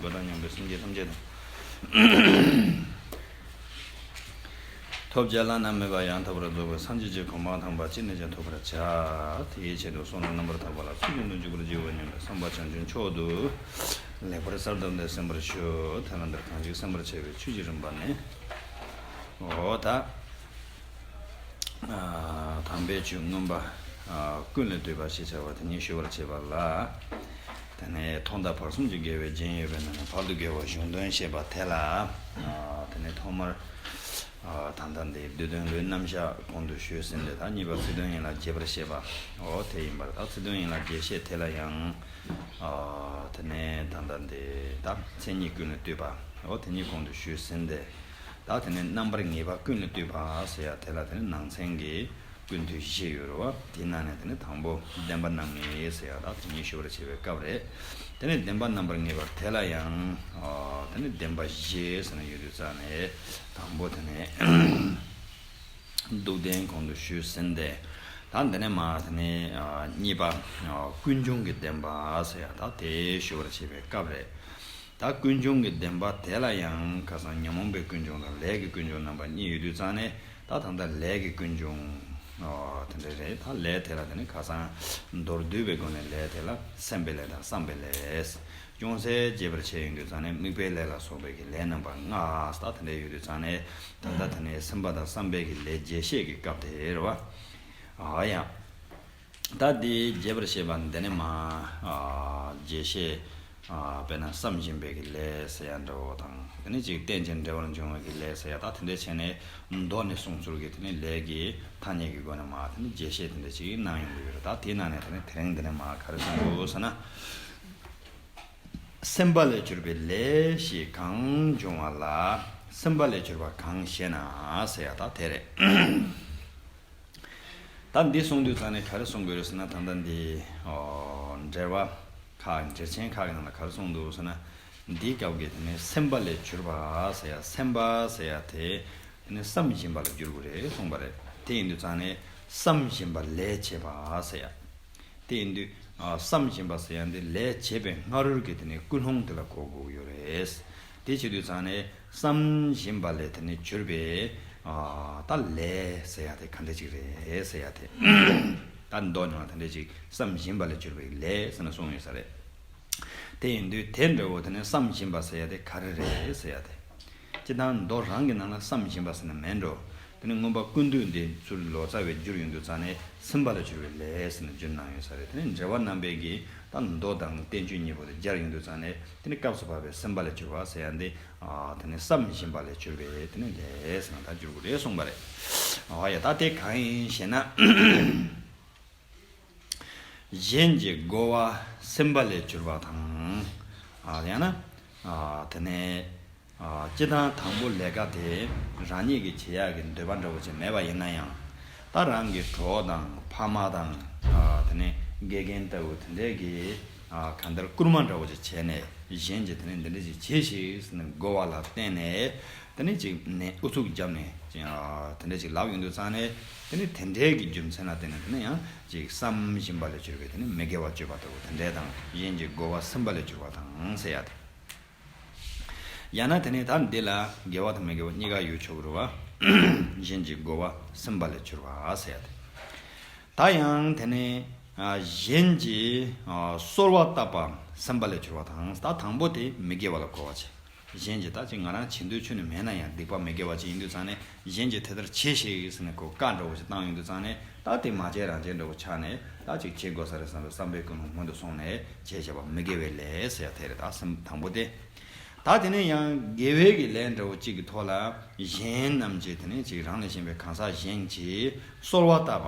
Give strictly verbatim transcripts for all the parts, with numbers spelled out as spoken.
འགྲོ་དང་མཉམ་པའི་སེམས་ཅན་ཐམས་ཅད་དང་། ཐོབ་བྱ་བླ་ན་མེད་པ་ཡང་དག་པར་རྫོགས་པའི་སངས་རྒྱས་ཀྱི་གོ་འཕང་དམ་པ་ཅི་ནས་ཀྱང་ཐོབ་པར་བྱ། དེའི་ཆེད་དུ་གསུང་རབ་རྣམ་པར་དག་པ་ལ་ཚུལ་བཞིན་དུ་འཇུག་པར་བགྱི་བ་ཉིད་ལ་བསམ་པ་བྱང་ཆུབ་མཆོག་ཏུ་ལེགས་པར་གསལ་བཏབ་སྟེ་གསན་པར་ཞུ། དེ་ལ་འདིར་གང་ཞིག་གསན་པར་བྱ་བའི་ཆོས་ཀྱི་རིམ་པ་ནི། འོ་ད། ཨ། དམ་པའི་ཆོས་མངོན་པ། ཨ། ཀུན་ལས་བཏུས་པ་ཞེས་བྱ་བ་དེ་ཉིད་ཞུ་བར་བྱེད་པ་ལ། དེ་ནས་ཐོག་མཐའ་བར་གསུམ་གྱི་དགེ་བའི་རྒྱན་ཡོད་པའི་ནང་ནས་བར་དུ་དགེ་བ་གཞུང་དོན་བཤད་པ་དེ་ལ། ཨ། དེ་ནས་ཐོག་མར། ཨ། ད་ལྟ་འདིའི་བསྡུས་དོན་ལུས་རྣམ་གཞག་གོང་དུ་ཞུས་ཟིན་ཏེ། ད་གཉིས་པ་ཚིག་དོན་ཡན་ལག་རྒྱས་པར་བཤད་པ། འོ་དེ་ཡིན་པར། ད་ཚིག་དོན་ཡན་ལག་རྒྱས་བཤད་དེ་ལ་ཡང་། ཨ། དེ་ནས་ད་ལྟ་འདི་ད་མཚན་ཉིད་ཀུན་ལས་བཏུས་པ། འོ་དེ་ཉིད་གོང་དུ་ཞུས་ཟིན་ཏེ། ད་དེ་ནས་རྣམ་པར་ངེས་པ་ཀུན་ལས་བཏུས་པ་ཟེར་ཡ་དེ་ལ་དེ་ནས་ནང་ཚན་གྱི་ཀུན་བཏུས་བཞི་ཡོད་རེད་བ། དེའི་ནང་ནས་དེ་ནས་དང་པོ་བདེན་པ་རྣམ་ངེས་ཟེར་ཡ་ད་དེ་ཉིད་ཞུ་བར་བྱེད་པའི་སྐབས་རེད། དེ་ནས་བདེན་པ་རྣམ་པར་ངེས་པ་དེ་ལ་ཡང་། ཨ། དེ་ནས་བདེན་པ་བཞི་ཟེར་ནས་ཡོད་དུས་ཙང་ནས། དང་པོ་དེ་ནས་སྡུག་བདེན་གོང་དུ་ཞུས་ཟིན་ཏེ། ད་འདི་ནས་མར་དེ་ནས། ཨ། གཉིས་པ། ཨ། ཀུན་འབྱུང་གི་བདེན་པ་ཟེར་ཡ་ད་དེ་ཞུ་བར་བྱེད་པའི་སྐབས་རེད། ད་ཀུན་འབྱུང་གི་བདེན་པ་དེ་ལ་ཡང་ཁ་སང་ཉོན་མོངས་པའི་ཀུན་འབྱུང་དང་ལས་ཀྱི་ཀུན་འབྱུང་རྣམ་པ་གཉིས་ཡོད་དུས་ཙང་ནས། ད་ད་ལྟ་ལས་ཀྱི་ཀུན་འབྱུང་། ཨོ། དེ་འདྲ་རེད། ད་ལས་དེ་ལ་དེ་ནི་ཁ་སང་མདོར་བསྡུས་པའི་སྒོ་ནས་ལས་དེ་ལ་སེམས་པའི་ལས་དང་བསམ་པའི་ལས། ཅུང་ཟད་རྒྱས་པར་ཕྱེ་ཡོང་དུས་ཙང་ནས་དམིགས་པའི་ལས་ལ་སོགས་པའི་གི་ལས་རྣམ་པ་ལྔ། ད་དེ་འདྲ་ཡོད་དུས་ཙང་ནས། ད་ལྟ་དེ་ནས་སེམས་པ་དང་བསམ་པའི་གི་ལས་རྒྱས་བཤད་ཀྱི་སྐབས་དེ་རེད་བ། ཨ་ཡ། ད་འདི་རྒྱས་པར་བཤད་པ་འདི་ནས་མར། ཨ། རྒྱས་བཤད། ཨ། དཔེར་ན་བསམ་བཞིན་པའི་གི་ལས་ཟེར་ཡ་འདྲ་བོ་དང་། དེ་ནས་ཅིག་རྟེན་ཅིང་འབྲེལ་བར་འབྱུང་བའི་གི་ལས་ཟེར་ཡ། ད་དེ་འདྲ་བྱས་ནས་མདོ་ནས་གསུང་ཚུལ་གྱི་དེ་ནས་ལས་ཀྱི་ཐ་སྙད་ཀྱི་སྒོ་ནས་མར་དེ་ནས་རྒྱས་བཤད་དེ་འདྲ་ཅིག་གནང་ཡོང་གི་ཡོད་རེད། ད་དེའི་ནང་ནས་དེ་ནས་དེ་རིང་འདི་ནས་མར་ག་རེ་གསུང་དགོས་ཟེར་ན། སེམས་པ་ལས་གྱུར་པའི་ལས་ཞེས་གང་འབྱུང་བ་ལ། སེམས་པ་ལས་གྱུར་པ་གང་ཞེ་ན་ཟེར་ཡ་ད་དེ་རེད། ད་འདི་གསུང་དུས་ཙང་ནས་ག་རེ་གསུང་དགོས་རེད་ཟེར་ན། ད་ལྟ་འདི། ཨོ། འགྲེལ་པ་ཁག་འགྲེལ་ཆེན་ཁག་གི་ནང་ལ་ག་རེ་གསུང་འདུག་ཟེར་ན། འདིའི་སྐབས་ཀྱི་དེ་ནས་སེམས་པ་ལས་གྱུར་པ་ཟེར་ཡ། སེམས་པ་ཟེར་ཡ་དེ་དེ་ནས་བསམ་བཞིན་པ་ལ་འགྱུར་དགོས་རེད་གསུངས་པ་རེད། དེ་ཡིན་དུས་ཙང་ནས་བསམ་བཞིན་པ་ལས་བྱེད་པ་ཟེར་ཡ། དེ་ཡིན་དུས། ཨ། བསམ་བཞིན་པ་ཟེར་ཡ་འདི་ལས་བྱེད་པའི་སྔ་རོལ་གྱི་དེ་ནས་ཀུན་སློང་དེ་ལ་གོ་དགོས་ཀྱི་ཡོད་རེད། དེ་བྱེད་དུས་ཙང་ནས་བསམ་བཞིན་པ་ལས་དེ་ནས་གྱུར་པའི། ཨ། ད་ལས་ཟེར་ཡ་དེ་ག་འདྲ་ཅིག་རེད་ཟེར་ཡ་དེ། ད་མདོ་ནང་ལ་དེ་འདྲ་ཅིག་བསམ་བཞིན་པ་ལས་གྱུར་པའི་ལས་ཟེར་ནས་གསུངས་ཡོད་ས་རེད། དེ་ཡིན་དུས་དེ་འདྲ་བོ་དེ་ནས་བསམ་བཞིན་པ་ཟེར་ཡ་དེ་ག་རེ་རེད་ཟེར་ཡ་དེ། སྤྱིར་བཏང་མདོ་རང་གི་ནང་ལ་བསམ་བཞིན་པ་ཟེར་ན་མེད་འགྲོ། དེ་ནས་མངོན་པ་ཀུན་བཏུས་འདི་ཚུར་ལོ་ཙཱ་བས་བསྒྱུར་ཡོང་དུས་ཙང་ནས་སེམས་པ་ལས་གྱུར་པའི་ལས་ཟེར་ནས་བསྒྱུར་གནང་ཡོད་ས་རེད། དེ་ནས་འགྲེལ་པ་རྣམ་པས་ཀྱིས་ད་མདོ་དང་བསྟན་བཅོས་གཉིས་པོ་དེ་སྦྱར་ཡོང་དུས་ཙང་ནས། དེ་ནས་སྐབས་སུ་བབས་པའི་སེམས་པ་ལས་གྱུར་པ་ཟེར་ཡ་འདི། ཨ། དེ་ནས་བསམ་བཞིན་པ་ལས་གྱུར་པའི་དེ་ནས་ལས་ཟེར་ན་ད་འགྱུར་དགོས་རེད་གསུངས་པ་རེད། ཨ་ཡ། ད་དེ་གང་ཡིན་ཞེ་ན། གཞན་གྱི་རྒོལ་བ་སེམས་པ་ལས་གྱུར་པ་དང་། ཨ། ཡང་ན། ཨ། དེ་ནས། ཨ། སྤྱིར་བཏང་དང་པོ་ལས་ཀ་དེ་རང་ཉིད་ཀྱིས་བྱེད་ཡག་གི་འདོད་པ་འདྲ་བོ་ཅིག་མེད་པ་ཡིན་ན་ཡང་། ད་རང་གི་གྲོགས་དང་ཕ་མ་དང་། ཨ། དེ་ནས་དགེ་རྒན་ལྟ་བུ་དེ་འདྲས་ཀྱིས། ཨ། གང་ལྟར་སྐུལ་མ་འདྲ་བོ་ཅིག་བྱས་ནས། གཞན་གྱིས་དེ་ནས་འདི་འདྲ་ཅིག་བྱེད་ཤིག་ཟེར་ནས་རྒོལ་བ་ལ་བརྟེན་ནས། དེ་ནས་ཅིག་ནས་ཨུ་ཚུགས་བརྒྱབ་ནས། ཨ། དེ་འདྲ་ཅིག་ལབ་ཡོང་དུས་ཙང་ནས། དེ་ནས་དེ་འདྲའི་གི་རྒྱུ་མཚན་ལ་བརྟེན་ནས་དེ་ནས་ཡང་ཅིག་བསམ་བཞིན་པ་ལས་གྱུར་པའི་དེ་ནས་མི་དགེ་བ་སྤྱོད་པ་ལྟ་བུ་དེ་འདྲས་དང་། གཞན་གྱི་རྒོལ་བ་སེམས་པ་ལས་གྱུར་པ་དང་ཟེར་ཡ་དེ། ཡང་ན་དེ་ནས་ད་འདི་ལ་དགེ་བ་དང་མི་དགེ་བ་གཉིས་ཀ་ཡོད་ཆོག་གི་རེད་བ། གཞན་གྱི་རྒོལ་བ་སེམས་པ་ལས་གྱུར་པ་ཟེར་ཡ་དེ། ད་ཡང་དེ་ནས། ཨ། གཞན་གྱིས། ཨ། གསོལ་བ་བཏབ་པ་སེམས་པ་ལས་གྱུར་པ་དང་། ད་དང་པོ་དེ་མི་དགེ་བ་ལ་གོ་བ་བྱེད། གཞན་གྱིས་ད་ཅིག་ང་རང་བྱེད་འདོད་ཆུ་ནས་མེད་ན་ཡང་། སྡིག་པ་མི་དགེ་བ་ཅིག་ཡིན་དུས་ཙང་ནས། གཞན་གྱིས་དེ་ལྟར་བྱེད་ཤིག་ཟེར་ནས་ཁོ་བཀའ་འདྲ་བོ་ཞིག་བཏང་ཡོང་དུས་ཙང་ནས། ད་དེ་མ་བྱས་རང་བྱས་འདྲ་བོ་ཆགས་ནས། ད་ཅིག་བྱེད་དགོས་ས་རེད་བསམ་པའི་བསམ་པའི་ཀུན་སློང་སྔོན་དུ་སོང་ནས་བྱས་བྱས་པ་མི་དགེ་བའི་ལས་ཟེར་ཡ་དེ་རེད། ད་སེམས་དང་པོ་དེ། ད་དེ་ནས་ཡང་དགེ་བའི་གི་ལས་འདྲ་བོ་གཅིག་གི་ཐོག་ལ། གཞན་རྣམས་ཀྱིས་དེ་ནས་ཅིག་རང་ལས་གཞན་པའི་གང་ཟག་གཞན་གྱིས་གསོལ་བ་བཏབ་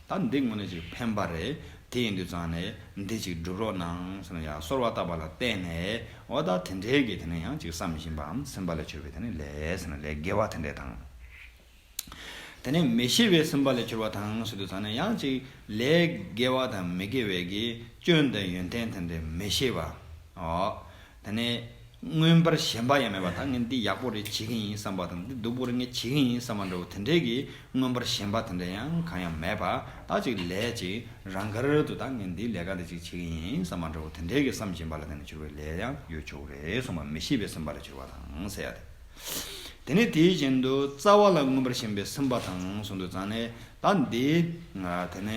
པ། ད་འདི་དངོས་གནས་ཅིག་ཕན་པ་རེད། དེ་ཡིན་དུས་ཙང་ནས་འདི་ཅིག་སྒྲུབ་རོགས་གནང་ཟེར་ནས་ཡང་གསོལ་བ་བཏབ་པ་ལ་བརྟེན་ནས། འོ་ད་དེ་འདྲའི་གི་དེ་ནས་ཡང་ཅིག་བསམ་བཞིན་པའམ་སེམས་པ་ལས་གྱུར་པའི་དེ་ནས་ལས་ཟེར་ན་ལས་དགེ་བ་དེ་འདྲས་དང་། དེ་ནས་མི་ཤེས་པའི་སེམས་པ་ལས་གྱུར་པ་དང་ཟེར་དུས་ཙང་ནས། ཡང་ཅིག་ལས་དགེ་བ་དང་མི་དགེ་བའི་གི་སྐྱོན་དང་ཡོན་ཏན་དེ་འདྲས་མི་ཤེས་པ། འོ། དེ་ནས། མངོན་པར་ཞེན་པ་ཡང་མེད་པ། ད་ངས་འདི་ཡག་པོ་རེད་བྱེད་ཀྱི་ཡིན་བསམ་པ་དང་། འདི་སྡུག་པོ་རེད་ངས་བྱེད་ཀྱི་ཡིན་བསམ་པ་འདྲ་བོ་དེ་འདྲའི་གི་མངོན་པར་ཞེན་པ་དེ་འདྲ་ཡང་གང་ཡང་མེད་པ། ད་ཅིག་ལས་ཅིག་རང་དགར་དུ་ད་ངས་འདི་ལས་ཀ་འདི་ཅིག་བྱེད་ཀྱི་ཡིན་བསམ་པ་འདྲ་བོ་དེ་འདྲའི་གི་བསམ་བཞིན་པ་ལ་བརྟེན་ནས་གྱུར་པའི་ལས་ཡང་ཡོད་ཆོག་གི་རེད་གསུངས་པ། མི་ཤེས་པས་ཟིན་པ་ལས་གྱུར་པ་དང་ཟེར་ཡ་དེ། དེ་ནས་དེ་བཞིན་དུ་རྩ་བ་ལ་མངོན་པར་ཞེན་པས་ཟིན་པ་དང་གསུངས་དུས་ཙང་ནས། ད་འདི་དེ་ནས་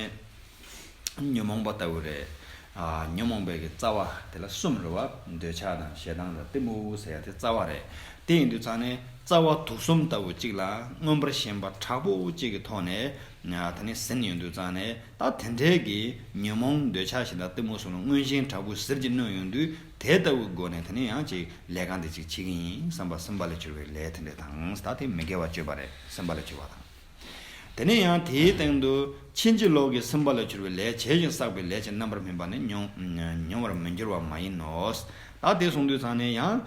ཉོན་མོངས་པ་ལྟ་བུ་རེད། ཨ། ཉོན་མོངས་པའི་གི་རྩ་བ་དེ་ལ་གསུམ་རེད་བ། འདོད་ཆགས་དང་ཞེ་སྡང་དང་གཏི་མུག་ཟེར་ཡ་དེ་རྩ་བ་རེད། དེ་ཡིན་དུས་ཙང་ནས་རྩ་བ་དུག་གསུམ་ལྟ་བུ་གཅིག་ལ་མངོན་པར་ཞེན་པ་དྲག་པོ་གཅིག་གི་ཐོག་ནས་དེ་ནས་ཟིན་ཡོང་དུས་ཙང་ནས། ད་དེ་འདྲའི་གི་ཉོན་མོངས་འདོད་ཆགས་ཞེ་སྡང་གཏི་མུག་གསུམ་ལ་མངོན་ཞེན་དྲག་པོ་ཟིལ་གྱིས་གནོན་ཡོང་དུས། དེ་ལྟ་བུའི་སྒོ་ནས་དེ་ནས་ཡང་ཅིག་ལས་གང་དེ་ཅིག་བྱེད་ཀྱི་ཡིན་བསམ་པ་ཟིན་པ་ལས་གྱུར་པའི་ལས་དེ་འདྲ་དང་། ད་དེ་མི་དགེ་བ་སྤྱོད་པ་རེད། ཟིན་པ་ལས་གྱུར་པ་དང་། དེ་ནས་ཡང་དེའི་སྟེང་དུ་ཕྱིན་ཅི་ལོག་གི་ཟིན་པ་ལས་གྱུར་པའི་ལས་བྱས་ཤིང་བསགས་པའི་ལས་ཀྱི་རྣམ་པར་སྨིན་པ་ནི་མྱོང་མྱོང་བར་མི་འགྱུར་བ་མ་ཡིན་ནོ། ད་དེ་གསུངས་དུས་ཙང་ནས་ཡང་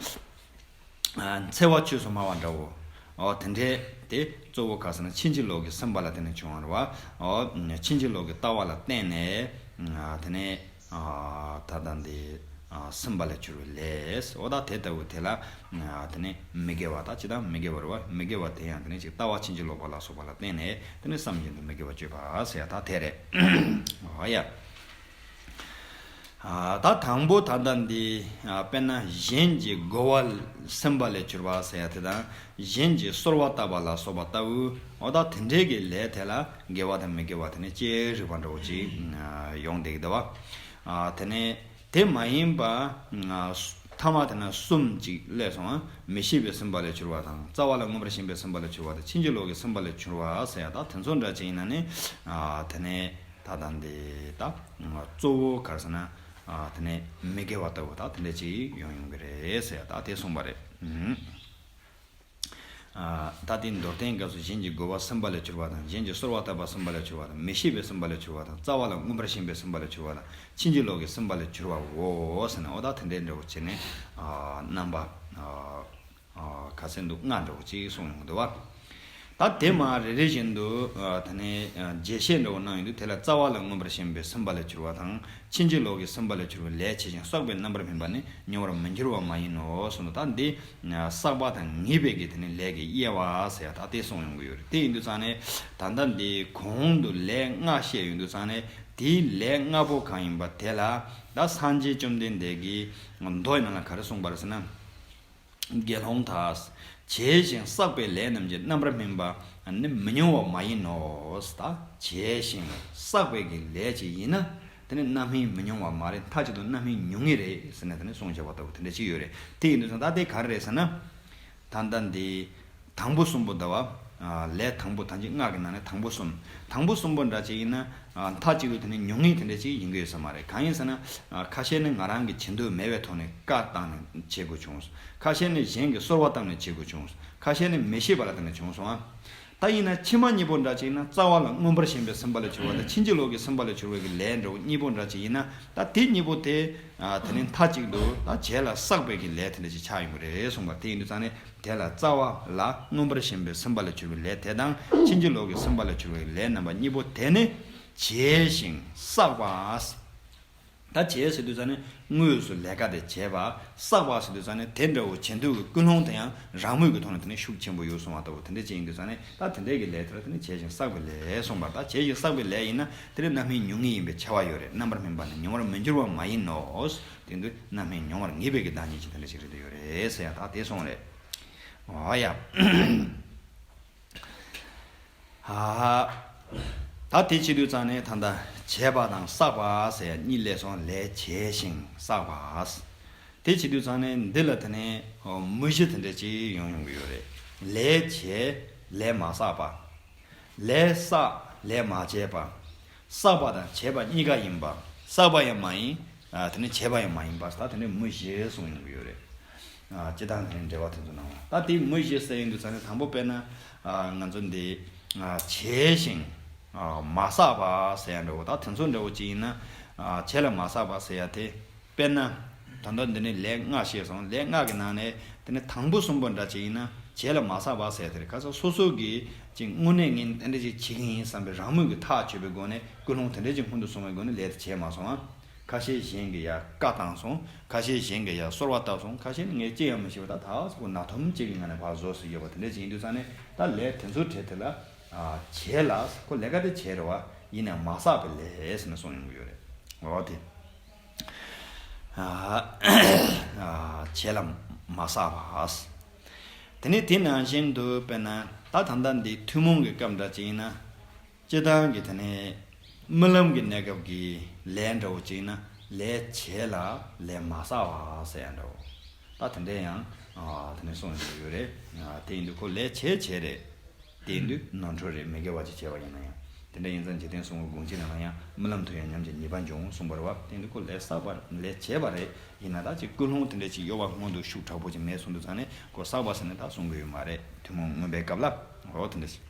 འཚེ་བ་ཆོས་སུ་སྨྲ་བ་འདྲ་བོ། འོ་དེ་འདྲས་དེ་གཙོ་བོ་ག་ཟེར་ན་ཕྱིན་ཅི་ལོག་གི་ཟིན་པ་ལ་བརྟེན་ནས་བྱུང་བ་རེད་བ། འོ་ཕྱིན་ཅི་ལོག་གི་ལྟ་བ་ལ་བརྟེན་ནས་དེ་ནས། ད་ལྟ་འདི་ཟིན་པ་ལས་གྱུར་པའི་ལས། འོ་ད་དེ་ལྟ་བུ་དེ་ལ་དེ་ནས་མི་དགེ་བ། ད་ཅི་ལྟར་མི་དགེ་བ་རེད་བ། མི་དགེ་བ་དེ་ཡང་དེ་ནས་ཅིག་ལྟ་བ་ཕྱིན་ཅི་ལོག་པ་ལ་སོགས་པ་ལ་བརྟེན་ནས་དེ་ནས་བསམ་བཞིན་དུ་མི་དགེ་བ་སྤྱོད་པ་ཟེར་ཡ་ད་དེ་རེད། འོ་ཡ། ད་དང་པོ་ད་ལྟ་འདི་དཔེར་ན་གཞན་གྱི་རྒོལ་བ་ཟིན་པ་ལས་གྱུར་པ་ཟེར་ཡ་དེ་དང་། གཞན་གྱི་གསོལ་བ་བཏབ་པ་ལ་སོགས་པ་ལྟ་བུ། འོ་ད་དེ་འདྲའི་གི་ལས་དེ་ལ་དགེ་བ་དང་མི་དགེ་བ་དེ་ནི་ཅི་རིགས་པ་འདྲ་བོ་ཅིག་ཡོང་བསྡད་ཀྱི་འདུག་བ། དེ་ནས་དེ་མ་ཡིན་པ་ཐ་མ་དེ་ན་གསུམ་ཅིག་སླེབས་སོང་། མི་ཤེས་པས་ཟིན་པ་ལས་གྱུར་པ་དང་། རྩ་བ་ལ་མངོན་པར་ཞེན་པས་ཟིན་པ་ལས་གྱུར་པ་དང་། ཕྱིན་ཅི་ལོག་གི་ཟིན་པ་ལས་གྱུར་པ་ཟེར་ཡ་ད་དེ་ཚོ་འདྲ་ཅིག་ཡིན་ན་ནི། དེ་ནས་ད་ལྟ་འདི་ད་གཙོ་བོ་ག་རེ་ཟེར་ན། དེ་ནས་མི་དགེ་བ་ལྟ་བུ་ད་དེ་འདྲ་ཅིག་ཡོང་ཡོང་གི་རེད་ཟེར་ཡ་ད་དེ་གསུངས་པ་རེད། ད་དེ་མདོར་བསྟན་སྐབས་སུ་གཞན་གྱི་རྒོལ་བ་ཟིན་པ་ལས་གྱུར་པ་དང་། གཞན་གྱི་གསོལ་བ་བཏབ་པ་ཟིན་པ་ལས་གྱུར་པ་དང་། མི་ཤེས་པས་ཟིན་པ་ལས་གྱུར་པ་དང་། རྩ་བ་ལ་མངོན་པར་ཞེན་པས་ཟིན་པ་ལས་གྱུར་པ་དང་། ཕྱིན་ཅི་ལོག་གིས་ཟིན་པ་ལས་གྱུར་པའོ་ཟེར་ནས། འོ་ད་དེ་འདྲའི་འདྲ་བོ་བྱས་ནས་རྣམ་པ་ག་ཚད་འདུག་ལྔ་འདྲ་བོ་ཅིག་གསུངས་ཡོང་གི་འདུག་བ། ད་དེ་མ་རེ་རེ་བཞིན་དུ་དེ་ནས་རྒྱས་བཤད་འདྲ་བོ་གནང་ཡོང་དུས། དེ་ལ་རྩ་བ་ལ་མངོན་པར་ཞེན་པས་ཟིན་པ་ལས་གྱུར་པ་དང་། ཕྱིན་ཅི་ལོག་གིས་ཟིན་པ་ལས་གྱུར་པའི་ལས་བྱས་ཤིང་བསགས་པའི་རྣམ་པར་སྨིན་པ་ནི་མྱོང་བར་མི་འགྱུར་བ་མ་ཡིན་ནོ་གསུངས་ནས། ད་འདི་བསགས་པ་དང་ངེས་པའི་གི་དེ་ནི་ལས་ཀྱི་དབྱེ་བ་ཟེར་ཡ་ད་དེ་གསུངས་ཡོང་གི་ཡོད་རེད། དེ་ཡིན་དུས་ཙང་ནས་ད་ལྟ་འདི་གོང་དུ་ལས་ལྔ་བཤད་ཡོང་དུས་ཙང་ནས། དེའི་ལས་ལྔ་པོ་གང་ཡིན་པ་དེ་ལ་ད་སངས་རྒྱས་བཅོམ་ལྡན་འདས་ཀྱིས་མདོ་ཡི་ནང་ལ་ག་རེ་གསུངས་པ་རེད་ཟེར་ན། དགེ་སློང་དག། བྱས་ཤིང་བསགས་པའི་ལས་རྣམས་ཀྱི་རྣམ་པར་སྨིན་པ་ནི་མི་མྱོང་བ་མ་ཡིན་ནོ། ད་བྱས་ཤིང་བསགས་པའི་གི་ལས་ཅིག་ཡིན་ན་དེ་ནི་རྣམ་སྨིན་མི་མྱོང་བ་མ་རེད། མཐའ་གཅིག་ཏུ་རྣམ་སྨིན་མྱོང་ངེས་རེད་ཟེར་ནས་དེ་ནི་གསུངས་བཞག་པ་ལྟ་བུ་དེ་འདྲ་ཅིག་ཡོད་རེད། དེ་ཡིན་དུས་ཙང་ད་དེ་ག་རེ་རེད་ཟེར་ན། ད་ལྟ་འདི་དང་པོ་གསུམ་པོ་ད་བ། ལས་དང་པོ་ད་ཅི་ལྔ་གི་ནང་ནས་དང་པོ་གསུམ། དང་པོ་གསུམ་པོ་འདྲ་ཅིག་ཡིན་ན། ཨ། མཐའ་གཅིག་ཏུ་དེ་ནི་མྱོང་ངེས་དེ་འདྲ་ཅིག་ཡིན་གྱི་ཡོད་ས་མ་རེད། གང་ཡིན་ཟེར་ན། ཨ། ཁ་ཤས་ནི་ང་རང་གི་བྱེད་འདོད་མེད་པའི་ཐོག་ནས་བཀའ་བཏང་ནས་བྱེད་དགོས་བྱུང་། ཁ་ཤས་ནི་གཞན་གྱི་གསོལ་བ་བཏབ་ནས་བྱེད་དགོས་བྱུང་། ཁ་ཤས་ནི་མི་ཤེས་པ་ལ་བརྟེན་ནས་བྱུང་སོང་ཨ། ད་ཡིན་ན་ཕྱི་མ་གཉིས་པོ་འདྲ་ཅིག་ཡིན་ན། རྩ་བ་ལ་མངོན་པར་ཞེན་པས་ཟིན་པ་ལས་གྱུར་པ་དང་། ཕྱིན་ཅི་ལོག་གིས་ཟིན་པ་ལས་གྱུར་པའི་གི་ལས་འདྲ་བོ་གཉིས་པོ་འདྲ་ཅིག་ཡིན་ན། ད་དེ་གཉིས་པོ་དེ། ཨ། དེ་ནི་མཐའ་གཅིག་ཏུ་ད་བྱས་ལ་བསགས་པའི་གི་ལས་དེ་འདྲ་ཅིག་ཆགས་ཡོང་གི་རེད་གསུངས་པ། དེ་ཡིན་དུས་ཙང་ནས། དེ་ལ་རྩ་བ་ལ་མངོན་པར་ཞེན་པས་ཟིན་པ་ལས་གྱུར་པའི་ལས་དེ་དང་། ཕྱིན་ཅི་ལོག་གིས་ཟིན་པ་ལས་གྱུར་པའི་ལས་རྣམ་པ་གཉིས་པོ་དེ་ནི་བྱས་ཤིང་བསགས་པ། ད་བྱས་ཟེར་དུས་ཙང་ནས་དངོས་སུ་ལས་ཀ་དེ་བྱས་པ། བསགས་པ་ཟེར་དུས་ཙང་ནས་དེ་འདྲ་བོ་བྱེད་འདོད་ཀྱི་ཀུན་སློང་དེ་ཡང་རང་མོས་ཀྱི་ཐོག་ནས་དེ་ནས་ཤུགས་ཆེན་པོ་ཡོད་སོང་བ་ལྟ་བུ་དེ་འདྲ་ཅིག་ཡིན་དུས་ཙང་ནས། ད་དེ་འདྲའི་གི་ལས་དེ་ལ་དེ་ནས་བྱས་ཤིང་བསགས་པའི་ལས་གསུངས་པ། ད་བྱས་ཤིང་བསགས་པའི་ལས་ཡིན་ན་དེ་ནི་རྣམ་སྨིན་མྱོང་ངེས་ཡིན་པའི་ཁྱབ་པ་ཡོད་རེད། རྣམ་པར་སྨིན་པ་ནི་མྱོང་བར་མི་འགྱུར་བ་མ་ཡིན་ནོ། དེ་དུས་རྣམ་སྨིན་མྱོང་བར་ངེས་པའི་གི་བདག་ཉིད་ཀྱི་དེ་འདྲ་ཞིག་རེད་དེ་ཡོད་རེད་ཟེར་ཡ་ད་དེ་གསུངས་རེད། འོ་ཡ། ཨ། ད་དེ་བྱེད་དུས་ཙང་ནས་ད་ལྟ་བྱས་པ་དང་བསགས་པ་ཟེར་ཡ་གཉིས་སླེབས་སོང་། ལས་བྱས་ཤིང་བསགས་པ། དེ་བྱེད་དུས་ཙང་ནས་འདི་ལ་དེ་ནས་མུ་བཞི་དེ་འདྲ་ཅིག་ཡོང་ཡོང་གི་ཡོད་རེད། ལས་བྱས་ལས་མ་བསགས་པ། ལས་བསགས་ལས་མ་བྱས་པ། བསགས་པ་དང་བྱས་པ་གཉིས་ཀ་ཡིན་པ། བསགས་པ་ཡང་མ་ཡིན། ཨ། དེ་ནས་བྱས་པ་ཡང་མ་ཡིན་པ། ད་དེ་ནས་མུ་བཞི་གསུངས་ཡོང་གི་ཡོད་རེད། ཨ། སྤྱིར་བཏང་དེ་ནས་འགྲེལ་པ་དེ་ཚོ་གནང་བ། ད་དེ་མུ་བཞི་ཟེར་ཡོང་དུས་ཙང་ནས་དང་པོ་དཔེར་ན། ཨ། ང་ཚོ་འདི། ཨ། བྱས་ཤིང་། ཨ། མ་བསགས་པ་ཟེར་ཡ་འདྲ་བོ། ད་དེ་ཚོ་འདྲ་བོ་ཅིག་ཡིན་ན། ཨ། བྱས་ལ་མ་བསགས་པ་ཟེར་ཡ་དེ། དཔེར་ན། ད་ལྟ་འདི་ནས་ལས་ལྔ་བཤད་སོང་། ལས་ལྔ་གི་ནང་ནས་དེ་ནས་དང་པོ་གསུམ་པོ་འདྲ་ཅིག་ཡིན་ན། བྱས་ལ་མ་བསགས་པ་ཟེར་དེ་རེད། ཁ་སང་སོ་སོ་གིས་ཅིག་དངོས་གནས་ངས་དེ་འདྲ་ཅིག་བྱེད་ཀྱི་ཡིན་བསམ་པའི་རང་མོས་ཀྱི་ཐག་ཆོད་པའི་སྒོ་ནས། ཀུན་སློང་དེ་འདྲ་ཅིག་སྔོན་དུ་སོང་བའི་སྒོ་ནས་ལས་དེ་བྱས་མ་སོང་ཨ། ཁ་ཤས་གཞན་གྱིས་ཡ་བཀའ་བཏང་སོང་། ཁ་ཤས་གཞན་གྱིས་ཡ་གསོལ་བ་བཏབ་སོང་། ཁ་ཤས་ནི་ངས་ཅི་ཡང་མི་ཤེས་པ་ད་ད་སོ་ན་ཐོམ་གཅིག་གི་ངང་ནས་ཕར་བཟོ་སྲིད་ཡོད་པ་དེ་འདྲ་ཅིག་ཡིན་དུས་ཙང་ནས། ད་ལས་དེ་ཚོའི་གྲས་དེ་ལ་བྱས་ལ་ཁོ་ལས་ཀ་དེ་བྱས་རེད་བ། ཡིན་ནའང་མ་བསགས་པའི་ལས་ཟེར་ནས་གསུངས་ཡོང་གི་ཡོད་རེད། འོ་དེ། བྱས་ལ་མ་བསགས་པ། དེ་ནས་དེ་ནང་བཞིན་དུ་དཔེར་ན་ད་ད་ལྟ་འདི་ཐུན་མོང་གི་སྐབས་འདྲ་ཅིག་ཡིན་ན། སྤྱིར་བཏང་གི་དེ་ནས་རྨི་ལམ་གྱི་གནས་སྐབས་ཀྱི་ལས་འདྲ་བོ་ཅིག་ཡིན་ན། ལས་བྱས་ལ་ལས་མ་བསགས་པ་ཟེར་ཡ་འདྲ་བོ། ད་དེ་འདྲ་ཡང་དེ་ནས་གསུངས་ཡོང་གི་ཡོད་རེད། དེ་ཡིན་དུས་ཁོ་ལས་བྱས་བྱས་རེད། དེ་ཡིན་དུས་ནོར་འཁྲུལ་རེད། མི་དགེ་བ་ཅིག་བྱས་པ་ཡིན་ན་ཡང་། དེ་འདྲ་ཡིན་ཙང་འཇིག་རྟེན་གསུམ་གྱི་སྒོམ་བྱེད་ནང་ལ་ཡང་རྨི་ལམ་དུ་ཡང་ཉམས་ཀྱི་ཉེས་པ་འབྱུང་གསུངས་པ་རེད་བ། དེ་ཡིན་དུས་ཁོ་ལས་བསགས་པ་ལས་བྱས་པ་རེད། ཡིན་ན་ད་ཅིག་ཀུན་སློང་དེ་འདྲ་ཅིག་གཡོ་བ་སྔོན་དུ་ཤུགས་དྲག་པོ་ཅིག་མེད་སོང་དུས་ཙང་ནས་ཁོ་བསགས་པ་ཟེར་ནས་ད་གསུང་གི་ཡོད་མ་རེད། ཐུན་མོང་མངོན་པའི་སྐབས་ལ། འོ་དེ་འདྲ་ཞིག་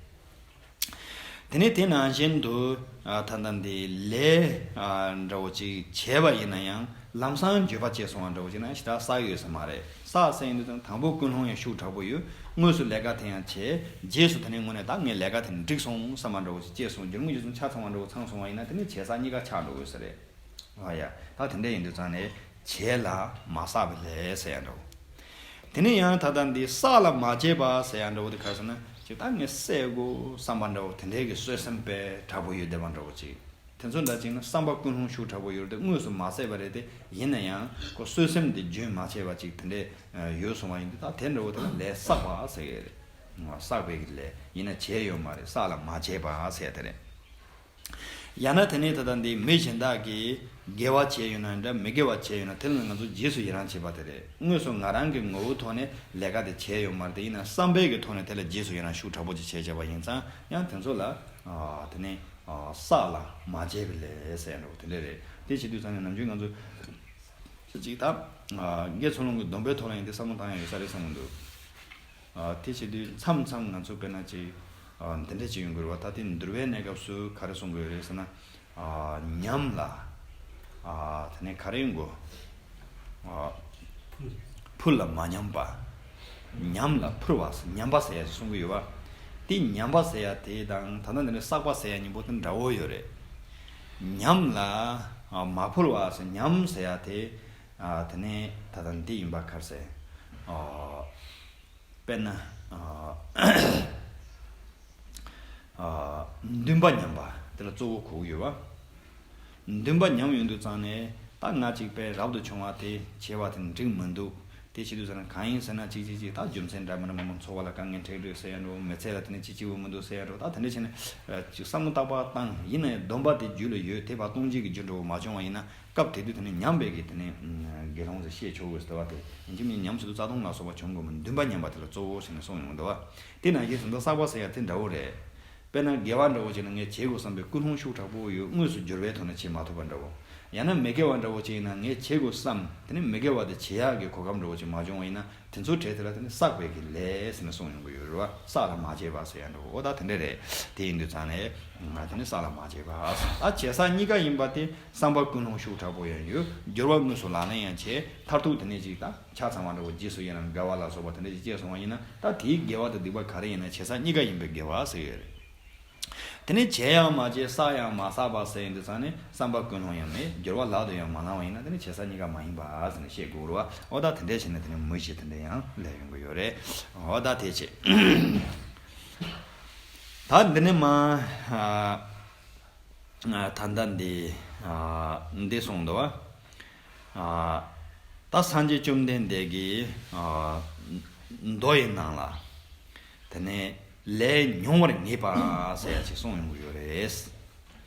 དེ་ནས་དེ་ནང་བཞིན་དུ་ད་ལྟ་འདི་ལས་འདྲ་བོ་ཅིག་བྱས་པ་ཡིན་ན་ཡང་ལམ་སང་འགྱོད་པ་སྐྱེས་སོང་བ་འདྲ་བོ་ཅིག་ན་ཞེ་དྲག་བསགས་ཡོད་ས་མ་རེད། བསགས་ཟེར་ཡིན་དུས་ཙང་དང་པོ་ཀུན་སློང་ཡང་ཤུགས་དྲག་པོ་ཡོད། དངོས་སུ་ལས་ཀ་དེ་ཡང་བྱས། རྗེས་སུ་དེ་ནས་དངོས་གནས་ད་ངས་ལས་ཀ་དེ་འགྲིག་སོང་བསམ་པ་འདྲ་བོ་ཅིག་སྐྱེས་སོང་། རྒྱུ་མཚན་རྗེས་སུ་ཆ་ཚང་བ་འདྲ་བོ་ཚང་སོང་བ་ཡིན་ན་དེ་ནས་བྱས་བསགས་གཉིས་ཀ་ཆགས་འགྲོ་དགོས་ས་རེད། ཨ་ཡ། ད་དེ་འདྲ་ཡིན་དུས་ཙང་ནས་བྱས་ལ་མ་བསགས་པའི་ལས་ཟེར་ཡ་འདྲ་བོ། དེ་ནས་ཡང་ད་ལྟ་འདི་བསགས་ལ་མ་བྱས་པ་ཟེར་ཡ་འདྲ་བོ་དེ་ག་རེ་ཟེར་ན་ཅིག་ད་ངས་བསད་དགོས་བསམ་པ་འདྲ་བོ་དེ་འདྲའི་གི་གསོད་སེམས་དཔེ་དྲག་པོ་ཡོད་བསྡད་པ་འདྲ་བོ་ཅིག་དེ་ཚོ་འདྲ་ཅིག་ན་བསམ་པ་ཀུན་སློང་ཤུགས་དྲག་པོ་ཡོད་རེད་དེ་དངོས་སུ་མ་བསད་པ་རེད་དེ། ཡིན་ན་ཡང་ཁོ་གསོད་སེམས་དེ་རྒྱུན་མ་ཆད་པ་ཅིག་དེ་འདྲས་ཡོད་སོང་བ་ཡིན་དུས་ད་དེ་འདྲ་བོ་དེ་ལ་ལས་བསགས་པ་ཟེར་གི་རེད། བསགས་པའི་གི་ལས་ཡིན་ན་བྱས་ཡོད་མ་རེད། བསགས་ལ་མ་བྱས་པ་ཟེར་དེ་རེད། ཡང་ན་དེ་ནས་ད་ལྟ་འདི་མི་གཞན་དག་གིས་དགེ་བ་བྱས་ཡོད་ན་འདྲ་མི་དགེ་བ་བྱས་ཡོད་ན་དེ་ལ་ང་ཚོ་རྗེས་སུ་ཡི་རང་བྱེད་པ་དེ་རེད། དངོས་སུ་ང་རང་གི་ངོ་བོའི་ཐོག་ནས་ལས་ཀ་དེ་བྱས་ཡོད་མ་རེད་དེ། ཡིན་ན་བསམ་པའི་གི་ཐོག་ནས་དེ་ལ་རྗེས་སུ་ཡི་རང་ཤུགས་དྲག་པོ་ཅིག་བྱས་བྱས་པ་ཡིན་ཙང་ཡང་དེ་ཚོ་ལ་དེ་ནས་བསགས་ལ་མ་བྱས་པའི་ལས་ཟེར་འགྲོ་དེ་འདྲ་རེད། དེ་བྱེད་དུས་ཙང་ནས་ནམ་རྒྱུན་ང་ཚོ་ཅིག་ད་དགེ་ཚུལ་སློང་གི་སྡོམ་པའི་ཐོག་ལ་ཡིན་དེ་བསམ་བློ་བཏང་ཡ་ཡོད་ས་རེད་བསམ་གི་འདུག་དེ་བྱེད་དུས་མཚམས་མཚམས་ང་ཚོ་དཔེར་ན་ཅིག་འདི་འདྲ་ཅིག་ཡོང་གི་རེད་བ། ད་དེ་འདུལ་བའི་གནས་སྐབས་སུ་ག་རེ་གསུང་གི་ཡོད་རེད་ཟེར་ན། ཉམས་ལ་དེ་ནས་ག་རེ་ཡོང་གོ། ཕུལ་ལ་མ་ཉམས་པ། ཉམས་ལ་ཕུལ་བ་ཉམས་པ་ཟེར་ཡ་ཅིག་གསུང་གི་ཡོད་བ། དེ་ཉམས་པ་ཟེར་ཡ་དེ་དང་ད་ལྟ་འདི་ནས་བསགས་པ་ཟེར་ཡ་གཉིས་པོ་དེ་འདྲ་བོ་ཡོད་རེད། ཉམས་ལ་མ་ཕུལ་བ་ཉམས་ཟེར་ཡ་དེ། དེ་ནས་ད་ལྟ་འདི་ཡིན་པ་ག་རེ་ཟེར། དཔེར་ན། འདུན་པ་ཉམས་པ་དེ་ལ་གཙོ་བོ་གོ་གི་ཡོད་བ། འདུན་པ་ཉམས་ཡོང་དུས་ཙང་ནས་ད་ང་གཅིག་པས་རབ་ཏུ་བྱུང་བ་དེ་བྱས་པ་དེ་འགྲིག་མི་འདུག་དེ་བྱེད་དུས་ཙང་ནས་གང་ཡིན་ཟེར་ན་གཅིག་གཅིག་གཅིག་ད་རྒྱུ་མཚན་འདྲ་མི་འདྲ་མང་པོ་འཚོ་བ་ལ་དཀའ་ངལ་འཕྲད་འགྲོ་ཟེར་ཡ་འགྲོ། མི་ཚེ་ལ་དེ་ནས་གཅིག་གཅིག་པོ་མི་འདུག་ཟེར་ཡ་འགྲོ། ད་དེ་འདྲ་བྱས་ནས་ཅིག་བསམ་བློ་རྟག་པར་བཏང་ཡིན་ན་ཡང་སྡོམ་པ་དེ་རྒྱུད་ལ་ཡོད་དེ་བར་སྟོང་བྱེད་ཀྱི་རྒྱུ་འདྲ་བོ་མ་བྱུང་བ་ཡིན་ན། སྐབས་དེ་དུས་དེ་ནས་ཉམས་པའི་གི་དེ་ནས་དགེ་སློང་ཟེར་བཤད་ཆོག་གི་ཟེར་བ་དེ་ཡིན་གཅིག་མིན་ཉམས་སུ་རྩ་ལྟུང་ལ་སོགས་པ་བྱུང་དགོས་མིན་འདུན་པ་ཉམས་པ་དེ་ལ་གཙོ་བོ་ཟེར་ནས་གསུངས་ཡོང་གི་འདུག་བ། དེ་ནང་བཞིན་དུ་ད་བསགས་པ་ཟེར་ཡ་དེ་འདྲ་བོ་རེད། དཔེར་ན་དགེ་བ་འདྲ་བོ་ཅིག་ལ་ངས་བྱེད་དགོས་བསམ་པའི་ཀུན་སློང་ཤུགས་དྲག་པོ་ཡོད་དངོས་སུ་འགྱུར་བའི་ཐོག་ནས་བྱེད་མ་ཐུབ་པ་འདྲ་བོ། ཡང་ན་མི་དགེ་བ་འདྲ་བོ་ཅིག་ཡིན་ན་ངས་བྱེད་དགོས་བསམ་དེ་ནས་མི་དགེ་བ་དེ་བྱེད་ཡག་གི་གོ་སྐབས་འདྲ་བོ་ཅིག་མ་བྱུང་བ་ཡིན་ན། དེ་ཚོའི་གྲས་དེ་ལ་དེ་ནི་བསགས་པའི་གི་ལས་ཟེར་ནས་གསུངས་ཡོང་གི་ཡོད་རེད་བ། བསགས་ལ་མ་བྱས་པ་ཟེར་ཡ་འདྲ་བོ་འོ་ད་དེ་འདྲ་རེད། དེ་ཡིན་དུས་ཙང་ནས་ང་དེ་ནི་བསགས་ལ་མ་བྱས་པ། ད་བྱས་བསགས་གཉིས་ཀ་ཡིན་པ་དེ་བསམ་པ་ཀུན་སློང་ཤུགས་དྲག་པོ་ཡང་ཡོད། སྦྱོར་བ་དངོས་སུ་ལག་ལེན་ཡང་བྱས། མཐར་ཐུག་དེ་ནས་ཅིག་ད་ཆ་ཚང་བ་འདྲ་བོ་རྗེས་སུ་ཡི་རང་དགའ་བ་ལ་སོགས་པ་དེ་འདྲ་ཅིག་སྐྱེས་སོང་བ་ཡིན་ན་ད་དེའི་དགེ་བ་དང་སྡིག་པ་ག་རེ་ཡིན་ན་བྱས་བསགས་གཉིས་ཀ་ཡིན་པའི་དགེ་བ་ཟེར་ཡོད་རེད། དེ་ནས་བྱས་ཡང་མ་བྱས་བསགས་ཡང་མ་བསགས་པ་ཟེར་ཡིན་དུས་ཙང་ནས་བསམ་པ་ཀུན་སློང་ཡང་མེད། སྦྱོར་བ་ལག་ཏུ་ཡང་མ་བླངས་པ་ཡིན་ན་དེ་ནི་བྱས་བསགས་གཉིས་ཀ་མ་ཡིན་པ་ཟེར་ནས་བཤད་དགོས་རེད་བ། འོ་ད་དེ་འདྲས་བྱས་ན་དེ་ནི་མུ་བཞི་དེ་འདྲས་ཡང་སླེབས་ཡོང་གི་ཡོད་རེད། འོ་ད་དེ་བྱས། ད་འདི་ནས་མ་ད་ལྟ་འདི་འདི་གསུངས་འདུག་བ། ད་སངས་རྒྱས་བཅོམ་ལྡན་འདས་ཀྱིས་མདོ་ཡི་ནང་ལ། དེ་ནས་ལས་མྱོང་བར་ངེས་པ་ཟེར་ཡ་ཅིག་གསུངས་ཡོང་གི་ཡོད་རེད།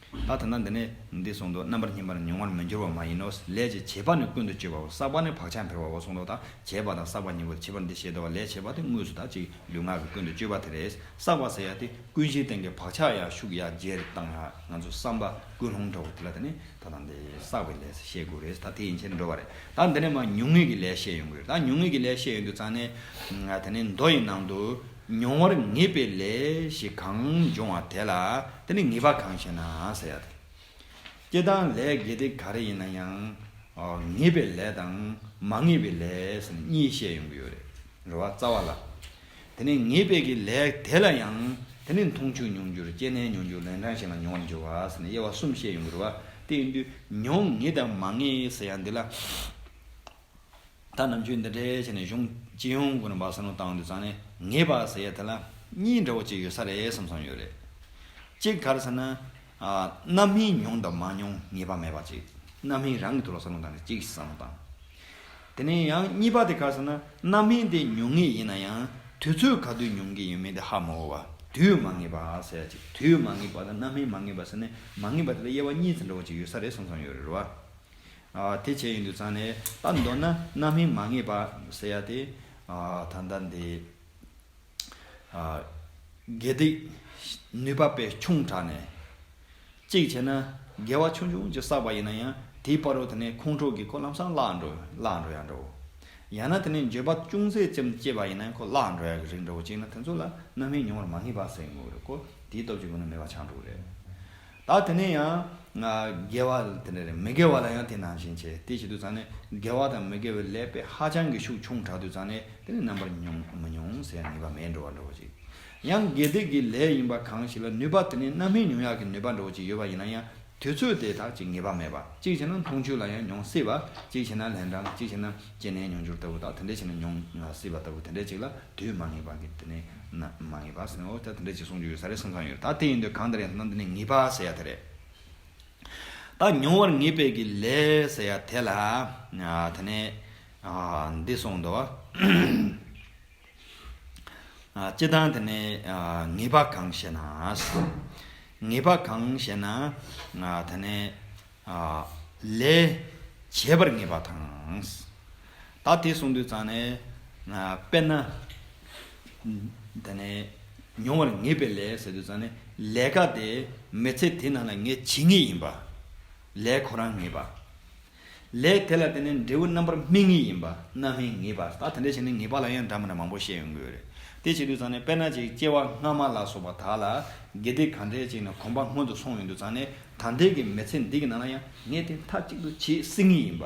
ད་ད་ལྟ་འདི་ནས་འདི་གསུངས་འདུག་རྣམ་པར་སྨིན་པར་མྱོང་བར་མི་འགྱུར་བ་མ་ཡིན་ནོ། ལས་ཀྱི་བྱེད་པ་ནི་ཀུན་ཏུ་སྤྱོད་པའོ། བསགས་པ་ནི་བག་ཆགས་འཕེལ་བའོ་གསུངས་འདུག་ད་བྱེད་པ་དང་བསགས་པ་གཉིས་པོ་ཁྱད་པར་འདི་བཤད་འདུག་བ། ལས་བྱེད་པ་དེ་དངོས་སུ་ད་ཅིག་ལུས་ངག་གི་ཀུན་ཏུ་སྤྱོད་པ་དེ་རེད། བསགས་པ་ཟེར་ཡ་དེ་ཀུན་གཞིའི་སྟེང་གི་བག་ཆགས་ཡ་ཤུགས་ཡ་རྒྱས་བཏང་ཡ་ང་ཚོ་བསམ་པ་ཀུན་སློང་འདྲ་བོ་དེ་ལ་དེ་ནི་ད་ལྟ་འདི་བསགས་པའི་ལས་ཟེར་བཤད་དགོས་རེད། ད་དེ་ཡིན་ཕྱིར་འགྲོ་བ་རེད། ད་འདི་ནས་མ་མྱོང་ངེས་ཀྱི་ལས་བཤད་ཡོང་གི་རེད། ད་མྱོང་ངེས་ཀྱི་ལས་བཤད་ཡོང་དུས་ཙང་ནས་དེ་ནི་མདོ་ཡི་ནང་དུ། མྱོང་བར་ངེས་པའི་ལས་ཞེས་གང་འབྱུང་བ་དེ་ལ་དེ་ནི་ངེས་པ་གང་ཞེ་ན་ཟེར་ཡ་དེ། སྤྱིར་བཏང་ལས་དགེ་སྡིག་ག་རེ་ཡིན་ན་ཡང་ངེས་པའི་ལས་དང་མ་ངེས་པའི་ལས་ཟེར་ནས་གཉིས་བཤད་ཡོང་གི་ཡོད་རེད། རེད་བ། རྩ་བ་ལ། དེ་ནས་ངེས་པའི་གི་ལས་དེ་ལ་ཡང་དེ་ནི་མཐོང་ཆོས་མྱོང་འགྱུར། སྐྱེས་ནས་མྱོང་འགྱུར། ལན་གྲངས་ཤིག་ལ་མྱོང་བར་འགྱུར་བ་ཟེར་ནས་དབྱེ་བ་གསུམ་བཤད་ཡོང་གི་རེད་བ། དེ་ཡིན་དུས་མྱོང་ངེས་དང་མ་ངེས་ཟེར་ཡ་འདི་ལ། ད་ནམ་རྒྱུན་འདི་འདྲའི་བྱས་ནས་གཞུང་སྤྱི་ཡོངས་སྒོ་ནས་འབའ་ས་ནང་བཏང་དུས་ཙང་ནས་ངེས་པ་ཟེར་ཡ་དེ་ལ་གཉིས་འདྲ་བོ་ཅིག་ཡོད་ས་རེད་བསམ་བསམ་ཡོད་རེད། གཅིག་ག་རེ་ཟེར་ན། ཨ། རྣམ་སྨིན་མྱོང་དང་མ་མྱོང་ངེས་པ་མེད་པ་གཅིག་རྣམ་སྨིན་རང་གི་ཐོག་ལ་བསམ་བློ་བཏང་ནས་གཅིག་བསམ་བློ་བཏང་། དེ་ནས་ཡང་གཉིས་པ་དེ་ག་རེ་ཟེར་ན། རྣམ་སྨིན་དེ་མྱོང་ངེས་ཡིན་ན་ཡང་དུས་ཚོད་ག་དུས་མྱོང་གི་ཡོད་མེད་དེ་ཧ་མ་གོ་བ། དུས་མ་ངེས་པ་ཟེར་ཡ་གཅིག་དུས་མ་ངེས་པ་དང་རྣམ་སྨིན་མ་ངེས་པ་ཟེར་ནས་མ་ངེས་པ་དེ་ལ་དབྱེ་བ་གཉིས་ཙམ་འདྲ་བོ་ཅིག་ཡོད་ས་རེད་བསམ་བསམ་ཡོད་རེད་རེད་བ། ཨ། དེ་བྱས་ཡིན་དུས་ཙང་ནས་ད་མདོར་ན་རྣམ་སྨིན་མ་ངེས་པ་ཟེར་ཡ་དེ། ཨ། ད་ལྟ་འདི། ཨ། དགེ་སྡིག་ནུས་པ་དཔེ་ཆུང་དྲགས་ནས། གཅིག་བྱས་ན་དགེ་བ་ཆུང་ཆུང་ཅིག་བསགས་པ་ཡིན་ན་ཡང་དེའི་བར་དུ་དེ་ནས་ཁོང་ཁྲོ་གིས་ཁོ་ལམ་སང་བརླག་འགྲོ་བརླག་འགྲོ་ཡ་འགྲོ། ཡང་ན་དེ་ནས་འགྱོད་པ་ཅུང་ཟད་ཙམ་སྐྱེས་པ་ཡིན་ན་ཁོ་བརླག་འགྲོ་ཡ་གི་རིགས་འདྲ་བོ་ཅིག་ན་དེ་ཚོ་ལ་རྣམ་སྨིན་མྱོང་བར་མ་ངེས་པ་ཟེར་གྱི་ཡོད་རེད། ཁོ་དེའི་སྟོབས་ཀྱི་སྒོ་ནས་མེད་པ་ཆགས་འགྲོ་གི་རེད། ད་དེ་ནས་ཡང་། དགེ་བ་དེ་འདྲ་རེད། མི་དགེ་བ་ལ་ཡང་དེ་ནང་བཞིན་བྱས། དེ་བྱེད་དུས་ཙང་ནས་དགེ་བ་དང་མི་དགེ་བའི་ལས་དཔེ་ཧ་ཅང་གི་ཤུགས་ཆུང་དྲགས་དུས་ཙང་ནས་དེ་ནས་རྣམ་པར་མྱོང་མི་མྱོང་ཟེར་ངེས་པ་མེད་འགྲོ་བ་འདྲ་བོ་ཅིག་ཡང་དགེ་སྡིག་གི་ལས་ཡིན་པ་གང་ཞིག་ལ་ནུས་པ་དེ་ནས་རྣམ་སྨིན་མྱོང་ཡག་གི་ནུས་པ་འདྲ་བོ་ཅིག་ཡོད་པ་ཡིན་ན་ཡང་དུས་ཚོད་དེ་དག་ཅིག་ངེས་པ་མེད་པ། གཅིག་བྱས་ན་འཐུང་ཆུ་ལ་ཡང་མྱོང་སྲིད་པ། གཅིག་བྱས་ན་ལན་གྲངས། གཅིག་བྱས་ན་སྐྱེ་གནས་མྱོང་འགྱུར་ལྟ་བུ་དང་དེ་འདྲ་བྱས་ན་མྱོང་སྲིད་པ་ལྟ་བུ་དེ་འདྲ་ཅིག་ལ་དུས་མ་ངེས་པ་གི་དེ་ནས་ན་མ་ངེས་པ་ཟེར་ནས་འོ་ད་དེ་འདྲ་ཅིག་གསུང་རྒྱུ་ཡོད་ས་རེད་བསམ་བསམ་ཡོད། ད་དེ་ཡིན་དུས་གང་ལྟར་ཡང་ད་འདི་ནས་ངེས་པ་ཟེར་ཡ་དེ་རེད། ད་མྱོང་བར་ངེས་པའི་གི་ལས་ཟེར་ཡ་དེ་ལ། ཨ། དེ་ནས། ཨ། འདི་གསུངས་འདུག་ཨ། སྤྱིར་བཏང་དེ་ནས། ཨ། ངེས་པ་གང་ཞེ་ན། ངེས་པ་གང་ཞེ་ན། ཨ། དེ་ནས། ཨ། ལས་བྱས་པར་ངེས་པ་དང་། ད་དེ་གསུངས་དུས་ཙང་ནས། ཨ། དཔེར་ན། དེ་ནས་མྱོང་བར་ངེས་པའི་ལས་ཟེར་དུས་ཙང་ནས་ལས་ཀ་དེ་མི་ཚེ་དེ་ནང་ལ་ངས་བྱེད་ངེས་ཡིན་པ། ལས་ཁོ་རང་ངེས་པ། ལས་དེ་ལ་བརྟེན་ནས་འབྲས་བུ་རྣམ་པར་སྨིན་ངེས་ཡིན་པ། རྣམ་སྨིན་ངེས་པ། ད་དེ་འདྲ་བྱས་ནས་ངེས་པ་ལ་ཡང་འདྲ་མི་འདྲ་མང་པོ་བཤད་ཡོང་གི་ཡོད་རེད། དེ་བྱེད་དུས་ཙང་ནས་དཔེར་ན་ཅིག་སྐྱེ་བ་སྔ་མ་ལ་སོགས་པ་དག་ལ་དགེ་སྡིག་ག་འདྲས་ཅིག་ནས་གོམས་པ་སྔོན་དུ་སོང་ཡོང་དུས་ཙང་ནས་ད་ལྟའི་གི་མི་ཚེ་འདི་གི་ནང་ལ་ཡང་ངས་དེ་མཐའ་གཅིག་ཏུ་བྱེད་སྲིད་ངེས་ཡིན་པ།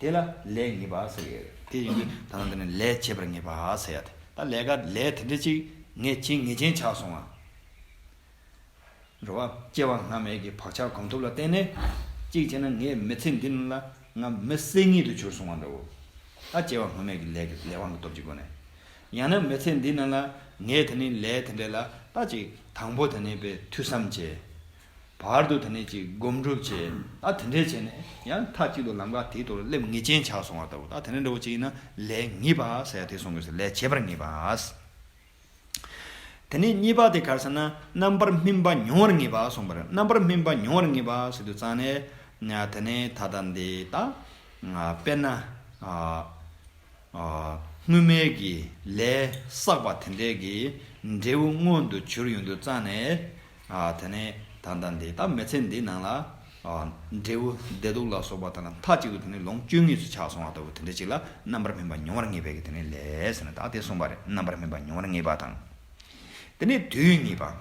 དེ་ལ་ལས་ངེས་པ་ཟེར་གི་རེད། དེ་ཡིན་དུས་ད་ལྟ་འདི་ནས་ལས་བྱེད་པར་ངེས་པ་ཟེར་ཡ་དེ། ད་ལས་ཀ་ལས་དེ་འདྲ་ཅིག་ངས་བྱེད་ངེས་ཅན་ཆགས་སོང་ང་། རེད་བ། སྐྱེ་བ་སྔ་མའི་གི་བག་ཆགས་གོམས་ཐུབ་ལ་བརྟེན་ནས། གཅིག་བྱས་ན་ངས་མི་ཚེ་འདི་ནང་ལ་ང་མི་སེར་སྔོན་དུ་གྱུར་སོང་བ་འདྲ་བོ། ད་སྐྱེ་བ་སྔ་མའི་གི་ལས་ཀྱི་ལས་དབང་གི་སྟོབས་ཀྱི་སྒོ་ནས། ཡང་ན་མི་ཚེ་འདི་ནང་ལ་ངས་དེ་ནས་ལས་དེ་འདྲས་ལ་ད་ཅིག་དང་པོ་དེ་ནས་པའི་ཐོས་བསམ་བྱས། བར་དུ་དེ་ནས་ཅིག་སྒོམ་སྒྲུབ་བྱས། ད་དེ་འདྲས་བྱས་ནས་ཡང་མཐའ་གཅིག་ཏུ་ལམ་ཁ་དེའི་ཐོག་ལ་སླེབས་ངེས་ཅན་ཆགས་སོང་བ་ལྟ་བུ། ད་དེ་འདྲ་འདྲ་བོ་ཅིག་ཡིན་ན་ལས་ངེས་པ་ཟེར་ཡ་དེ་གསུང་དགོས་ཟེར། ལས་བྱེད་པར་ངེས་པ། དེ་ནས་གཉིས་པ་དེ་ག་རེ་ཟེར་ན་རྣམ་པར་སྨིན་པ་མྱོང་བར་ངེས་པ་གསུངས་པ་རེད། རྣམ་པར་སྨིན་པ་མྱོང་བར་ངེས་པ་ཟེར་དུས་ཙང་ནས། དེ་ནས་ད་ལྟ་འདི་ད། དཔེར་ན། ཨ། ཨ། སྔོན་མའི་གི་ལས་བསགས་པ་དེ་འདྲའི་གི་འབྲས་བུ་མངོན་དུ་གྱུར་ཡོང་དུས་ཙང་ནས། ཨ། དེ་ནས་ད་ལྟ་འདི་ད་མི་ཚེ་འདི་ནང་ལ། ཨ། འབྲས་བུ་བདེ་སྡུག་ལ་སོགས་པ་དང་མཐའ་གཅིག་ཏུ་དེ་ནས་ལོངས་སྤྱོད་ངེས་སུ་ཆགས་སོང་བ་ལྟ་བུ་དེ་འདྲ་ཅིག་ལ་རྣམ་པར་སྨིན་པ་མྱོང་བར་ངེས་པའི་གི་དེ་ནས་ལས་ཟེར་ནས་ད་དེ་གསུངས་པ་རེད། རྣམ་པར་སྨིན་པ་མྱོང་བར་ངེས་པ་དང་། དེ་ནས་དུས་ངེས་པ།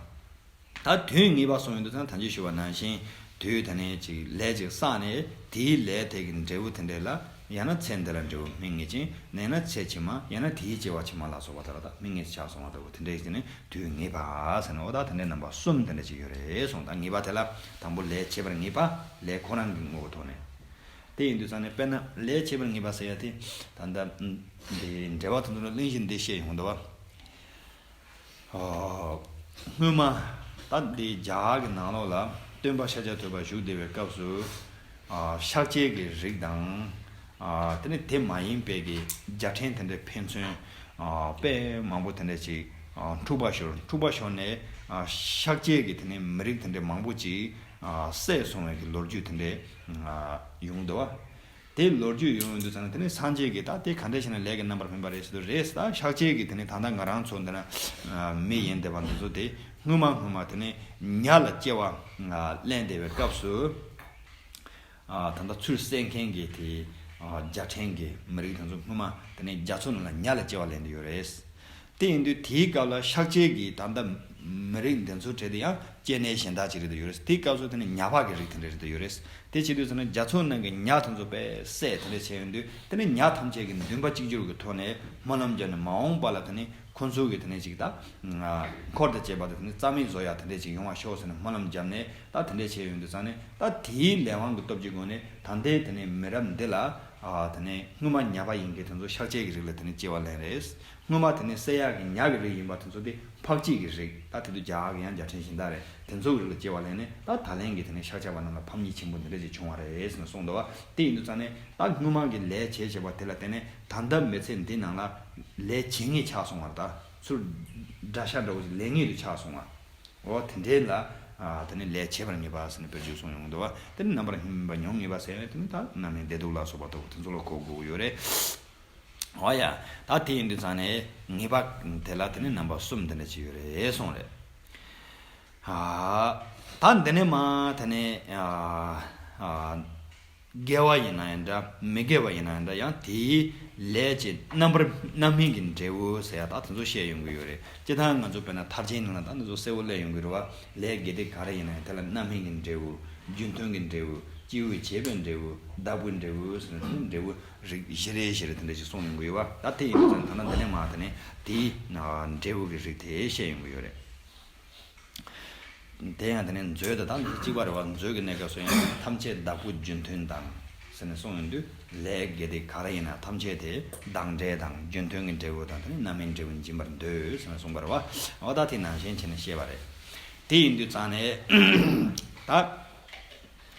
ད་དུས་ངེས་པ་གསུངས་ཡོང་དུས་ཙང་ད་ཅི་ཞུ་བ་ནང་བཞིན་དུས་དེ་ནས་ཅིག་ལས་ཅིག་བསགས་ནས་དེའི་ལས་དེ་གི་འབྲས་བུ་དེ་འདྲ་ལ་ཡང་ན་ཚེ་འདི་ལ་འབྲས་བུ་སྨིན་ངེས་ཅན། ཡང་ན་ཚེ་ཕྱི་མ། ཡང་ན་དེའི་སྐྱེ་བ་ཕྱི་མ་ལ་སོགས་པ་དག་ལ་ད་སྨིན་ངེས་ཆགས་སོང་བ་ལྟ་བུ་དེ་འདྲ་ཡིན་ནས་དུས་ངེས་པ་ཟེར་ནས། འོ་ད་དེ་འདྲའི་རྣམ་པ་གསུམ་དེ་འདྲ་ཅིག་ཡོད་རེད་གསུངས། ད་ངེས་པ་དེ་ལ་དང་པོ་ལས་བྱེད་པར་ངེས་པ། ལས་ཁོ་རང་གི་ངོ་བོ་ཐོག་ནས། དེ་ཡིན་དུས་ཙང་ནས་དཔེར་ན་ལས་བྱེད་པར་ངེས་པ་ཟེར་ཡ་དེ་ད་ལྟ་འདི་འགྲེལ་པ་དེ་ཚོ་ལ་གླེང་གཞི་འདི་བཤད་ཡོང་འདུག་བ། ཨ། སྔོན་མ་ད་འདི་རྒྱ་གར་གྱི་ནང་ལོགས་ལ་སྟོན་པ་ཤཱཀྱ་ཐུབ་པ་བཞུགས་བསྡད་པའི་སྐབས་སུ། ཨ། ཤཱཀྱའི་གི་རིགས་དང་། ཨ། དེ་ནས་དེ་མ་ཡིན་པའི་གི་རྒྱལ་ཕྲན་དེ་འདྲ་ཕན་ཚུན། ཨ། དཔེ་མང་པོ་དེ་འདྲ་ཅིག་ཨ། འཁྲུག་པ་ཤོར། འཁྲུག་པ་ཤོར་ནས། ཨ། ཤཱཀྱའི་གི་དེ་ནས་མི་རིགས་དེ་འདྲ་མང་པོ་ཅིག་ཨ། བསད་སོང་བའི་གི་ལོ་རྒྱུས་དེ་འདྲ། ཨ། ཡོང་འདུག་བ། དེ་ལོ་རྒྱུས་ཡོང་ཡོང་དུས་ཙང་ནས་དེ་ནས་སངས་རྒྱས་ཀྱིས་ད་དེ་ག་འདྲ་བྱས་ན་ལས་ཀྱི་རྣམ་པར་སྨིན་པ་རེད་ཟེར་དུས། རེད་ད་ཤཱཀྱའི་གི་དེ་ནས་ད་ལྟ་ང་རང་ཚོ་འདི་ན་མི་ཡིན་བསྡད་པ་འདི་ཚོ་དེ་སྔོན་མ་སྔོན་མ་དེ་ནས་ཉ་ལ་སྐྱེ་བ་ལེན་བསྡད་པའི་སྐབས་སུ། ད་ལྟ་ཚུར་བསད་མཁན་གྱི་དེ་རྒྱལ་ཕྲན་གྱི་མི་རིགས་དེ་ཚོ་སྔོན་མ་དེ་ནས་རྒྱ་མཚོ་ནང་ལ་ཉ་ལ་སྐྱེ་བ་ལེན་བསྡད་ཡོད་རེད། དེ་ཡིན་དུས་དེའི་སྐབས་ལ་ཤཱཀྱའི་གི་ད་ལྟ་ མི་རིགས་འདི་ཚོའི་གྲས་དེ་ཡང་སྐྱེ་གནས་གཞན་དག་ཅིག་རེད་དུ་ཡོད་རེད། དེའི་སྐབས་སུ་དེ་ནི་ཉ་པ་གི་རིགས་དེ་འདྲ་རེད་དུ་ཡོད་རེད། དེ་བྱེད་དུས་ཙམ་ན་རྒྱ་མཚོའི་ནང་གི་ཉ་དེ་ཚོ་དཔེ་བསད་དེ་འདྲ་བྱས་ཡོང་དུས་དེ་ནི་ཉ་ཐམས་ཅད་ཀྱི་འདུན་པ་གཅིག་གྱུར་གྱི་ཐོག་ནས་སྨོན་ལམ་བརྒྱབ་ནས་མ་འོངས་པ་ལ་དེ་ནི་ཁོ་ཚོ་གི་དེ་ནི་ཅིག་ད་འཁོར་དང་བཅས་པ་དེ་དེ་ནི་རྩ་མེད་བཟོ་ཡ་དེ་འདྲ་ཅིག་ཡོང་བ་ཤོག་ཟེར་ནས་སྨོན་ལམ་བརྒྱབ་ནས། ད་དེ་འདྲ་བྱས་ཡོང་དུས་ཙམ་ནས་ད་དེའི་ལས་དབང་གི་སྟོབས་ཀྱི་སྒོ་ནས་ད་ལྟའི་དེ་ནི་མི་རབས་འདི་ལ་ཨ་དེ་ནི་སྔོན་མ་ཉ་པ་ཡིན་མཁན་དེ་ཚོ་གཤག་བཅོས་ཀྱི་རིགས་ལ་དེ་ནི་སྐྱེ་བ་ལེན་རེད། སྔོན་མ་དེ་ནི་བསད་ཡག་གི་ཉ་གི་རིགས་ཡིན་པ་དེ་ཚོ་དེ་ཕག་སྐྱེས་ཀྱི་རིགས། ད་དེ་དུས་རྒྱ་གར་གྱི་ཡང་རྒྱལ་ཕྲན་གཞན་དག་རེད། དེ་ཚོ་གི་རིགས་ལ་སྐྱེ་བ་ལེན་ནས་ད་ད་ལན་གྱི་དེ་ནི་ཤཱཀྱ་པ་རྣམས་ལ་ཕམ་ཉེས་ཆེན་པོ་འདི་འདྲ་ཅིག་བྱུང་བ་རེད་ཟེར་ནས་གསུངས་འདུག་བ། དེ་ཡིན་དུས་ཙང་ནས་ད་སྔོན་མ་གི་ལས་བྱས་བྱས་པ་དེ་ལ་བརྟེན་ནས་ད་ལྟ་མི་ཚེ་འདི་ནང་ལ་ལས་བྱེད་ངེས་ཆགས་སོང་བ་རེད། ད་ཚུར་དགྲ་ཤ་འདྲ་བོ་ཞིག་ལེན་ངེས་དུ་ཆགས་སོང་བ། འོ་དེ་འདྲའི་ལ་ཨ་དེ་ནི་ལས་བྱེད་པར་ངེས་པ་ཟེར་ནས་དཔེར་བརྗོད་གསུངས་ཡོང་འདུག་བ། དེ་ནི་རྣམ་པར་སྨིན་པ་མྱོང་ངེས་པ་ཟེར་ནས་དེ་ནི་ད་རྣམ་སྨིན་བདེ་སྡུག་ལ་སོགས་པ་ལྟ་བུ་དེ་ཚོ་ལ་གོ་དགོས་ཀྱི་ཡོད་རེད། འོ་ཡ། ད་དེ་ཡིན་དུས་ཙང་ནས་ངེས་པ་དེ་ལ་དེ་ནི་རྣམ་པ་གསུམ་དེ་འདྲ་ཅིག་ཡོད་རེད་གསུངས་རེད། ཨ། ད་འདི་ནས་མ་དེ་ནས་ཨ་ཨ་དགེ་བ་ཡིན་ན་ཡང་འདྲ་མི་དགེ་བ་ཡིན་ན་ཡང་འདྲ་ཡང་དེའི་ལས་ཀྱི་རྣམ་པར་རྣམ་སྨིན་གྱི་འབྲས་བུ་ཟེར་ཡ་ད་དེ་ཚོ་བཤད་ཡོང་གི་ཡོད་རེད། སྤྱིར་བཏང་ང་ཚོ་དཔེར་ན་མཐར་ཕྱིན་ནང་ལ་ད་འདི་ཚོ་གསལ་བོ་སླེབས་ཡོང་གི་རེད་བ། ལས་དགེ་སྡིག་ག་རེ་ཡིན་ན་ཡང་དེ་ལ་རྣམ་སྨིན་གྱི་འབྲས་བུ། རྒྱུ་མཐུན་གྱི་འབྲས་བུ། སྐྱེས་བུས་བྱས་པའི་འབྲས་བུ། བདག་པོའི་འབྲས་བུ་ཟེར་ནས་དེ་འབྲས་བུ་རིགས་བཞི་རེ་བཞི་རེ་དེ་འདྲ་ཞིག་གསུངས་ཡོང་གི་ཡོད་བ། ད་དེ་ཡིན་དུས་ཙང་ད་ལྟ་འདི་ནས་མ་དེ་ནས་དེའི་འབྲས་བུ་གི་རིགས་དེ་བཤད་ཡོང་གི་ཡོད་རེད། དེ་ཡང་དེ་ནས་མཛོད་དེ་དང་གཅིག་པ་རེད་བ། མཛོད་ཀྱི་གནས་སྐབས་སུ་ཡང་ཐམས་ཅད་བདག་པོ་རྒྱུ་མཐུན་དང་ཟེར་ནས་གསུངས་ཡོང་དུས་ལས་དགེ་སྡིག་ག་རེ་ཡིན་ན་ཐམས་ཅད་དེ་བདག་འབྲས་དང་རྒྱུ་མཐུན་གྱི་འབྲས་བུ་དང་དེ་ནས་རྣམ་སྨིན་འབྲས་བུ་འབྱིན་པར་འདོད་ཟེར་ནས་གསུངས་པ་རེད་བ། འོ་ད་དེ་ནང་བཞིན་བྱས་ནས་བཤད་པ་རེད། དེ་ཡིན་དུས་ཙང་ནས་ད།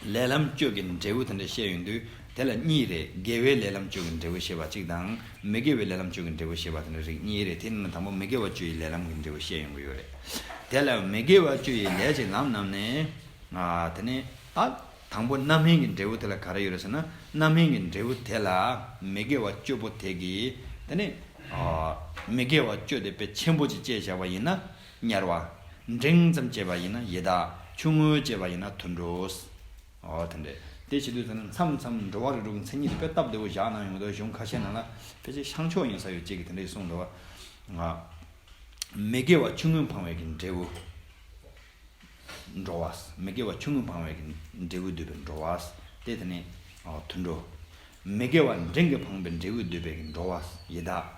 ལས་ལམ་བཅུ་གི་འབྲས་བུ་དེ་འདྲ་བཤད་ཡོང་དུས་དེ་ལ་གཉིས་རེད། དགེ་བའི་ལས་ལམ་བཅུ་གི་འབྲས་བུ་བཤད་པ་གཅིག་དང་། མི་དགེ་བའི་ལས་ལམ་བཅུ་གི་འབྲས་བུ་བཤད་པ་དེ་འདྲ་རིགས་གཉིས་རེད། དེ་ནི་དང་པོ་མི་དགེ་བ་བཅུ་ཡི་ལས་ལམ་གྱི་འབྲས་བུ་བཤད་ཡོང་གི་ཡོད་རེད། དེ་ལ་མི་དགེ་བ་བཅུ་ཡི་ལས་ཀྱི་ལམ་རྣམས་ནི། ཨ་དེ་ནི་ད་དང་པོ་རྣམ་སྨིན་གྱི་འབྲས་བུ་དེ་ལ་ག་རེ་ཡོད་རེད་ཟེར་ན། རྣམ་སྨིན་གྱི་འབྲས་བུ་དེ་ལ་མི་དགེ་བ་བཅུ་པོ་དེ་གིས་དེ་ནི་ཨ་མི་དགེ་བ་བཅུ་དེ་དཔེ་ཆེན་པོ་ཅིག་བྱས་བཞག་པ་ཡིན་ན་དམྱལ་བ། འབྲིང་ཙམ་བྱས་པ་ཡིན་ན་ཡི་དྭགས། ཆུང་ངུ་བྱས་པ་ཡིན་ན་དུད་འགྲོ། ཨོ་དེ་འདྲས། དེ་བྱེད་དུས་ཙམ་ན་མཚམས་མཚམས་འགྲོ་བ་རིགས་དྲུག་གི་མཚན་ཉིད་དེ་དཔེ་སྟབས་བདེ་བོ་བཞག་གནང་ཡོང་དུས་གཞུང་ཁ་ཤས་ནང་ལ་ཕལ་ཆེར་ཤངས་ཆོས་ཡིན་ས་ཡོད་ཅིག་གིས་དེ་འདྲས་གསུངས་འདུག་བ། མི་དགེ་བ་ཆུང་ངུས་འཕངས་པའི་གི་འབྲས་བུ། འགྲོ་བ། མི་དགེ་བ་ཆུང་ངུས་འཕངས་པའི་གི་འབྲས་བུ་བསྡུས་པའི་འགྲོ་བ། དེ་དེ་ནས་ཨོ་དུད་འགྲོ། མི་དགེ་བ་འབྲིང་གིས་འཕངས་པའི་འབྲས་བུ་བསྡུས་པའི་གི་འགྲོ་བ། ཡི་དྭགས།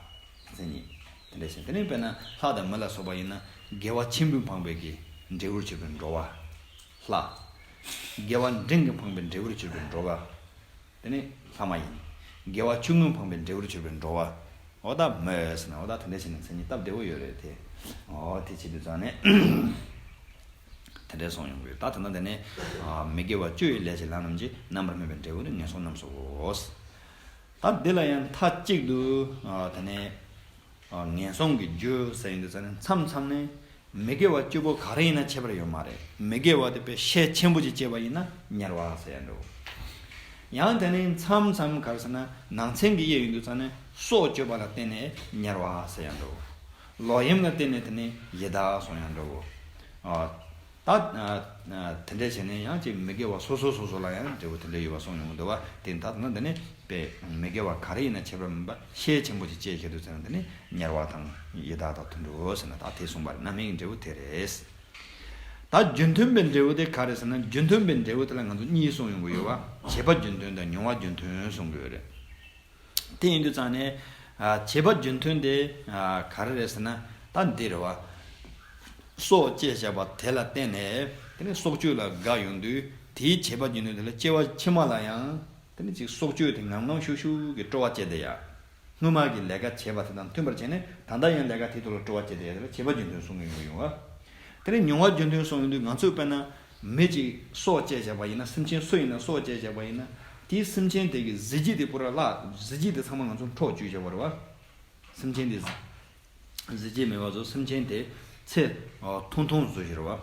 མཚན་ཉིད། དེ་འདྲས་ཟེར། དེ་ནས་དཔེར་ན་ལྷ་དང་མི་ལ་སོགས་པ་ཡིན་ན་དགེ་བ་ཆེན་པོས་འཕངས་པའི་གི་འབྲས་བུར་གྱུར་པའི་འགྲོ་བ། ལྷ། དགེ་བ་འབྲིང་གིས་འཕངས་པའི་འབྲས་བུར་གྱུར་པའི་འགྲོ་བ། དེ་ནི་ལྷ་མ་ཡིན། དགེ་བ་ཆུང་ངུས་འཕངས་པའི་འབྲས་བུར་གྱུར་པའི་འགྲོ་བ། འོ་ད་མི་ཟེར་ན་འོ་ད་དེ་འདྲ་བྱས་ན་མཚན་ཉིད་སྟབས་བདེ་བོ་ཡོད་རེད་དེ། འོ་དེ་བྱེད་དུས་ཙང་ནས་དེ་འདྲ་གསུངས་ཡོང་གི་ཡོད། ད་དེ་ན་དེ་ནས་མི་དགེ་བ་བཅུ་ཡི་ལས་ཀྱི་ལམ་རྣམས་ཀྱི་རྣམ་པར་སྨིན་པའི་འབྲས་བུ་ནི་ངན་སོང་རྣམས་སོ། ད་འདི་ལ་ཡང་མཐའ་གཅིག་ཏུ་དེ་ནས། ངན་སོང་གི་རྒྱུ་ཟེར་ཡོང་དུས་ཙམ་ནས་མཚམས་མཚམས་ནས་མི་དགེ་བ་བཅུ་པོ་ག་རེ་ཡིན་ན་ཁྱད་པར་ཡོད་མ་རེད། མི་དགེ་བ་དེ་དཔེ་ཤས་ཆེན་པོ་ཅིག་བྱས་པ་ཡིན་ན་དམྱལ་བ་ཟེར་ཡ་འགྲོ། ཡང་དེ་ནས་མཚམས་མཚམས་ག་རེ་ཟེར་ན་ནང་ཚན་གྱི་དབྱེ་ཡོང་དུས་ཙམ་ནས་སྲོག་གཅོད་པ་ལ་བརྟེན་ནས་དམྱལ་བ་ཟེར་ཡ་འགྲོ། ལོག་གཡེམ་ལ་བརྟེན་ནས་དེ་ནས་ཡི་དྭགས་གསུང་ཡ་འགྲོ། ད་དེ་འདྲ་བྱས་ནས་ཡང་ཅིག་མི་དགེ་བ་སོ་སོ་སོ་སོ་ལ་ཡང་འབྲས་བུ་དེ་འདྲ་ཡོད་པ་གསུངས་ཡོང་གི་འདུག་བ། དེ་ད་ན་འདི་ནི་དཔེ་མི་དགེ་བ་ག་རེ་ཡིན་ན་ཁྱད་པར་མིན་པ་ཤས་ཆེན་པོ་ཅིག་བྱས་ཁྱེད་དུ་ཚེ་ན་འདི་ནི་དམྱལ་བ་དང་ཡི་དྭགས་དང་དུད་འགྲོ་ཟེར་ན་ད་དེ་གསུངས་པ་རེད། རྣམ་སྨིན་གྱི་འབྲས་བུ་དེ་རེད། ད་རྒྱུ་མཐུན་པའི་འབྲས་བུ་དེ་ག་རེ་ཟེར་ན་རྒྱུ་མཐུན་པའི་འབྲས་བུ་དེ་ལ་ང་ཚོ་གཉིས་གསུངས་ཡོང་གི་ཡོད་བ། བྱེད་པ་རྒྱུ་མཐུན་དང་མྱོང་བ་རྒྱུ་མཐུན་གསུངས་གི་ཡོད་རེད། དེ་ཡིན་དུས་ཙང་ནས་ཨ་བྱེད་པ་རྒྱུ་མཐུན་དེ་ཨ་ག་རེ་རེད་ཟེར་ན་ད་འདི་རེད་བ། སྲོག་བཅད་བཞག་པ་དེ་ལ་བརྟེན་ནས་དེ་ནི་སྲོག་གཅོད་ལ་དགའ་ཡོང་དུས་དེའི་བྱེད་པ་རྒྱུ་མཐུན་དེ་ལ་སྐྱེ་བ་ཕྱི་མ་ལ་ཡང་དེ་ནི་ཅིག་སྲོག་གཅོད་དེ་ངམ་ངམ་ཤུགས་ཤུགས་ཀྱིས་སྤྲོ་བ་སྐྱེ་བསྡད་ཡ། སྔོན་མ་གི་ལས་ཀ་བྱས་པ་དེ་དང་མཐུན་པར་བྱས་ནས་ད་ལྟ་ཡང་ལས་ཀ་དེའི་ཐོག་ལ་སྤྲོ་བ་སྐྱེ་བསྡད་ཡ་དེ་ལ་བྱེད་པ་རྒྱུ་མཐུན་གསུང་གི་ཡོང་གི་ཡོང་བ། དེ་ནི་མྱོང་བ་རྒྱུ་མཐུན་གསུང་ཡོང་དུས་ང་ཚོས་དཔེར་ན། མི་གཅིག་སྲོག་བཅད་བཞག་པ་ཡིན་ན་སེམས་ཅན་སུ་ཡིན་ན་སྲོག་བཅད་བཞག་པ་ཡིན་ན་དེའི་སེམས་ཅན་དེ་གི་གཟི་བརྗིད་དེ་པུ་ར་བརླག་གཟི་བརྗིད་དེ་ཚང་མ་ང་ཚོ་འཕྲོག་བཅུག་བཞག་པ་རེད་བ། སེམས་ཅན་དེ་གཟི་བརྗིད་མེད་པ་ཚོ་སེམས་ཅན་དེ་ཚེ་ཐུང་ཐུང་བཟོ་བཞག་རེད་བ།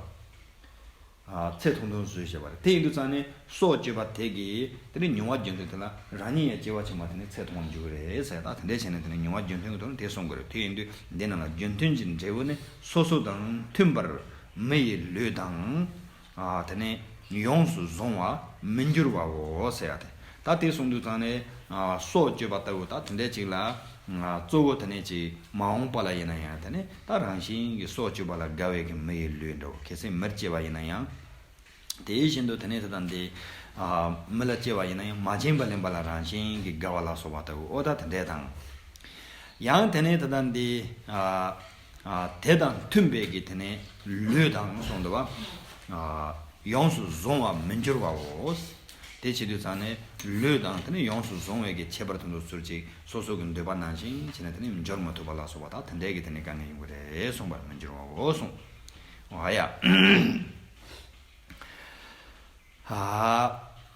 ཚེ་ཐུང་ཐུང་བཟོ་བཞག་པ་རེད། དེ་ཡིན་དུས་ཙང་ནས་སྲོག་གཅོད་པ་དེ་གིས་དེ་ནི་མྱོང་བ་རྒྱུ་མཐུན་དེ་ལ་རང་ཉིད་ཡང་སྐྱེ་བ་ཕྱི་མ་དེ་ནི་ཚེ་ཐུང་བར་འགྱུར་གི་རེད་ཟེར། ད་དེ་འདྲས་བྱས་ནས་དེ་ནི་མྱོང་བ་རྒྱུ་མཐུན་གྱི་ཐོག་ནས་དེ་གསུང་གི་རེད། དེ་ཡིན་དུས་འདི་ནང་ལ་རྒྱུ་མཐུན་གྱི་འབྲས་བུ་ནི་སོ་སོ་དང་མཐུན་པར་མི་ཡི་ལུས་དང་། ཨ་དེ་ནས་ཡོངས་སུ་བཟུང་བ་མི་འགྱུར་བའོ་ཟེར་ཡ་དེ། ད་དེ་གསུངས་དུས་ཙང་ནས་ཨ་སྲོག་གཅོད་པ་ལྟ་བུ་ད་དེ་འདྲ་ཅིག་ལ་ཨ་གཙོ་བོ་དེ་ནས་ཅིག་མ་འོངས་པ་ལ་ཡིན་ན་ཡང་དེ་ནས་ད་རང་བཞིན་གྱིས་སྲོག་གཅོད་པ་ལ་དགའ་བའི་གི་མི་ཡི་ལུས་འདྲ་བོ། གལ་སྲིད་མིར་སྐྱེ་བ་ཡིན་ན་ཡང་། དེ་བཞིན་དུ་དེ་ནས་ད་ལྟ་འདི་ཨ་མི་ལ་སྐྱེ་བ་ཡིན་ན་ཡང་མ་བྱིན་པ་ལེན་པ་ལ་རང་བཞིན་གྱིས་དགའ་བ་ལ་སོགས་པ་ལྟ་བུ། འོ་ད་དེ་འདྲ་དང་། ཡང་དེ་ནས་ད་ལྟ་འདི་ཨ་ཨ་དེ་དང་མཐུན་པའི་གི་དེ་ནས་ལུས་དང་གསུངས་འདུག་བ། ཨ་ཡོངས་སུ་བཟུང་བར་མི་འགྱུར་བའོ། དེ་བྱེད་དུས་ཙང་ནས་ལུས་དང་དེ་ནས་ཡོངས་སུ་བཟུང་བའི་གི་ཁྱད་པར་དེ་ཚོ་ཚུར་ཅིག་སོ་སོ་གི་འདོད་པ་ནང་བཞིན་བྱས་ནས་དེ་ནས་འབྱོར་མ་ཐུབ་པ་ལ་སོགས་པ་དག་དེ་འདྲའི་གི་དེ་ནས་དཀའ་ངལ་ཡོང་གི་རེད་གསུངས་པར་མི་འགྱུར་བའོ་གསུངས། འོ་ཡ།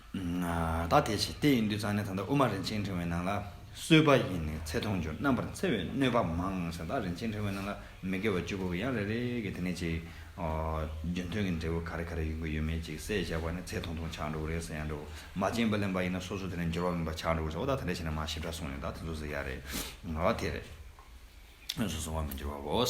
ཨ། ད་དེ་བྱས་དེ་ཡིན་དུས་ཙང་ནས་ད་ལྟ་དབུ་མ་རིན་ཆེན་ཕྲེང་བའི་ནང་ལ། གསོད་པ་ཡིས་ནི་ཚེ་ཐུང་འགྱུར། རྣམ་པར་འཚེ་བས་གནོད་པ་མང་ཟེར། ད་རིན་ཆེན་ཕྲེང་བའི་ནང་ལ་མི་དགེ་བ་བཅུ་པོ་གི་ཡང་རེ་རེ་གི་དེ་ནས་ཅིག་ཨོ། རྒྱུ་མཐུན་གྱི་འབྲས་བུ་ག་རེ་ག་རེ་ཡོང་གི་ཡོད་མེད་ཅིག་བསལ་བཞག་པ་ནི་ཚེ་ཐུང་ཐུང་ཆགས་འགྲོ་གི་རེད་ཟེར་ཡང་འགྲོ། མ་བྱིན་པ་ལེན་པ་ཡིན་ན་སོ་སོ་དེ་ནས་འགྱུར་བ་མིན་པ་ཆགས་འགྲོ་གི་རེད། འོ་ད་དེ་འདྲ་བྱས་ན་མ་ཞིབ་ཕྲ་གསུངས་ཡོད། ད་དེ་ཚོ་ཟེར་ཡ་རེད། འོ་དེ་རེད། ཡོངས་སུ་བཟུང་བར་མི་འགྱུར་བའོ།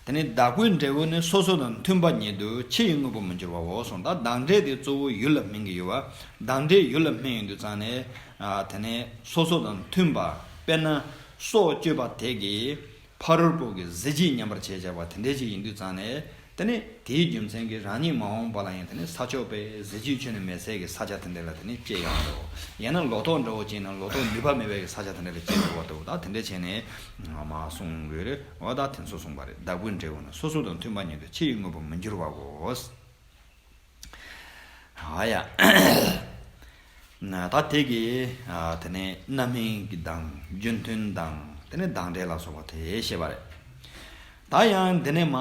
དེ་ནས་བདག་པོའི་འབྲས་བུ་ནི་སོ་སོ་དང་མཐུན་པ་ཉིད་དུ་ཕྱི་ཡི་དངོས་པོར་མི་འགྱུར་བའོ་གསུངས། ད་བདག་འབྲས་དེ་གཙོ་བོ་ཡུལ་ལ་སྨིན་གྱི་ཡོད་པ། བདག་འབྲས་ཡུལ་ལ་སྨིན་ཡོང་དུས་ཙང་ནས་ཨ་དེ་ནས་སོ་སོ་དང་མཐུན་པ། དཔེར་ན་སྲོག་གཅོད་པ་དེ་གིས་ཕ་རོལ་པོ་གི་གཟི་བརྗིད་ཉམས་པར་བྱས་བཞག་པ་དེ་འདྲའི་ཞིག་ཡིན་དུས་ཙང་ནས། དེ་ནས་དེའི་རྒྱུ་མཚན་གྱིས་རང་ཉིད་མ་འོངས་པ་ལ་ཡང་དེ་ནས་ས་ཕྱོགས་པའི་གཟི་བརྗིད་ཁྱོན་ནས་མེད་སའི་གི་ས་ཆ་དེ་འདྲ་ལ་དེ་ནས་སྐྱེ་ཡོང་འགྲོ། ཡང་ན་ལོ་ཏོག་འདྲ་བོ་ཅིག་ན་ལོ་ཏོག་ནུས་པ་མེད་པའི་གི་ས་ཆ་དེ་འདྲ་ལ་སྐྱེ་འགྲོ་བ་འདུག་ད་དེ་འདྲ་བྱས་ནས་ང་མ་གསུང་ཡོད་རེད། འོ་ད་དེ་ཚོ་གསུངས་པ་རེད། བདག་པོའི་འབྲས་བུ་ནི་སོ་སོ་དང་མཐུན་པ་ཉིད་དུ་ཕྱི་ཡི་དངོས་པོར་མི་འགྱུར་བའོ། ཨ་ཡ། ན་ད་དེ་གི་ཨ་དེ་ནས་རྣམ་སྨིན་གྱི་དང་རྒྱུ་མཐུན་དང་དེ་ནས་བདག་འབྲས་ལ་སོགས་པ་དེ་བཤད་པ་རེད། ད་ཡང་འདི་ནས་མ་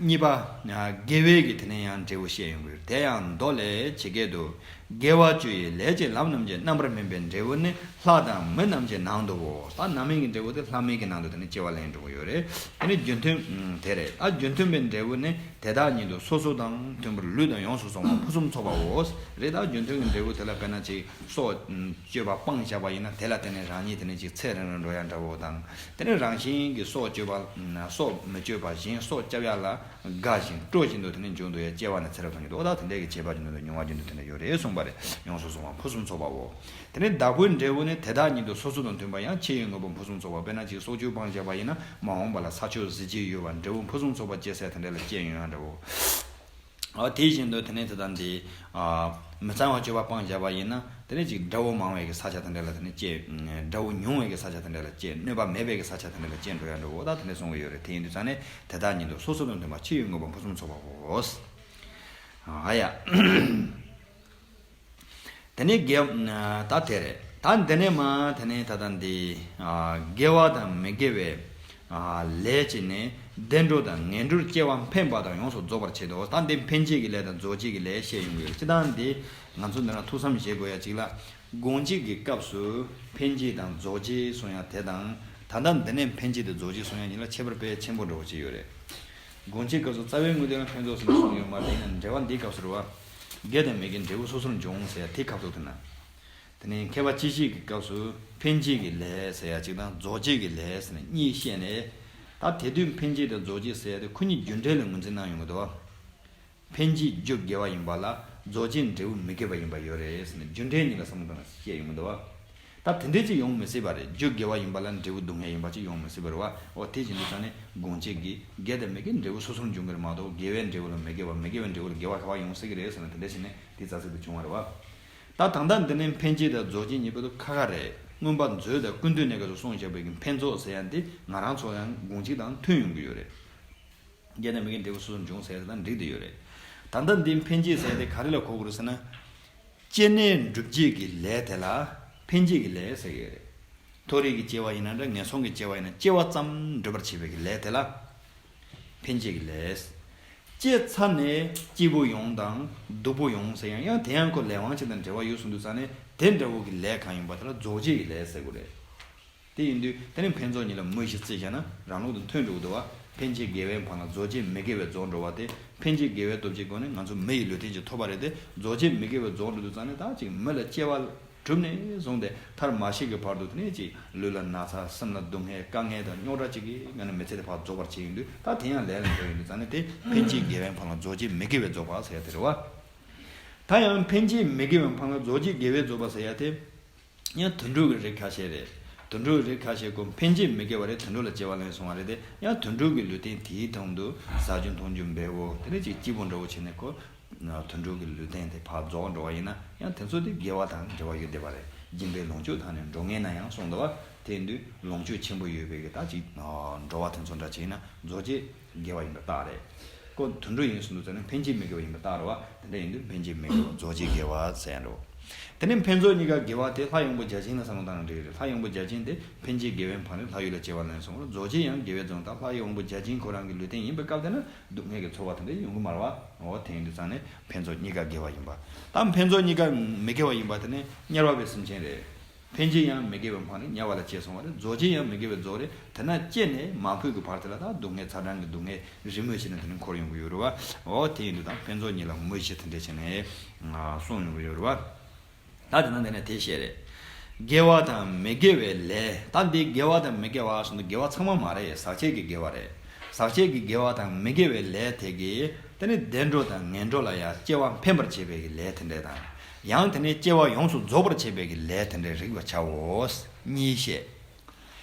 གཉིས་པ་ཨ་དགེ་བའི་གི་དེ་ནས་ཡང་འབྲས་བུ་བཤད་ཡོང་གི་ཡོད། དེ་ཡང་མདོ་ལས་ཇི་སྐད་དུ། དགེ་བ་བཅུ་ཡི་ལས་ཀྱི་ལམ་རྣམས་ཀྱི། རྣམ་པར་སྨིན་པའི་འབྲས་བུ་ནི། ལྷ་དང་མི་རྣམས་ཀྱི་ནང་དུའོ། ད་རྣམ་སྨིན་གྱི་འབྲས་བུ་དེ་ལྷ་མི་གི་ནང་དུ་དེ་ནི་སྐྱེ་བ་ལེན་འགྲོ་གི་ཡོད་རེད། དེ་ནི་རྒྱུ་མཐུན་ཨུམ་དེ་རེད། ད་རྒྱུ་མཐུན་པའི་འབྲས་བུ་ནི་དེ་དག་ཉིད་དུ་སོ་སོ་དང་མཐུན་པར་ལུས་དང་ཡོངས་སུ་བཟུང་བ་ཕུན་སུམ་ཚོགས་པའོ། རེད། ད་རྒྱུ་མཐུན་གྱི་འབྲས་བུ་དེ་ལ་དཔེར་ན་ཅིག་སྲོག་ཨུམ་གཅོད་པ་སྤངས་བཞག་པ་ཡིན་ན་དེ་ལ་དེ་ནི་རང་ཉིད་དེ་ནི་ཅིག་ཚེ་རིང་རུ་འགྲོ་ཡ་འདྲ་བོ་དང་། དེ་ནི་རང་བཞིན་གྱིས་སྲོག་གཅོད་པ་ཨུམ་སྲོག་མི་གཅོད་པ་གཞན་སྲོག་སྐྱབས་ཡ་ལ་དགའ་ཞིང་སྤྲོ་བཞིན་དུ་དེ་ནི་འབྱུང་འདུག་ཡ་སྐྱེ་བ་ནི་ཚེ་རབས་ཐམས་ཅད་དུ། འོ་ད་དེ་འདྲའི་གི་བྱེད་པ་རྒྱུ་མཐུན་དང་མྱོང་བ་རྒྱུ་མཐུན་དེ་འདྲ་ཡོད་རེད་གསུངས་པ་རེད། ཡོངས་སུ་བཟུང་བ་ཕུན་སུམ་ཚོགས་པའོ། དེ་ནས་བདག་པོའི་འབྲས་བུ་ནི་དེ་དག་ཉིད་དུ་སོ་སོ་དང་མཐུན་པ་ཡང་ཕྱི་ཡི་དངོས་པོ་ཕུན་སུམ་ཚོགས་པ། དཔེར་ན་ཅིག་སྲོག་གཅོད་སྤངས་བཞག་པ་ཡིན་ན་མ་འོངས་པ་ལ་ས་ཕྱོགས་གཟི་བརྗིད་ཡོད་པ་འབྲས་བུ་ཕུན་སུམ་ཚོགས་པ་སྐྱེ་ས་དེ་འདྲ་ལ་སྐྱེ་ཡོང་ཡང་འདྲ་བོ། ཨ་དེ་བཞིན་དུ་དེ་ནས་དེ་དང་དེ་ཨ་མི་གཙང་བ་སྤྱོད་པ་སྤངས་བཞག་པ་ཡིན་ན་དེ་ནས་ཅིག་དགྲ་བོ་མང་བའི་གི་ས་ཆ་དེ་འདྲ་ལ་དེ་ནས་སྐྱེ། དགྲ་བོ་ཉུང་བའི་གི་ས་ཆ་དེ་འདྲ་ལ་སྐྱེ། གནོད་པ་མེད་པའི་གི་ས་ཆ་དེ་འདྲ་ལ་སྐྱེ་འགྲོ་ཡང་འདྲ་བོ་ད་དེ་འདྲ་གསུང་གི་ཡོད་རེད། དེ་ཡིན་དུས་ཙང་ནས་དེ་དག་ཉིད་དུ་སོ་སོ་དང་མཐུན་པ་ཕྱི་ཡི་དངོས་པོ་ཕུན་སུམ་ཚོགས་པའོ། ཨ་ཡ། དེ་ནས་དགེ་ད་དེ་རེད། ད་འདི་ནས་མ་དེ་ནས་ད་ལྟ་འདི་དགེ་བ་དང་མི་དགེ་བའི་ལས་ཀྱིས་ནི་བདེ་འགྲོ་དང་ངན་འགྲོར་སྐྱེ་བ་འཕེན་པ་དང་ཡོངས་སུ་རྫོགས་པར་བྱེད་དོ། ད་འདི་འཕེན་བྱེད་ཀྱི་ལས་དང་རྫོགས་བྱེད་ཀྱི་ལས་བཤད་ཡོང་གི་ཡོད། སྤྱིར་བཏང་འདི་ང་ཚོ་འདི་ན་ཐུགས་བསམ་བཞེས་དགོས་ཡ་གཅིག་ལ། དགོངས་གཅིག་གི་སྐབས་སུ་འཕེན་བྱེད་དང་རྫོགས་བྱེད་གསུང་ཡ་དེ་དང་། ད་ལྟ་འདི་ནས་འཕེན་བྱེད་དང་རྫོགས་བྱེད་གསུང་ཡ་གཉིས་ལ་ཁྱད་པར་དཔེ་ཆེན་པོ་འདྲ་བོ་ཅིག་ཡོད་རེད། དགོངས་གཅིག་སྐབས་སུ་རྩ་བའི་དངོས་དོན་ལ་ཕན་ཚུན་ཟེར་ནས་གསུངས་ཡོད་མ་རེད། ཡིན་ན་འགྲེལ་པ་འདིའི་སྐབས་སུ་རེད་བ། དགེ་དང་མི་དགེའི་འབྲས་བུ་སོ་སོར་འབྱུང་ཟེར་ཡ་དེའི་ཁ་ཐུག་དེ་ན། དེ་ནས་མཁས་པ་སྤྱི་བཤད་ཀྱི་སྐབས་སུ་འཕེན་བྱེད་ཀྱི་ལས་ཟེར་ཡ་གཅིག་དང་རྫོགས་བྱེད་ཀྱི་ལས་ཟེར་ནས་གཉིས་བཤད་ནས། ད་དེ་དུས་འཕེན་བྱེད་དང་རྫོགས་བྱེད་ཟེར་ཡ་དེ་ཁོ་གཉིས་རྒྱུ་འབྲས་ལ་ངོས་འཛིན་གནང་ཡོང་གི་འདུག་བ། འཕེན་བྱེད་རྒྱུ་དགེ་བ་ཡིན་པ་ལ་རྫོགས་བྱེད་འབྲས་བུ་མི་དགེ་བ་ཡིན་པ་ཡོད་རེད་ཟེར་ནས་རྒྱུ་འབྲས་གཉིས་ལ་བསམ་བློ་བཏང་ནས་བཤད་ཡོང་གི་འདུག་བ། ད་དེ་འདྲས་ཅིག་ཡོང་མི་སྲིད་པ་རེད། རྒྱུ་དགེ་བ་ཡིན་པ་ལ་འབྲས་བུ་སྡུག་བསྔལ་ཡིན་པ་ཅིག་ཡོང་མི་སྲིད་པ་རེད་བ། འོ་དེ་བཞིན་དུ་ད་ནི་དགོངས་གཅིག་གིས་དགེ་དང་མི་དགེའི་འབྲས་བུ་སོ་སོར་འབྱུང་གི་རེད་མ་གཏོགས་དགེ་བའི་འབྲས་བུ་ལ་མི་དགེ་བ་མི་དགེ་བའི་འབྲས་བུ་ལ་དགེ་བ་ག་བ་ཡོང་སྲིད་ཀྱི་རེད་ཟེར་ན་དེ་འདྲས་བྱས་ནས་དེ་རྩ་ཚིག་ཏུ་བྱུང་བ་རེད་བ། ད་ད་ལྟ་འདི་ནི་འཕེན་བྱེད་དང་རྫོགས་བྱེད་གཉིས་པོ་དེ་ཁ་ཁ་རེད། མངོན་པ་མཛོད་དང་ཀུན་བཏུས་གནས་སྐབས་སུ་གསུངས་བཞག་པའི་གི་འཕེན་རྫོགས་ཟེར་ཡ་འདི་ང་རང་ཚོ་ཡང་དགོངས་གཅིག་དང་མཐུན་ཡོང་གི་ཡོད་རེད། དགེ་དང་མི་དགེའི་འབྲས་བུ་སོ་སོར་འབྱུང་ཟེར་ཡ་དང་འགྲིག་བསྡད་ཡོད་རེད། ད་ལྟ་འདི་འཕེན་བྱེད་ཟེར་ཡ་དེ་ག་རེ་ལ་གོ་དགོས་རེད་ཟེར་ན། སྐྱེ་གནས་སྒྲུབ་བྱེད་ཀྱི་ལས་དེ་ལ་འཕེན་བྱེད་ཀྱི་ལས་ཟེར་གྱི་ཡོད་རེད། མཐོ་རིས་ཀྱི་སྐྱེ་བ་ཡིན་ན་འདྲ་ངན་སོང་གི་སྐྱེ་བ་ཡིན་ན་སྐྱེ་བ་ཙམ་སྒྲུབ་པར་བྱེད་པའི་གི་ལས་དེ་ལ་འཕེན་བྱེད་ཀྱི་ལས། སྐྱེས་ཚར་ནས་སྐྱིད་པོ་ཡོང་དང་སྡུག་པོ་ཡོང་ཟེར་ཡང་ཡང་དེ་ཡང་ཁོ་ལས་དབང་ཅིག་དང་འབྲེལ་བ་ཡོད་གསུངས་དུས་ཙང་ནས་དེ་འདྲ་བོ་གི་ལས་གང་ཡིན་པ་དེ་ལ་རྫོགས་བྱེད་ཀྱི་ལས་ཟེར་དགོས་རེད། དེ་ཡིན་དུས་དེ་ནི་འཕེན་རྫོགས་གཉིས་ལ་མུ་བཞི་བརྩིས་བྱས་ན་རང་ལུགས་དང་མཐུན་འགྲོ་གི་འདུག་བ། འཕེན་བྱེད་དགེ་བའི་ཕན་ལ་རྫོགས་བྱེད་མི་དགེ་བའི་རྫོགས་འགྲོ་བ་དེ་འཕེན་བྱེད་དགེ་བའི་སྟོབས་ཀྱི་སྒོ་ནས་ང་ཚོ་མི་ཡི་ལུས་རྟེན་ཅིག་ཐོབ་པ་རེད་དེ། རྫོགས་བྱེད་མི་དགེ་བའི་རྫོགས་འགྲོ་དུས་ཙང་ནས་ད་ཅིག་མི་ལ་སྐྱེ་བ་གྲུབ་ནས་བཟུང་སྟེ་མཐར་མ་ཤི་གི་བར་དུ་དེ་ནས་ཅིག་ལུས་ལ་ན་ཚ་སེམས་ལ་སྡུག་བསྔལ་དཀའ་ངལ་དང་རྙོག་དྲ་ཅིག་གི་ངང་ནས་མི་ཚེ་དེ་ཕར་རྫོགས་པར་བྱེད་ཡོང་དུས་ད་དེ་ཡང་ལས་ལ་འགྲོ་ཡོང་དུས་ཙང་ནས་དེ་འཕེན་བྱེད་དགེ་བའི་ཕན་ལ་རྫོགས་བྱེད་མི་དགེ་བའི་རྫོགས་པ་ཟེར་ཡ་དེ་རེད་བ། ད་ཡང་འཕེན་བྱེད་མི་དགེ་བའི་ཕན་ལ་རྫོགས་བྱེད་དགེ་བའི་རྫོགས་པ་ཟེར་ཡ་དེ། ཡང་དུད་འགྲོ་གི་རིགས་ཁ་ཤས་རེད། དུད་འགྲོ་གི་རིགས་ཁ་ཤས་ཁོ་འཕེན་བྱེད་མི་དགེ་བ་རེད། དུད་འགྲོ་ལ་སྐྱེ་བ་ལེན་སོང་བ་རེད་དེ། ཡང་དུད་འགྲོ་གི་ལུས་རྟེན་དེའི་དོན་དུ་ཟ་རྒྱུ་འཐུང་རྒྱུ་འབེལ་བོ་དེ་འདྲ་ཅིག་སྐྱིད་པོ་འདྲ་བོ་བྱས་ནས་ཁོ་དུད་འགྲོ་གི་ལུས་རྟེན་དེ་ཕར་རྫོགས་འགྲོ་བ་ཡིན་ན། ཡང་དེ་ཚོ་དེ་དགེ་བ་དང་འབྲེལ་བ་ཡོད་བསྡད་པ་རེད། སྦྱིན་པས་ལོངས་སྤྱོད་དག་ནི་འགྲོ་ངེས་ན་ཡང་གསུངས་འདུག་བ། དེ་ཡིན་དུས་ལོངས་སྤྱོད་ཆེན་པོ་ཡོད་པའི་གི་ད་ཅིག་འགྲོ་བ་དེ་ཚོ་འདྲ་ཅིག་ཡིན་ན་རྫོགས་བྱེད་དགེ་བ་ཡིན་པ་རྟགས་རེད། ཁོ་དུད་འགྲོ་ཡིན་གསུངས་འདུག་ཟེར་ན་འཕེན་བྱེད་མི་དགེ་བ་ཡིན་པ་རྟགས་རེད་བ། དེ་འདྲ་ཡིན་དུས་འཕེན་བྱེད་མི་དགེ་བ་རྫོགས་བྱེད་དགེ་བ་ཟེར་ཡ་འགྲོ། དེ་ནས་ཕན་ཚུན་གཉིས་ཀ་དགེ་བ་དེ་ལྷ་ཡི་དབང་པོ་བརྒྱ་བྱིན་ལ་བསམ་བློ་བཏང་ན་འགྲིག་གི་རེད། ལྷ་ཡི་དབང་པོ་བརྒྱ་བྱིན་དེ་འཕེན་བྱེད་དགེ་བའི་ཕན་རེད། ལྷ་ཡུལ་ལ་སྐྱེ་བ་ལེན་སོང་བར་རྫོགས་བྱེད་ཡང་དགེ་བའི་རྫོགས་དང་ལྷ་ཡི་དབང་པོ་བརྒྱ་བྱིན་ཁོ་རང་གི་ལུས་རྟེན་ཡིན་པའི་སྐབས་དེ་ན་སྡུག་བསྔལ་གྱི་ཚོར་བ་དེ་འདྲ་ཡོང་གི་མ་རེད་བ། འོ་དེ་ཡིན་དུས་ཙང་ནས་ཕན་ཚུན་གཉིས་ཀ་དགེ་བ་ཡིན་པ། ད་ཕན་ཚུན་གཉིས་ཀ་མི་དགེ་བ་ཡིན་པ་དེ་ནི་དམྱལ་བ་པའི་སེམས་ཅན་རེད། འཕེན་བྱེད་ཡང་མི་དགེ་བའི་ཕན་རེད། དམྱལ་བ་ལ་སྐྱེས་སོང་བ་རེད། རྫོགས་བྱེད་ཡང་མི་དགེ་བའི་རྫོགས་རེད། དེ་ན་སྐྱེས་ནས་མ་འཕོས་ཀྱི་བར་དེ་ལ་ད་སྡུག་བསྔལ་ཚ་གྲང་གི་སྡུག་བསྔལ་རིས་མོས་བྱས་ནས་དེ་ནི་འཁོར་ཡོང་གི་ཡོད་རེད་བ། འོ་དེ་ཡིན་དུས་ད་ཕན་ཚུན་གཉིས་ལ་མོས་བྱེད་དེ་འདྲས་བྱས་ནས་གསུངས་ཡོང་གི་ཡོད་རེད་བ། ད་དེ་ན་དེ་ནས་དེ་བཤད་རེད། དགེ་བ་དང་མི་དགེ་བའི་ལས། ད་འདི་དགེ་བ་དང་མི་དགེ་བ་གསུངས་འདུག་དགེ་བ་ཚང་མ་མ་རེད། ཟག་བཅས་ཀྱི་དགེ་བ་རེད། ཟག་བཅས་ཀྱི་དགེ་བ་དང་མི་དགེ་བའི་ལས་དེ་གིས་དེ་ནི་བདེ་འགྲོ་དང་ངན་འགྲོ་ལ་ཡང་སྐྱེ་བ་འཕེན་པར་བྱེད་པའི་གི་ལས་དེ་འདྲས་དང་། ཡང་དེ་ནི་སྐྱེ་བ་ཡོངས་སུ་རྫོགས་པར་བྱེད་པའི་གི་ལས་དེ་འདྲས་རིགས་པ་བྱའོ། གཉིས་བཤད།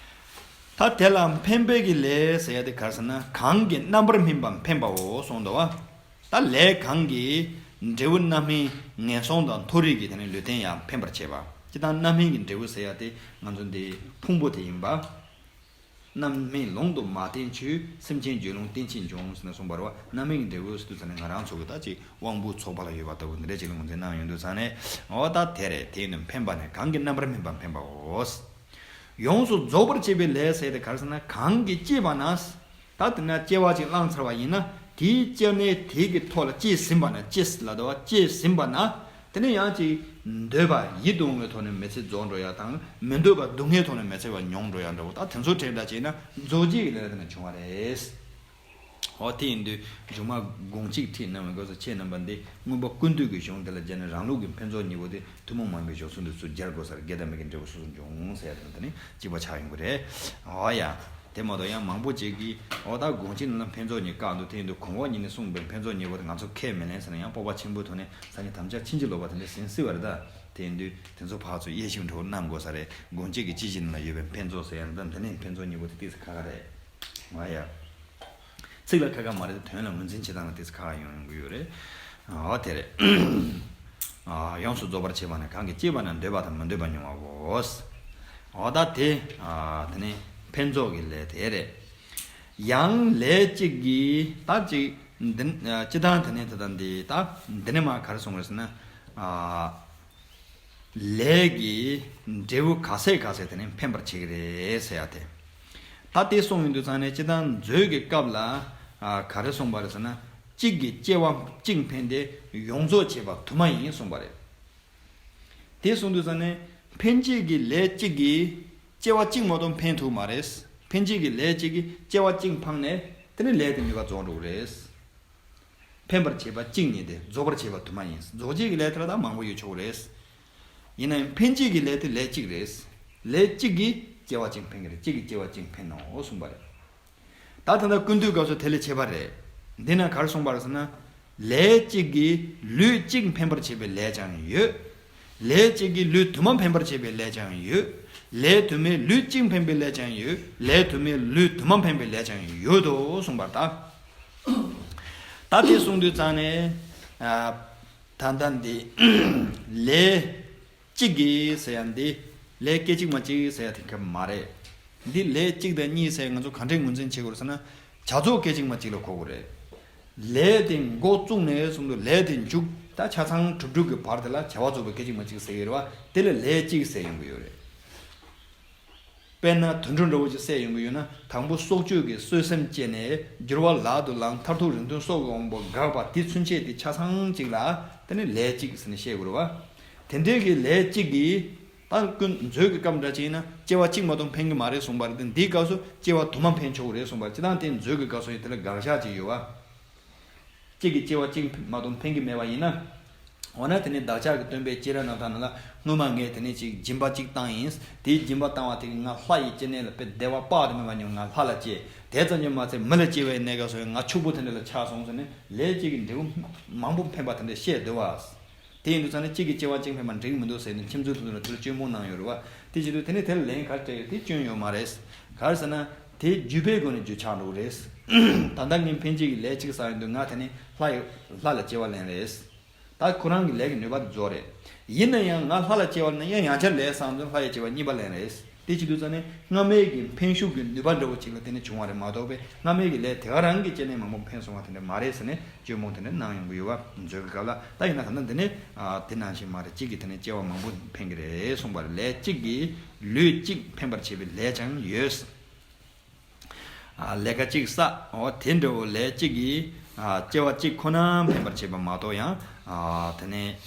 ད་དེ་ལ་འཕེན་པའི་གི་ལས་ཟེར་ཡ་དེ་ག་རེ་ཟེར་ན་གང་གིས་རྣམ་པར་སྨིན་པ་འཕེན་པའོ་གསུངས་འདུག་བ། ད་ལས་གང་གིས་འབྲས་བུ་རྣམ་སྨིན་ངན་སོང་དང་མཐོ་རིས་ཀྱི་དེ་ནི་ལུས་རྟེན་ཡང་འཕེན་པར་བྱེད་པ། སྤྱིར་བཏང་རྣམ་སྨིན་གྱི་འབྲས་བུ་ཟེར་ཡ་དེ་ང་ཚོ་འདི་ཕུང་པོ་དེ་ཡིན་པ། རྣམ་སྨིན་ལུང་དུ་མ་བསྟན་ཆོས། སེམས་ཅན་སྦྱོར་ལུང་བསྟན་ཕྱིར་འབྱུང་ཟེར་ནས་གསུངས་པ་རེད་བ། རྣམ་སྨིན་གྱི་འབྲས་བུ་ཟེར་དུས་ཙ་ནས་ང་རང་ཚོ་གི་ད་ཅིག་དབང་པོའི་ཚོགས་པ་ལ་ཡོད་པ་ལྟ་བུ་འདི་འདྲ་ཅིག་ལ་ངོས་འཛིན་གནང་ཡོང་དུས་ཙ་ནས། འོ་ད་དེ་རེད། དེ་ཡིན་དུས་འཕེན་པ་ནི་གང་གིས་རྣམ་པར་སྨིན་པ་འཕེན་པའོ། ཡོངས་སུ་རྫོགས་པར་བྱེད་པའི་ལས་ཟེར་ཏེ་ག་རེ་ཟེར་ན་གང་གིས་སྐྱེས་པ་ན། ད་དེ་ན་སྐྱེ་བ་ཅིག་བླངས་ཚར་བ་ཡིན་ན་དེའི་སྐྱེ་གནས་དེ་གི་ཐོག་ལ་སྐྱེས་ཟིན་པ་ན། སྐྱེས་ལ་དོ་བ་སྐྱེས་ཟིན་པ་ན། དེ་ནས་ཡང་ཅིག་འདོད་པ་ཡིད་དུ་འོང་བའི་ཐོག་ནས་མི་ཚེ་རྫོགས་འགྲོ་ཡ་དང་། མི་འདོད་པ་སྡུག་བསྔལ་ཐོག་ནས་མི་ཚེ་བ་མྱོང་འགྲོ་ཡ་འདྲ་བོ། ད་དེ་ཚོ་དྲན་འདྲ་བྱས་ན་རྫོགས་བྱེད་ཀྱི་ལས་དེ་ནས་བྱུང་བ་རེད། འོ་དེ་ཡིན་དུས་མཇུག་མ་དགོངས་གཅིག་ཁྲིད་གནང་བའི་སྐབས་སུ་ཁྱེད་རྣམ་པ་འདི་མངོན་པ་ཀུན་བཏུས་ཀྱི་གཞུང་འདི་ལ་སྦྱར་ནས་རང་ལུགས་ཀྱི་ཕན་ཚུན་གཉིས་པོ་དེ་ཐུན་མོང་མ་ཡིན་པའི་སྦྱོར་ཚུལ་འདི་ཚུར་སྦྱར་དགོས་སར་དགེ་དང་མི་དགེ་འབྲས་བུ་སོ་སོར་འབྱུང་ཟེར་ཡ་དེ་ནི་གཅིག་པ་ཆགས་ཡོང་གི་རེད། འོ་ཡ། དེ་མ་གཏོགས་ཡང་མང་པོ་ཅིག་གིས་འོ་ད་དགོངས་གཅིག་ནང་ལ་ཕན་ཚུན་གཉིས་བཀག་འདུག་དེ་ཡིན་དུས་གོང་འོག་གཉིས་ནས་གསུངས་པའི་ཕན་ཚུན་གཉིས་པོ་དེ་ང་ཚོ་ཁས་མི་ལེན་ཟེར་ན་ཡང་སྤོབས་པ་ཆེན་པོའི་ཐོག་ནས་སང་ཉིན་དམ་བཅའ་ཕྱིན་ཅི་ལོག་པ་དེ་འདྲ་ཟིན་སྲིད་པ་རེད་ད། དེ་ཡིན་དུས་དེ་ཚོ་ཕར་ཚུར་དབྱེ་ཞིབ་འདྲ་བོ་གནང་དགོས་ས་རེད། དགོངས་གཅིག་གི་དཔྱིས་ཕྱིན་ནང་ལ་ཡོད་པའི་ཕན་ཚུན་ཟེར་ཡ་ད་འདི་ནས་ཕན་ཚུན་གཉིས་པོ་དེ་ཏོག་ཙམ་ཁག་ཁག་རེད། འོ་ཡ། ཚིག་ལ་ཁ་ཁ་མ་རེད་དེ་དོན་ལ་ངོས་འཛིན་བྱེད་སྟངས་ལ་ཏོག་ཙམ་ཁག་ཡོང་གི་ཡོད་རེད། འོ་དེ་རེད། ཨ། ཡོངས་སུ་རྫོགས་པར་བྱེད་པ་ནི་གང་གིས་སྐྱེས་པ་ན་འདོད་པ་དང་མི་འདོད་པ་མྱོང་བའོ། འོ་ད་དེ། ཨ། དེ་ནི་ཕན་ཚུན་གྱི་ལས་དེ་རེད། ཡང་ལས་གཅིག་གིས་ད་ཅིག་འདི། ཨ། སྤྱིར་བཏང་དེ་ནི་དེ་དང་འདི་ད་འདི་ནི་མ་ག་རེ་གསུངས་རེད་ཟེར་ན། ཨ། ལས་ཀྱི་འབྲས་བུ་ག་ཚད་ག་ཚད་དེ་ནི་འཕེན་པར་བྱེད་ཀྱི་རེད་ཟེར་ཡ་དེ། ད་དེ་གསུངས་ཡོང་དུས་ཙང་ནས་སྤྱིར་བཏང་མཛོད་ཀྱི་སྐབས་ལ། ཨ། ག་རེ་གསུངས་པ་རེད་ཟེར་ན། གཅིག་གིས་སྐྱེ་བ་གཅིག་འཕེན་ཏེ་ཡོངས་རྫོགས་བྱེད་པ་དུ་མ་ཡིན་གསུངས་པ་རེད། དེ་གསུངས་དུས་ཙང་ནས་འཕེན་བྱེད་ཀྱི་ལས་གཅིག་གིས་སྐྱེ་བ་གཅིག་མ་གཏོགས་འཕེན་ཐུབ་མ་རེད། འཕེན་བྱེད་ཀྱི་ལས་གཅིག་གིས་སྐྱེ་བ་གཅིག་འཕངས་ནས་དེ་ནས་ལས་དེ་ནུས་པ་རྫོགས་འགྲོ་གི་རེད། འཕེན་པར་བྱེད་པ་གཅིག་ཉིད་དེ་རྫོགས་པར་བྱེད་པ་དུ་མ་ཡིན། རྫོགས་བྱེད་ཀྱི་ལས་དེ་ལ་ད་མང་པོ་ཡོད་ཆོག་གི་རེད། ཡིན་ན་ཡང་འཕེན་བྱེད་ཀྱི་ལས་དེ་ལས་གཅིག་རེད། ལས་གཅིག་གིས་སྐྱེ་བ་གཅིག་འཕེན་གྱི་རེད། གཅིག་གིས་སྐྱེ་བ་གཅིག་འཕེན་ནོ་གསུངས་པ་རེད། ད་ད་ལྟ་ཀུན་བཏུས་སྐབས་སུ་དེ་ལས་ཁྱད་པར་རེད། འདི་ན་ག་རེ་གསུངས་པ་རེད་ཟེར་ན། ལས་གཅིག་གིས་ལུས་གཅིག་འཕེན་པར་བྱེད་པའི་ལས་ཀྱང་ཡོད། ལས་གཅིག་གིས་ལུས་དུ་མ་འཕེན་པར་བྱེད་པའི་ལས་ཀྱང་ཡོད། ལས་དུ་མས་ལུས་གཅིག་འཕེན་པའི་ལས་ཀྱང་ཡོད། ལས་དུ་མས་ལུས་དུ་མ་འཕེན་པའི་ལས་ཀྱང་ཡོད་དོ་གསུངས་པར་ད། ད་དེ་གསུངས་དུས་ཙང་ནས། ཨ། ད་ལྟ་འདི་ལས་གཅིག་གིས་ཟེར་ཡ་འདི་ལས་སྐད་ཅིག་མ་གཅིག་ཟེར་ཡ་དེ་ག་མ་རེད། འདི་ལས་གཅིག་དང་གཉིས་ཟེར་ཡ་ང་ཚོ་ག་འདྲས་ངོས་འཛིན་བྱེད་དགོས་རེད་ཟེར་ན། བྱ་རྫོགས་སྐད་ཅིག་མ་གཅིག་ལ་གོ་དགོས་རེད། ལས་དེ་འགོ་བཙུགས་ནས་བཟུང་དུ་ལས་དེ་མཇུག་ད་ཆ་ཚང་གྲུབ་གྲུབ་ཀྱི་བར་དེ་ལ་བྱ་བ་རྫོགས་པའི་སྐད་ཅིག་མ་གཅིག་ཟེར་གྱི་རེད་བ། དེ་ལ་ལས་གཅིག་ཟེར་ཡོང་གི་ཡོད་རེད། དཔེར་ན་དུད་འགྲོ་འདྲ་བོ་ཅིག་བསད་ཡོང་གི་ཡོད་ན་དང་པོ་སྲོག་གཅོད་ཀྱི་གསོད་སེམས་སྐྱེས་ནས་འགྱུར་བ་ལག་ཏུ་བླངས། མཐར་ཐུག་རིམ་བདུན་སྲོག་གི་དབང་པོ་འགགས་པ་དེ་ཚུན་ཆད་དེ་ཆ་ཚང་གཅིག་ལ་དེ་ནི་ལས་གཅིག་ཟེར་ནས་བཤད་དགོས་རེད་བ། དེ་འདྲའི་གི་ལས་གཅིག་གིས་ད་ཀུན་མཛོད་ཀྱི་སྐབས་འདྲ་ཅིག་ཡིན་ན་སྐྱེ་བ་གཅིག་མ་གཏོགས་འཕེན་གྱི་མ་རེད་གསུངས་པ་རེད་དེ། འདིའི་སྐབས་སུ་སྐྱེ་བ་དུ་མ་འཕེན་ཆོག་གི་རེད་གསུངས་པ་རེད། སྤྱིར་བཏང་དེ་མཛོད་ཀྱི་སྐབས་སུ་ཡིན་དེ་ལ་དགག་བཞག་ཅིག་ཡོད་བ། གཅིག་གིས་སྐྱེ་བ་གཅིག་མ་གཏོགས་འཕེན་གྱི་མེད་པ་ཡིན་ན། འོ་ན་དེ་ནི་བདག་ཅག་གི་སྟོན་པའི་སྤྱན་རས་གནམ་ཐང་ནང་ལ་སྔོན་མ་ངས་དེ་ནས་ཅིག་སྦྱིན་པ་གཅིག་བཏང་ཡིན། དེའི་སྦྱིན་པ་བཏང་བ་དེ་གིས་ང་ལྷ་ཡི་སྐྱེ་གནས་ལ་དཔེ་བདེ་བ་དཔག་ཏུ་མེད་པ་མྱོང་། ང་ལྷ་ལ་སྐྱེས། དེ་ཙམ་གྱིས་མ་ཚད་མི་ལ་སྐྱེ་བའི་གནས་སྐབས་སུ་ང་ཕྱུག་པོ་དེ་འདྲ་ལ་ཆགས་སོང་ཟེར་ནས་ལས་གཅིག་གིས་འབྲས་བུ་མང་པོ་འཕེན་པ་དེ་འདྲ་བཤད་འདུག་བ། དེ་ཡིན་དུས་ཙང་ནས་གཅིག་གིས་སྐྱེ་བ་གཅིག་འཕེན་པ་འགྲིག་གི་མི་འདུག་ཟེར་ནས་ཁྱིམ་མཚེས་ཚོ་ལ་དེ་ལ་སྐྱོན་སྤོང་གནང་ཡོད་རེད་བ། དེ་བྱེད་དུས་དེ་ནས་དེ་ལ་ལན་ག་རེ་སྤྲད་ཡོད་དེ་སྐྱོན་ཡོད་མ་རེད། ག་རེ་ཟེར་ན། དེ་བརྒྱུད་པའི་སྒོ་ནས་བརྒྱུད་ཆགས་འགྲོ་གི་རེད། ད་ལྟ་ངས་འཕེན་བྱེད་ཀྱི་ལས་གཅིག་བསགས་ཡོང་དུས་ང་དེ་ནས་ལྷ་ཡི་ལྷ་ལ་སྐྱེ་བ་ལེན་རེད། ད་ཁོ་རང་གི་ལས་ཀྱི་ནུས་པ་དེ་རྫོགས་རེད། ཡིན་ན་ཡང་ང་ལྷ་ལ་སྐྱེ་བ་ལེན་ན་ཡང་ཡང་བསྐྱར་ལས་བསགས་དུས་ལྷ་ཡི་སྐྱེ་བ་གཉིས་པ་ལེན་རེད། དེ་བྱེད་དུས་ཙང་ནས་སྔ་མའི་གི་འཕེན་ཤུགས་ཀྱི་ནུས་པ་འདྲ་བོ་ཅིག་ལ་བརྟེན་ནས་བྱུང་བ་རེད་མ་གཏོགས་པས་སྔ་མའི་གི་ལས་དེ་ག་རང་གི་རྐྱེན་ལས་མང་པོ་འཕེན་སོང་བ་དེ་འདྲ་མ་རེད་ཟེར་ནས་སྐྱོན་སྤོང་དེ་འདྲ་གནང་ཡོང་གི་ཡོད་པ་མཛོད་ཀྱི་སྐབས་ལ། ད་ཡིན་ན་ད་ལྟ་འདི་ནས་དེ་ནང་བཞིན་མ་རེད། གཅིག་གིས་དེ་ནས་སྐྱེ་བ་མང་པོ་འཕེན་གི་རེད་གསུངས་པ་རེད། ལས་གཅིག་གིས་ལུས་གཅིག་འཕེན་པར་བྱེད་པའི་ལས་ཀྱང་ཡོད། ལས་ཀ་གཅིག་བསགས། འོ་དེ་འདྲ་བོ་ལས་གཅིག་གིས་སྐྱེ་བ་གཅིག་ཁོ་ན་འཕེན་པར་བྱེད་པ་མ་གཏོགས་ཡང་དེ་ནས་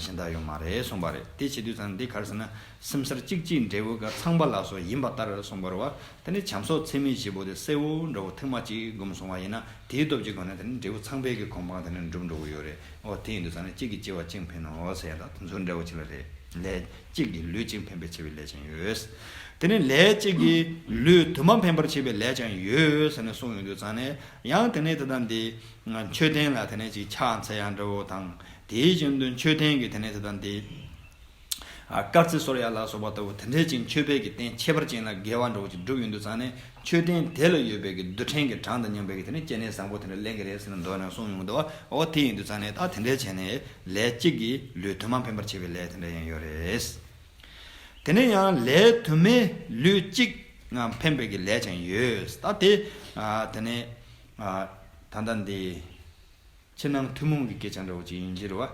གཞན་དག་ཡོད་མ་རེད་གསུངས་པ་རེད། དེ་བྱེད་དུས་ཙང་འདི་ག་རེ་ཟེར་ན། སེམས་གསར་གཅིག་གཅིག་འབྲས་བུ་ག་ཚངས་པ་ལ་སོགས་ཡིན་པ་ལྟར་གསུངས་པ་རེད་བ། དེ་ནས་བྱམས་སོགས་ཚད་མེད་བཞི་པོ་དེ་གསལ་བོ་འདྲ་བོ་ཐེངས་མ་གཅིག་སྒོམ་སོང་བ་ཡིན་ན་དེའི་སྟོབས་ཀྱི་སྒོ་ནས་དེ་ནས་འབྲས་བུ་ཚངས་པའི་གི་གོ་འཕང་དེ་ནས་འགྲུབ་འགྲོ་གི་ཡོད་རེད། འོ་དེ་ཡིན་དུས་ཙང་ནས་གཅིག་གིས་སྐྱེ་བ་གཅིག་འཕེན་ནོ་ཟེར་ཡ་ད་དེ་ཚོ་འདྲ་བོ་ཅིག་ལ་རེད། ལས་གཅིག་གིས་ལུས་གཅིག་འཕེན་པའི་བྱེད་པའི་ལས་ཀྱང་ཡོད། དེ་ནས་ལས་གཅིག་གིས་ལུས་དུ་མ་འཕེན་པར་བྱེད་པའི་ལས་ཀྱང་ཡོད་ཟེར་ནས་གསུངས་ཡོང་དུས་ཙང་ནས་ཡང་དེ་ནས་དེ་དང་དེ་མཆོད་རྟེན་ལ་དེ་ནས་ཅིག་ཕྱག་འཚལ་ཡ་འདྲ་བོ་དང་དེའི་བཞིན་དུ་མཆོད་རྟེན་གྱི་དེ་ནས་དེ་དང་དེ། དཀར་རྩི་གསོལ་ཡ་ལ་སོགས་པ་ལྟ་བུ་དེ་འདྲའི་ཅིག་མཆོད་པའི་གི་རྟེན་ཁྱད་པར་ཅན་ལ་དགེ་བ་འདྲ་བོ་ཅིག་བསྒྲུབས་ཡོང་དུས་ཙང་ནས་མཆོད་རྟེན་དེ་ལ་ཡོད་པའི་གི་རྡུལ་ཕྲན་གྱི་གྲངས་དང་མཉམ་པའི་གི་དེ་ནས་སྐྱེ་གནས་བཟང་པོ་དེ་འདྲ་ལེན་གི་རེད་ཟེར་ནས་མདོར་ན་གསུངས་ཡོང་འདུག་བ། འོ་དེ་ཡིན་དུས་ཙང་ནས་ད་དེ་འདྲའི་བྱས་ནས་ལས་གཅིག་གིས་ལུས་དུ་མ་འཕེན་པར་བྱེད་པའི་ལས་དེ་འདྲ་ཡང་ཡོད་རེད། དེ་ནས་ཡང་ལས་དུ་མས་ལུས་གཅིག་ངང་འཕེན་པའི་གི་ལས་ཀྱང་ཡོད། ད་དེ་དེ་ནས་ད་ལྟ་འདི། ཕྱི་ནང་ཐུན་མོང་གི་སྐད་ཆ་འདྲ་བོ་ཅིག་ཡིན་གྱི་རེད་བ།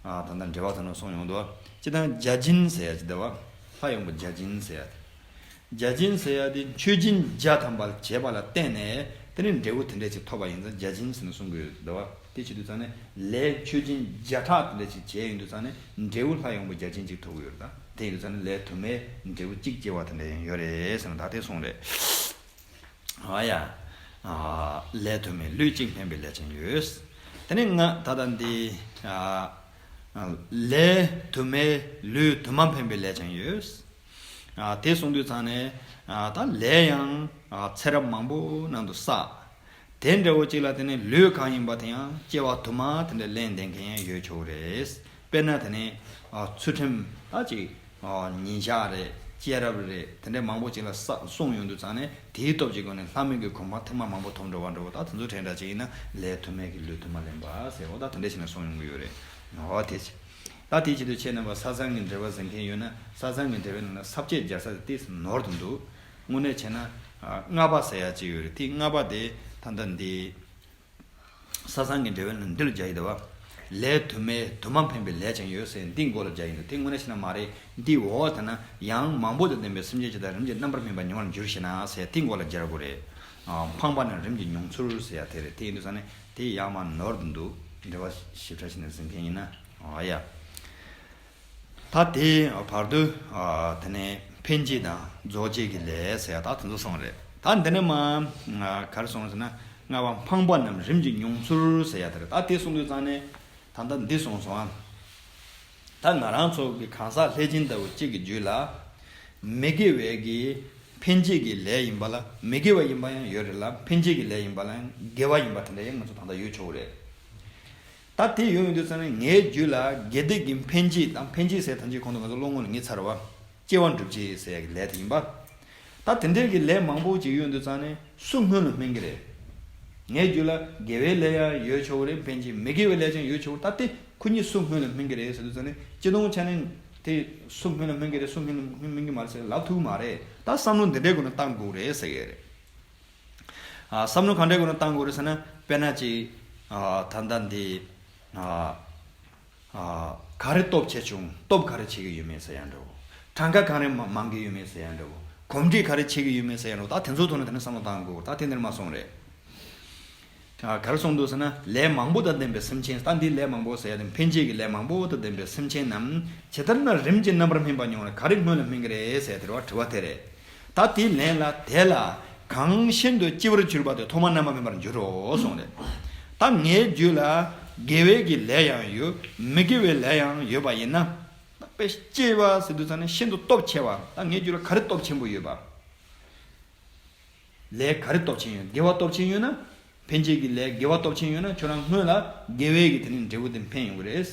ད་ལྟ་འགྲེལ་པ་དང་ནང་གསུངས་ཡོང་འདུག་བ། སྤྱིར་བཏང་བརྒྱ་བྱིན་ཟེར་ཡ་ཅིག་འདུག་བ། ལྷ་ཡོངས་པ་བརྒྱ་བྱིན་ཟེར་ཡ་དེ། བརྒྱ་བྱིན་ཟེར་ཡ་དེ་མཆོད་སྦྱིན་བརྒྱ་ཐམ་པ་བྱས་པ་ལ་བརྟེན་ནས་དེ་ནས་འབྲས་བུ་དེ་འདྲས་ཅིག་ཐོབ་པ་ཡིན་ཙང་བརྒྱ་བྱིན་ཟེར་ནས་གསུང་གི་ཡོད་འདུག་བ། དེ་བྱེད་དུས་ཙང་ནས་ལས་མཆོད་སྦྱིན་བརྒྱ་ཕྲག་དེ་འདྲས་ཅིག་བྱས་ཡོང་དུས་ཙང་ནས་འབྲས་བུ་ལྷ་ཡོངས་པ་བརྒྱ་བྱིན་ཅིག་ཐོབ་ཀྱི་ཡོད་རེད། ད་དེ་ཡིན་དུས་ཙང་ནས་ལས་དུ་མས་འབྲས་བུ་གཅིག་སྐྱེ་བ་དེ་འདྲས་ཡང་ཡོད་རེད་ཟེར་ན་ད་དེ་གསུངས་རེད། ཨ་ཡ། ཨ། ལས་དུ་མས་ལུས་གཅིག་འཕེན་པའི་ལས་ཀྱང་ཡོད། དེ་ནས་ང་ད་ལྟ་འདི། ཨ། ལས་དུ་མས་ལུས་དུ་མ་འཕེན་པའི་ལས་ཀྱང་ཡོད། ཨ། དེ་གསུངས་དུས་ཙང་ནས། ཨ། ད་ལས་ཡང་། ཨ། ཚེ་རབས་མང་པོ་ནང་དུ་བསགས། དེ་འདྲ་བོ་གཅིག་ལ་དེ་ནས་ལུས་གང་ཡིན་པ་དེ་ཡང་སྐྱེ་བ་དུ་མ་དེ་འདྲ་ལེན་བསྡད་མཁན་ཡང་ཡོད་ཆོག་རེད། དཔེར་ན་དེ་ནས། ཨ། ཚུལ་ཁྲིམས་ད་ཅིག་ཨོ། ཉིན་ཞག་རེད། སྐྱེས་རབས་རེད། དེ་འདྲའི་མང་པོ་ཅིག་ལ་བསགས་སོང་ཡོང་དུས་ཙང་ནས་དེའི་སྟོབས་ཀྱི་སྒོ་ནས་ལྷ་མིན་གྱི་གོ་འཕང་ཐེངས་མ་མང་པོ་ཐོབ་འགྲོ་བ་འགྲོ་བ་ད་དེ་ཚོ་དྲན་འདྲ་ཅིག་ཡིན་ན་ལས་དུ་མས་ཀྱི་ལུས་དུ་མ་ལེན་པ་ཟེར་འོ་ད་དེ་འདྲ་ཞིག་ན་སོང་ཡོང་གི་ཡོད་རེད། འོ་དེ་ཅི། ད་དེའི་ཆེད་དུ་ཁྱེད་རྣམ་པ་ས་བཟང་གི་འགྲེལ་པ་གཟིགས་མཁན་ཡོད་ན་ས་བཟང་གི་འགྲེལ་པའི་ནང་ན་ས་བཅད་སྦྱར་ས་དེ་ཏོག་ཙམ་ནོར་དུ་འདུག་དངོས་གནས་བྱས་ན། ལྔ་པ་ཟེར་ཡ་ཅིག་ཡོད་རེད། དེ་ལྔ་པ་དེ་ད་ལྟ་འདི། ས་བཟང་གི་འགྲེལ་པའི་ནང་འདི་ལ་སྦྱར་ཡི་འདུག་བ། ལས་དུ་མས་དུ་མ་འཕེན་པའི་ལས་ཀྱང་ཡོད་ཟེར་འདིའི་མགོ་ལ་སྦྱར་ཡི་འདུག་དེ་དངོས་གནས་བྱས་ན་མ་རེད། འདིའི་འོག་དེ་ན་ཡང་མང་པོ་དང་ལྡན་པའི་སེམས་ཅན་ཇི་ལྟར་རིམ་གྱིས་རྣམ་པར་སྨིན་པར་མྱོང་བར་འགྱུར་ཞེ་ན་ཟེར་དེའི་མགོ་ལ་སྦྱར་དགོས་རེད། འཕངས་པ་རྣམས་རིམ་གྱིས་མྱོང་ཚུལ་ཟེར་ཡ་དེ་རེད། དེ་ཡིན་དུས་ཙང་ནས་དེ་ཡང་མ་ནོར་དུ་འདུག་འགྲེལ་པ་ཞིབ་ཕྲ་བྱས་ནས་གཟིགས་མཁན་ཡིན་ན། ཨ་ཡ། ད་དེ་བར་དུ། ཨ། དེ་ནས་འཕེན་བྱེད་དང་རྫོགས་བྱེད་ཀྱི་ལས་ཟེར་ཡ་ད་དེ་ཚོ་གསུངས་རེད། ད་འདི་ནས་མ། ཨ། ག་རེ་གསུངས་ཟེར་ན་ལྔ་པ་འཕངས་པ་རྣམས་རིམ་གྱིས་མྱོང་ཚུལ་ཟེར་ཡ་དེ་རེད། ད་དེ་གསུངས་དུས་ཙང་ནས་ད་ལྟ་འདི་གསུངས་སོང་ཨ། ད་ང་རང་ཚོ་གི་གང་ཟག་ལྷས་སྦྱིན་ལྟ་བུ་གཅིག་གི་རྒྱུད་ལ་མི་དགེ་བའི་གི་འཕེན་བྱེད་ཀྱི་ལས་ཡིན་པ་ལ་མི་དགེ་བ་ཡིན་པ་ཡང་ཡོད་རེད་ལ་འཕེན་བྱེད་ཀྱི་ལས་ཡིན་པ་ལ་དགེ་བ་ཡིན་པ་དེ་འདྲ་ཡང་ང་ཚོ་ད་ལྟ་ཡོད་ཆོག་གི་རེད། ད་དེ་ཡོང་ཡོང་དུས་ཙང་ནས་ངའི་རྒྱུད་ལ་དགེ་སྡིག་གི་འཕེན་བྱེད་དང་འཕེན་བྱེད་ཟེར་ཐམས་ཅད་གོང་དུ་ང་ཚོ་སློབ་ངོ་ལ་ངེས་ཚར་བ། སྐྱེ་བ་འགྲུབ་བྱེད་ཟེར་ཡག་གི་ལས་དེ་ཡིན་པ། ད་དེ་འདྲའི་གི་ལས་མང་པོ་ཅིག་ཡོང་དུས་ཙང་ནས་སུ་སྔོན་ལ་སྨིན་གི་རེད། ངའི་རྒྱུད་ལ་དགེ་བའི་ལས་ཡང་ཡོད་ཆོག་གི་རེད་འཕེན་བྱེད་མི་དགེ་བའི་ལས་ཀྱང་ཡོད་ཆོག་གི་རེད། ད་དེ་ཁོ་གཉིས་སུ་སྔོན་ལ་སྨིན་གི་རེད་ཟེར་དུས་ཙང་ནས་སྤྱི་སྟོང་ཆ་ནས་དེ་སུ་སྔོན་ལ་སྨིན་གི་རེད་སུ་སྔོན་ལ་སྨིན་གི་མ་རེད་ཟེར་ལབ་ཐུབ་མ་རེད། ད་བསམ་བློ་འདི་འདྲའི་སྒོ་ནས་བཏང་དགོས་རེད་ཟེར་གི་རེད། ཨ། བསམ་བློ་གང་འདྲའི་སྒོ་ནས་བཏང་དགོས་རེད་ཟེར་ན་དཔེར་ན་ཅིག་ཨ། ད་ལྟ་འདི། ཨ། ཨ། ག་རེ་སྟོབས་ཆེ་བྱུང་སྟོབས་ག་རེ་ཆེ་གི་ཡོད་མེད་ཟེར་ཡ་འདྲ་བོ། གྲངས་ཀ་གང་རེ་མ་མང་གི་ཡོད་མེད་ཟེར་ཡ་འདྲ་བོ། གོམས་འདྲིས་ག་རེ་ཆེ་གི་ཡོད་མེད་ཟེར་ཡ་འདྲ་བོ། ད་དེ་ཚོའི་ཐོག་ནས་དེ་ནས་བསམ་བློ་བཏང་དགོས། ད་དེ་འདིར་མ་སོང་རེད། ཨ། ག་རེ་གསུངས་འདུག་ཟེར་ན་ལས་མང་པོ་དང་ལྡན་པའི་སེམས་ཅན། ད་འདི་ལས་མང་པོ་ཟེར་ཡ་དེ་འཕེན་བྱེད་ཀྱི་ལས་མང་པོ་དང་ལྡན་པའི་སེམས་ཅན་རྣམས་ཇི་ལྟར་ན་རིམ་གྱིས་རྣམ་པར་སྨིན་པ་མྱོང་བ་ལ་ག་རེ་སྔོན་ལ་སྨིན་གྱི་རེད་ཟེར་དེ་རེད་བ། དྲི་བ་དེ་རེད། ད་དེའི་ལན་ལ་དེ་ལ་གང་ཤིན་ཏུ་ལྕི་བར་གྱུར་པ་དེ་ཐོག་མར་རྣམ་པར་སྨིན་པར་འགྱུར་རོ་གསུངས་རེད། ད་ངའི་རྒྱུད་ལ་དགེ་བའི་གི་ལས་ཡང་ཡོད་མི་དགེ་བའི་ལས་ཡང་ཡོད་པ་ཡིན་ན། ད་དཔེ་སྐྱེ་བ་ཟེར་དུས་ཙང་ནས་ཤིན་ཏུ་སྟོབས་ཆེ་བ། ད་ངའི་རྒྱུད་ལ་ག་རེ་སྟོབས་ཆེན་པོ་ཡོད་པ། ལས་ག་རེ་སྟོབས་ཆེན་ཡོད། དགེ་བ་སྟོབས་ཆེན་ཡོད་ན། འཕེན་བྱེད་ཀྱི་ལས་དགེ་བ་སྟོབས་ཆེན་ཡོད་ན་ཁྱོད་རང་སྔོན་ལ་དགེ་བའི་གི་དེ་ནི་འབྲས་བུ་དེ་འཕེན་ཡོང་གི་རེད།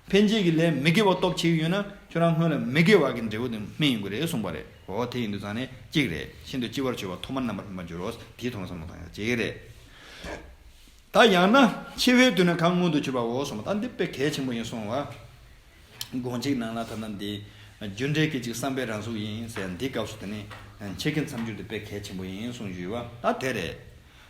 འཕེན་བྱེད་ཀྱི་ལས་མི་དགེ་བ་སྟོབས་ཆེ་གི་ཡོད་ན་ཁྱོད་རང་སྔོན་ལ་མི་དགེ་བ་གི་འབྲས་བུ་དེ་སྨིན་ཡོང་གི་རེད་གསུངས་པ་རེད། འོ་དེ་ཡིན་དུས་ཙང་ནས་གཅིག་རེད། ཤིན་ཏུ་ལྕི་བར་གྱུར་པ་ཐོག་མར་རྣམ་པར་སྨིན་པར་འགྱུར་རོ། དེའི་ཐོག་ནས་བསམ་བློ་བཏང་ཡག་གཅིག་རེད། ད་ཡང་ན་འཆི་བའི་དུས་ན་གང་མངོན་དུ་གྱུར་པའོ་གསུངས་པ། ད་འདི་དཔེ་གལ་ཆེན་པོ་ཡིན་གསུངས་པ། དགོངས་གཅིག་ནང་ལ་ད་ལྟ་འདི་རྒྱུ་འབྲས་ཀྱི་ཅིག་བསམ་པའི་རང་གཟུགས་ཡིན་ཟེར་འདི་སྐབས་སུ་དེ་ནི་འཆི་ཁའི་མཚམས་སྦྱོར་དེ་དཔེ་གལ་ཆེན་པོ་ཡིན་གསུངས་ཡོད་པ་ད་དེ་རེད།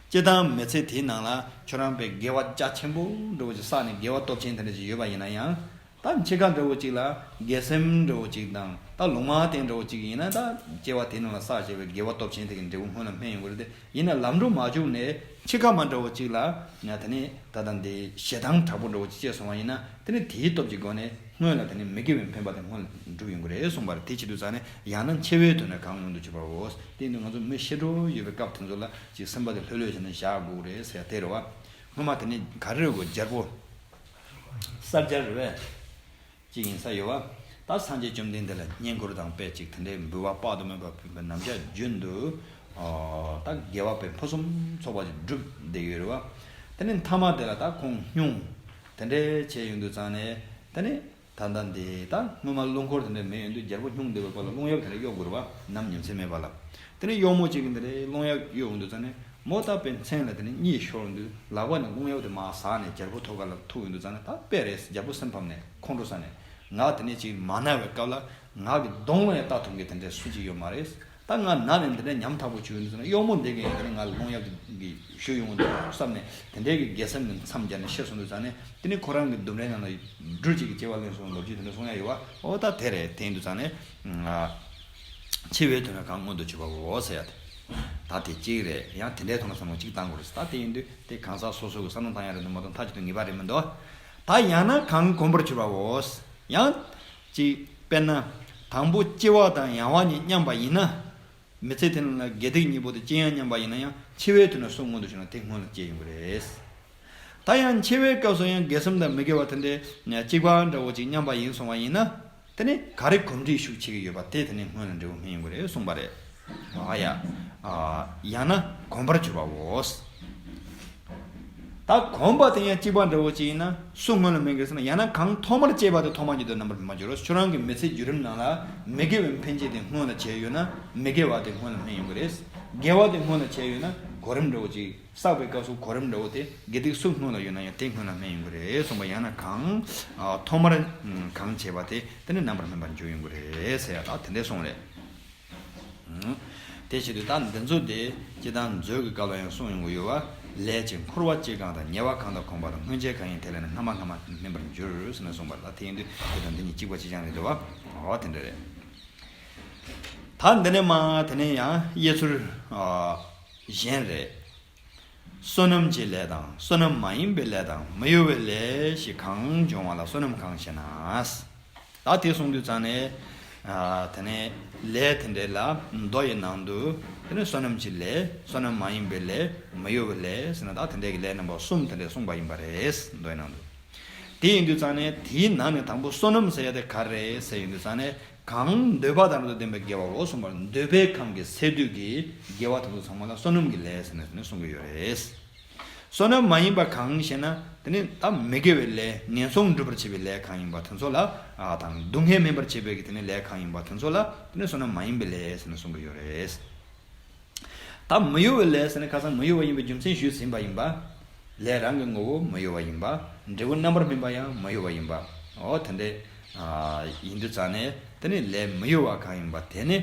སྤྱིར་བཏང་མི་ཚེ་དེའི་ནང་ལ་ཁྱོད་རང་དཔེ་དགེ་བ་རྒྱ་ཆེན་པོ་འདྲ་བོ་ཅིག་བསགས་ནས་དགེ་བ་སྟོབས་ཆེན་དེ་འདྲ་ཅིག་ཡོད་པ་ཡིན་ན་ཡང་། ད་འཆི་ཁ་འདྲ་བོ་ཅིག་ལ་དགེ་སེམས་འདྲ་བོ་ཅིག་དང་ད་ལུང་མ་བསྟན་འདྲ་བོ་ཅིག་ཡིན་ན་ད་སྐྱེ་བ་དེའི་ནང་ལ་བསགས་བྱས་པའི་དགེ་བ་སྟོབས་ཆེན་དེ་གི་འབྲས་བུ་སྔོན་ལ་སྨིན་ཡོང་གི་རེད་དེ། ཡིན་ན་ལམ་འགྲོ་མ་བཅུག་ནས་འཆི་ཁ་མ་འདྲ་བོ་ཅིག་ལ་ཡང་དེ་ནི་ད་ལྟ་འདི་ཞེ་སྡང་དྲག་པོ་འདྲ་བོ་ཅིག་སྐྱེས་སོང་བ་ཡིན་ན་དེ་ནི་དེའི་སྟོབས་ཀྱི་སྒོ་ནས་སྔོན་ལ་དེ་ནི་མི་དགེ་བའི་འཕེན་པ་དེ་སྔོན་ལ་འགྲུབ་ཡོང་གི་རེད་གསུངས་པ་རེད། དེ་བྱེད་དུས་ཙང་ནས་ཡང་ན་འཆི་བའི་དུས་ན་གང་མངོན་དུ་གྱུར་པའོ། དེ་ཡིན་དུས་ང་ཚོ་མི་ཤི་འགྲོ་ཡོད་པའི་སྐབས་དེ་ཚོ་ལ་ཅིག་སེམས་པ་དེ་ལྷོད་ལྷོད་བྱས་ནས་བཞག་དགོས་རེད་ཟེར་ཡ་དེ་རེད་བ། སྔོན་མ་དེ་ནི་ག་རེ་རེད་གོ་རྒྱལ་པོ། གསར་རྒྱལ་རེད་བས། ཅིག་ཡིན་ས་ཡོད་བ། ད་སངས་རྒྱས་བཅོམ་ལྡན་འདས་ལ་བསྙེན་བཀུར་དང་དཔེ་ཅིག་དེ་འདྲའི་འབུལ་བ་དཔག་ཏུ་མེད་པ་ཕུལ་བའི་རྣམ་གཞག་རྒྱུན་དུ། ཨོ། ད་དགེ་བ་དཔེ་ཕུན་སུམ་ཚོགས་པ་ཅིག་བསྒྲུབས་བསྡད་ཡོད་རེད་བ། དེ་ནས་མཐའ་མ་དེ་ལ་ད་ཁོང་སྙུང་། དེ་འདྲའི་བྱས་ཡོང་དུས་ཙང་ནས་དེ་ནས་ད་ལྟ་འདི་ད་སྔོན་མ་རླུང་འཁོར་དེ་འདྲ་མེད་ཡོང་དུས་རྒྱལ་པོ་སྙུང་བསྡད་པའི་སྐོར་ལ་རླུང་གཡབ་དེ་འདྲ་གཡོ་དགོས་རེད་བ། ནམ་ཉིན་མཚན་མེད་པ་ལ། དེ་ནས་གཡོག་མོ་གཅིག་གིས་འདི་འདྲའི་རླུང་གཡབ་གཡོ་ཡོང་དུས་ཙང་ནས། མོ་ད་དཔེ་མཚན་ལ་དེ་ནས་གཉིད་ཤོར་དུས་ལག་པ་ནས་རླུང་གཡབ་དེ་མར་ཟགས་ནས་རྒྱལ་པོ་ཐོག་ཁ་ལ་ཐུག་ཡོང་དུས་ཙང་ནས་ད་དཔེ་རེད། རྒྱལ་པོ་སེམས་ཕམ་ནས་ཁོང་ཁྲོ་ཟ་ནས་ང་དེ་ནས་ཅིག་མ་ན་བའི་སྐབས་ལ་ང་གི་གདོང་ལ་ཡང་ལྟ་ཐུབ་མཁན་དེ་འདྲའི་སུ་གཅིག་ཡོད་མ་རེད། ད་ང་ན་ནས་འདི་འདྲའི་ཉམ་ཐག་པོ་བྱུང་ཡོང་དུས་ཙང་ནས་གཡོག་མོ་འདི་གིས་དེ་ནས་ང་ལ་རླུང་གཡབ་གི་གཞུ་ཡོང་དུས་བསམ་ནས་དེ་འདྲའི་གི་དགེ་སེམས་ནས་མཚམས་སྦྱར་ནས་ཤི་སོང་དུས་ཙང་ནས་དེ་ནས་ཁོ་རང་གི་ལྡུམ་རའི་ནང་ལ་སྦྲུལ་གཅིག་གི་སྐྱེ་བ་ལེན་སོང་ལོ་རྒྱུས་དེ་འདྲ་གསུང་ཡ་ཡོད་བ། ཨོ་ད་དེ་རེད། དེ་ཡིན་དུས་ཙང་ནས། འཆི་བའི་དུས་ན་གང་མངོན་དུ་གྱུར་པའོ་ཟེར་ཡ་དེ། ད་དེ་གཅིག་རེད། ཡང་དེ་འདྲའི་ཐོག་ན་བསམ་བློ་གཅིག་བཏང་དགོས་རེད། ད་དེ་ཡིན་དུས་དེ་གང་ཟག་སོ་སོ་གི་བསམ་བློ་བཏང་ཡ་རེད་འདུག་མ་གཏོགས་མཐའ་གཅིག་ཏུ་ངེས་པ་རེད་མི་འདུག་ད་ཡང་ན་གང་གོམས་པར་གྱུར་པའོ། ཡང་གཅིག་དཔེར་ན། དང་པོ་སྐྱེ་བ་དང་ཡང་བ་གཉིས་མཉམ་པ་ཡིན་ན། མི་ཚེ་དེ་ནང་ལ་དགེ་སྡིག་གཉིས་པོ་དེ་ཅི་ཡང་མཉམ་པ་ཡིན་ན་ཡང་འཆི་བའི་དུས་ན་སུ་མངོན་དུ་གྱུར་ན་དེ་སྔོན་ལ་སྐྱེ་ཡོང་གི་རེད། ད་ཡང་འཆི་བའི་སྐབས་སུ་ཡང་དགེ་སེམས་དང་མི་དགེ་བ་དེ་འདྲའི་གཅིག་པ་འདྲ་བོ་ཅིག་མཉམ་པ་ཡིན་སོང་བ་ཡིན་ན། དེ་ནི་ག་རེ་གོམས་འདྲིས་ཤུགས་ཆེ་གི་ཡོད་པ་དེ་དེ་ནི་སྔོན་ལ་འབྲས་བུ་སྨིན་ཡོང་གི་རེད་གསུངས་པ་རེད། ཨ་ཡ། ཨ། ཡང་ན་གོམས་པར་གྱུར་པའོ། ད་གོམས་པ་དེ་ཡང་གཅིག་པ་འདྲ་བོ་ཅིག་ཡིན་ན་སུ་སྔོན་ལ་སྨིན་གི་ཟེར་ན། ཡང་ན་གང་ཐོག་མར་སྐྱེས་པ་དེ་ཐོག་མ་ཉིད་དུ་རྣམ་པར་སྨིན་པར་འགྱུར་རོ། ཁྱོད་རང་གི་མི་ཚེའི་བརྒྱུད་རིམ་ནང་ལ་མི་དགེ་བའི་འཕེན་བྱེད་དེ་སྔོན་ལ་བྱས་ཡོད་ན་མི་དགེ་བ་དེ་སྔོན་ལ་སྨིན་ཡོང་གི་རེད། དགེ་བ་དེ་སྔོན་ལ་བྱས་ཡོད་ན་གོ་རིམ་འདྲ་བོ་ཅིག་བསགས་པའི་སྐབས་སུ་གོ་རིམ་འདྲ་བོ་དེ་དགེ་སྡིག་སུ་སྔོན་ལ་ཡོད་ན་ཡང་དེ་སྔོན་ལ་སྨིན་ཡོང་གི་རེད་གསུངས་པ། ཡང་ན་གང་ཐོག་མར་གང་བྱས་པ་དེ་དེ་ནི་རྣམ་པར་སྨིན་པར་འགྱུར་ཡོང་གི་རེད་ཟེར་ཡ་ད་དེ་འདྲའི་གསུངས་རེད། དེ་བྱེད་དུས་ད་འདི་ཚོ་དེ་སྤྱིར་བཏང་མཛོད་ཀྱི་སྐབས་ལ་ཡང་གསུངས་ཡོང་གི་ཡོད་པ། ལས་ཀྱི་འཁོར་བ་སྐྱེ་གང་དང་། ཉེ་བ་གང་དང་གོམས་པ་དང་། སྔོན་བྱས་གང་ཡིན་དེ་ལས་ནི། སྔ་མ་སྔ་མ་སྨིན་པར་འགྱུར་ཟེར་ནས་གསུངས་པ་རེད། ད་དེ་ཡིན་དུས་དེ་དང་འདི་གཉིས་གཅིག་པ་གཅིག་རྐྱང་རེད་འདུག་བ། འོ་དེ་འདྲ་རེད། ད་འདི་ནས་མ་དེ་ནས་ཡང་དབྱེ་ཚུལ་གཞན་རེད། བསོད་ནམས་ཀྱི་ལས་དང་བསོད་ནམས་མ་ཡིན་པའི་ལས་དང་མི་གཡོ་བའི་ལས་ཞེས་གང་འབྱུང་བ་ལ་བསོད་ནམས་གང་ཞེ་ན། ད་དེ་གསུངས་དུས་ཙང་ནས། ཨ། དེ་ནས་ལས་དེ་འདྲ་ལ་མདོ་ཡི་ནང་དུ་དེ་ནས་བསོད་ནམས་ཀྱི་ལས། བསོད་ནམས་མ་ཡིན་པའི་ལས། མི་གཡོ་བའི་ལས་ཟེར་ན་ད་དེ་འདྲ་གི་ལས་རྣམ་པ་གསུམ་དེ་འདྲ་གསུངས་པ་ཡིན་པ་རེད། མདོ་ཡི་ནང་དུ། དེ་ཡིན་དུས་ཙང་ནས་དེའི་ནང་ནས་དང་པོ་བསོད་ནམས་ཟེར་ཡ་དེ་ག་རེ་རེད་ཟེར་ཡོང་དུས་ཙང་ནས། གང་འདོད་པ་དང་རབ་ཏུ་ལྡན་པའི་དགེ་བའོ་གསུངས་པར། འདོད་པའི་ཁམས་ཀྱི་སས་བསྡུས་ཀྱི་དགེ་བ་དེ་ཚོ་ཚང་མ་ལ་བསོད་ནམས་ཀྱི་ལས་ཟེར་ནས་དེ་ནས་གསུང་གི་ཡོད་རེད། བསོད་ནམས་མ་ཡིན་པ་གང་ཞེ་ན། དེ་ནི་ད་མི་དགེ་བའི་ལས། ངན་སོང་སྒྲུབ་པར་བྱེད་པའི་ལས་གང་ཡིན་པ་དེ་ཚོ་ལ། ཨ། དང་སྡུག་བསྔལ་སྨིན་པར་བྱེད་པའི་གི་དེ་ནི་ལས་གང་ཡིན་པ་དེ་ཚོ་ལ་དེ་ནི་བསོད་ནམས་མ་ཡིན་པའི་ལས་ཟེར་ནས་གསུང་གི་ཡོད་རེད། ད་མི་གཡོ་བའི་ལས་ཟེར་ནས་ཁ་སང་མི་གཡོ་བ་ཡིན་པའི་རྒྱུ་མཚན་ཞུས་ཟིན་པ་ཡིན་པ། ལས་རང་གི་ངོ་བོ་མི་གཡོ་བ་ཡིན་པ། འབྲས་བུ་རྣམ་པར་སྨིན་པ་ཡང་མི་གཡོ་བ་ཡིན་པ། འོ་དེ་འདྲས། ཨ། ཡིན་དུས་ཙང་ནས་དེ་ནི་ལས་མི་གཡོ་བ་གང་ཡིན་པ་དེ་ནི།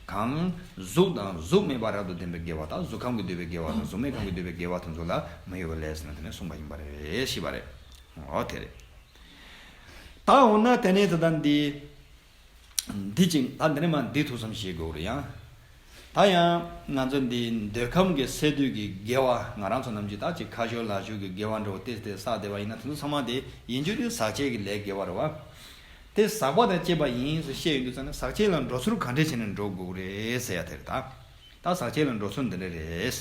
གང་། གཟུགས་དང་གཟུགས་མེད་པ་རབ་ཏུ་ལྡན་པའི་དགེ་བ་དང་། གཟུགས་ཁམས་ཀྱིས་བསྡུས་པའི་དགེ་བ་དང་། གཟུགས་མེད་ཁམས་ཀྱིས་བསྡུས་པའི་དགེ་བ་དེ་ཚོ་ལ་མི་གཡོ་བའི་ལས་ཟེར་ནས་དེ་ནས་གསུངས་པ་ཡིན་པ་རེད། ཤེས་པ་རེད། འོ་དེ་རེད། ད་འོ་ན་དེ་ནས་ད་ལྟ་འདི། འདི་ཅིག་ད་འདི་ནས་མ་འདི་ཐུགས་བསམ་བཞེས་དགོས་རེད་ཡང་། ད་ཡང་ང་ཚོ་འདི་འདོད་ཁམས་ཀྱི་སས་བསྡུས་ཀྱི་དགེ་བ། ང་རང་ཚོ་ནམ་རྒྱུན་ད་ཅིག་ཁ་ཤོར་ལག་ཤོར་གྱི་དགེ་བ་འདྲ་བོ་ཏོག་ཙམ་བསགས་བསྡད་པ་ཡིན་ན། དེ་ཚོ་ཚང་མ་དེ་ཡིན་རྒྱུ་དེ་ཟག་བཅས་ཀྱི་ལས་དགེ་བ་རེད་བ། དེ་ཟག་པ་དང་བཅས་པ་ཡིན་ཟེར་བཤད་ཡོང་དུས་ཙང་ནས་ཟག་བཅས་ལ་འགྲོ་ཚུལ་ག་འདྲས་བྱས་ནས་འགྲོ་དགོས་རེད་ཟེར་ཡ་དེ་རེད་ད། ད་ཟག་བཅས་ལ་འགྲོ་ཚུལ་འདི་འདྲ་རེད།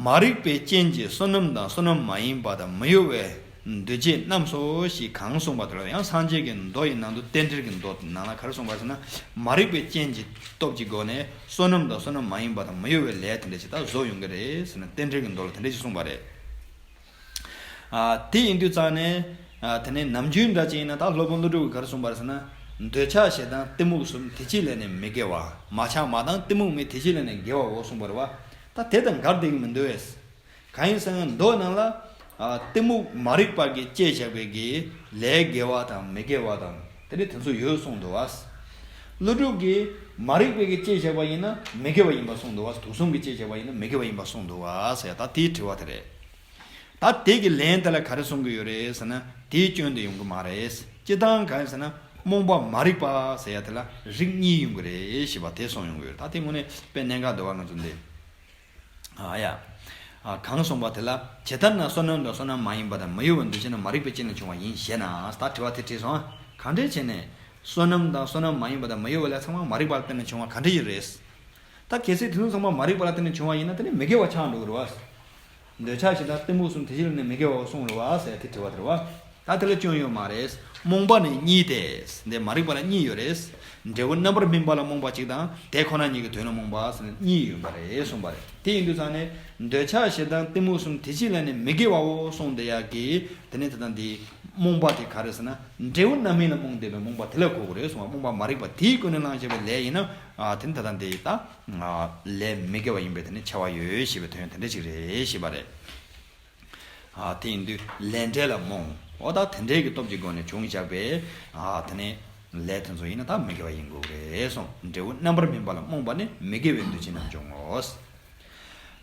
མ་རིག་པའི་རྐྱེན་གྱིས་བསོད་ནམས་དང་བསོད་ནམས་མ་ཡིན་པ་དང་མི་གཡོ་བའི་འདུ་བྱེད་རྣམས་སོ་ཞེས་གང་གསུངས་པ་དེ་ལ། ཡང་སངས་རྒྱས་ཀྱི་མདོ་ཡི་ནང་དུ་རྟེན་འབྲེལ་གྱི་མདོ་ནང་ལ་ག་རེ་གསུངས་པ་ཟེར་ན། མ་རིག་པའི་རྐྱེན་གྱི་སྟོབས་ཀྱི་སྒོ་ནས་བསོད་ནམས་དང་བསོད་ནམས་མ་ཡིན་པ་དང་མི་གཡོ་བའི་ལས་དེ་འདྲ་ཞིག་ད་བཟོ་ཡོང་གི་རེད་ཟེར་ནས་རྟེན་འབྲེལ་གྱི་མདོ་ལ་དེ་འདྲ་ཞིག་གསུངས་པ་རེད། ཨ། དེ་ཡིན་དུས་ཙང་ནས། ཨ། དེ་ནས་ནམ་རྒྱུན་འདྲ་ཅིག་ཡིན་ན་ད་སློབ་དཔོན་ཀླུ་སྒྲུབ་ཀྱིས་ག་རེ་གསུངས་པ་རེད་ཟེར་ན། འདོད་ཆགས་ཞེ་སྡང་གཏི་མུག་གསུམ་དེ་ཅི་ལས་ནི་མི་དགེ་བ། མ་ཆགས་མ་དང་གཏི་མུག་མེད་དེ་ཅི་ལས་ནི་དགེ་བའོ་གསུངས་པ་རེད་བ། ད་དེ་དང་འགལ་བསྡད་ཀྱི་མི་འདུག་གས། གང་ཡིན་ཟེར་ན་མདོ་ནང་ལ། ཨ། གཏི་མུག་མ་རིག་པ་གིས་བསྐྱེད་བཞག་པའི་གི་ལས་དགེ་བ་དང་མི་དགེ་བ་དང་དེ་ནི་དེ་ཚོ་ཡོད་གསུངས་འདུག་བ། ཀླུ་སྒྲུབ་ཀྱིས་མ་རིག་པའི་གིས་བསྐྱེད་བཞག་པ་ཡིན་ན་མི་དགེ་བ་ཡིན་པ་གསུངས་འདུག་བ། དུག་གསུམ་གྱིས་བསྐྱེད་བཞག་པ་ཡིན་ན་མི་དགེ་བ་ཡིན་པ་གསུངས་འདུག་བ་ཟེར་ཡ་ད་དེའི་དྲི་བ་དེ་རེད། ད་དེ་གི་ལན་དེ་ལ་ག་རེ་གསུང་གི་ཡོད་རེད་ཟེར་ན་དེའི་སྐྱོན་དེ་ཡོང་གི་མ་རེད། སྤྱིར་བཏང་གང་ཡིན་ཟེར་ན་རྨོངས་པ་མ་རིག་པ་ཟེར་ཡ་དེ་ལ་རིགས་གཉིས་ཡོང་གི་རེད་ཞེས་པ་དེ་གསུངས་ཡོང་གི་ཡོད་རེད། ད་དེ་དངོས་གནས་དཔེ་གནད་འགག་འདུག་བ། ང་ཚོ་འདི། ཨ་ཡ། ཨ། གང་གསུངས་པ་དེ་ལ་ཇི་ལྟར་ན་བསོད་ནམས་དང་བསོད་ནམས་མ་ཡིན་པ་དང་མི་གཡོ་བའི་འདུ་བྱེད་རྣམས་མ་རིག་པའི་རྐྱེན་ལས་བྱུང་བ་ཡིན་ཞེ་ན། ད་དྲི་བ་དེ་དྲིས་སོང་ཨ། གང་འདྲས་བྱས་ནས་བསོད་ནམས་དང་བསོད་ནམས་མ་ཡིན་པ་དང་མི་གཡོ་བ་ལས་ཚང་མ་མ་རིག་པ་ལ་བརྟེན་ནས་བྱུང་བ་གང་འདྲས་ཡིན་རེད། ད་གལ་སྲིད་དེ་ཚོ་ཚང་མ་མ་རིག་པ་ལ་བརྟེན་ནས་བྱུང་བ་ཡིན་ན་དེ་ནི་མི་དགེ་བ་ཆགས་འགྲོ་གི་རེད་བ། འདོད་ཆགས་ཞེ་སྡང་གཏི་མུག་གསུམ་དེ་ཅི་ལས་ནི་མི་དགེ་བའོ་གསུངས་རེད་བ་ཟེར་དེ་དྲི་བ་དེ་རེད་བ། ད་དེ་ལ་སྐྱོན་ཡོད་མ་རེད། རྨོངས་པ་ནི་གཉིས་ཏེ། འདི་མ་རིག་པ་ལ་གཉིས་ཡོད་རེད། འབྲས་བུ་རྣམ་པར་སྨིན་པ་ལ་རྨོངས་པ་གཅིག་དང་དེ་ཁོ་ན་ཉིད་ཀྱི་དོན་ལ་རྨོངས་པ་ཟེར་ནས་གཉིས་ཡོད་པ་རེད་གསུངས་པ་རེད། དེ་ཡིན་དུས་ཙང་ནས་འདོད་ཆགས་ཞེ་སྡང་གཏི་མུག་གསུམ་དེ་ཅི་ལས་ནི་མི་དགེ་བའོ་གསུངས་བསྡད་ཡག་གི་དེ་ནི་དེ་དང་དེ་རྨོངས་པ་དེ་ག་རེ་ཟེར་ན་འབྲས་བུ་རྣམ་སྨིན་ལ་རྨོངས་བསྡད་པའི་རྨོངས་པ་དེ་ལ་གོ་དགོས་རེད་གསུངས་པ། རྨོངས་པ་མ་རིག་པ་དེའི་ཀུན་ནས་བསླངས་བྱས་པའི་ལས་ཡིན་ན། ཨ། དེ་ནི་ད་ལྟ་འདི་ད། ཨ། ལས་མི་དགེ་བ་ཡིན་པའི་དེ་ནི་ཆེ་བ་ཡོད་ཞེས་པའི་དོན་དེ་འདྲ་ཅིག་རེད་ཞེས་པ་རེད། ཨ། དེ་ཡིན་དུས་ལས་འབྲས་ལ་རྨོངས། འོ་ད་དེ་འདྲའི་གི་སྟོབས་ཀྱི་སྒོ་ནས་བྱུང་བཞག་པའི། ཨ། དེ་ནི་ལས་དེ་ཚོ་ཡིན་ན་ད་མི་དགེ་བ་ཡིན་དགོས་རེད་གསུངས། འབྲས་བུ་རྣམ་པར་སྨིན་པ་ལ་རྨོངས་པ་ནི་མི་དགེ་བའི་འདུ་བྱེད་རྣམས་འབྱུང་ངོ་།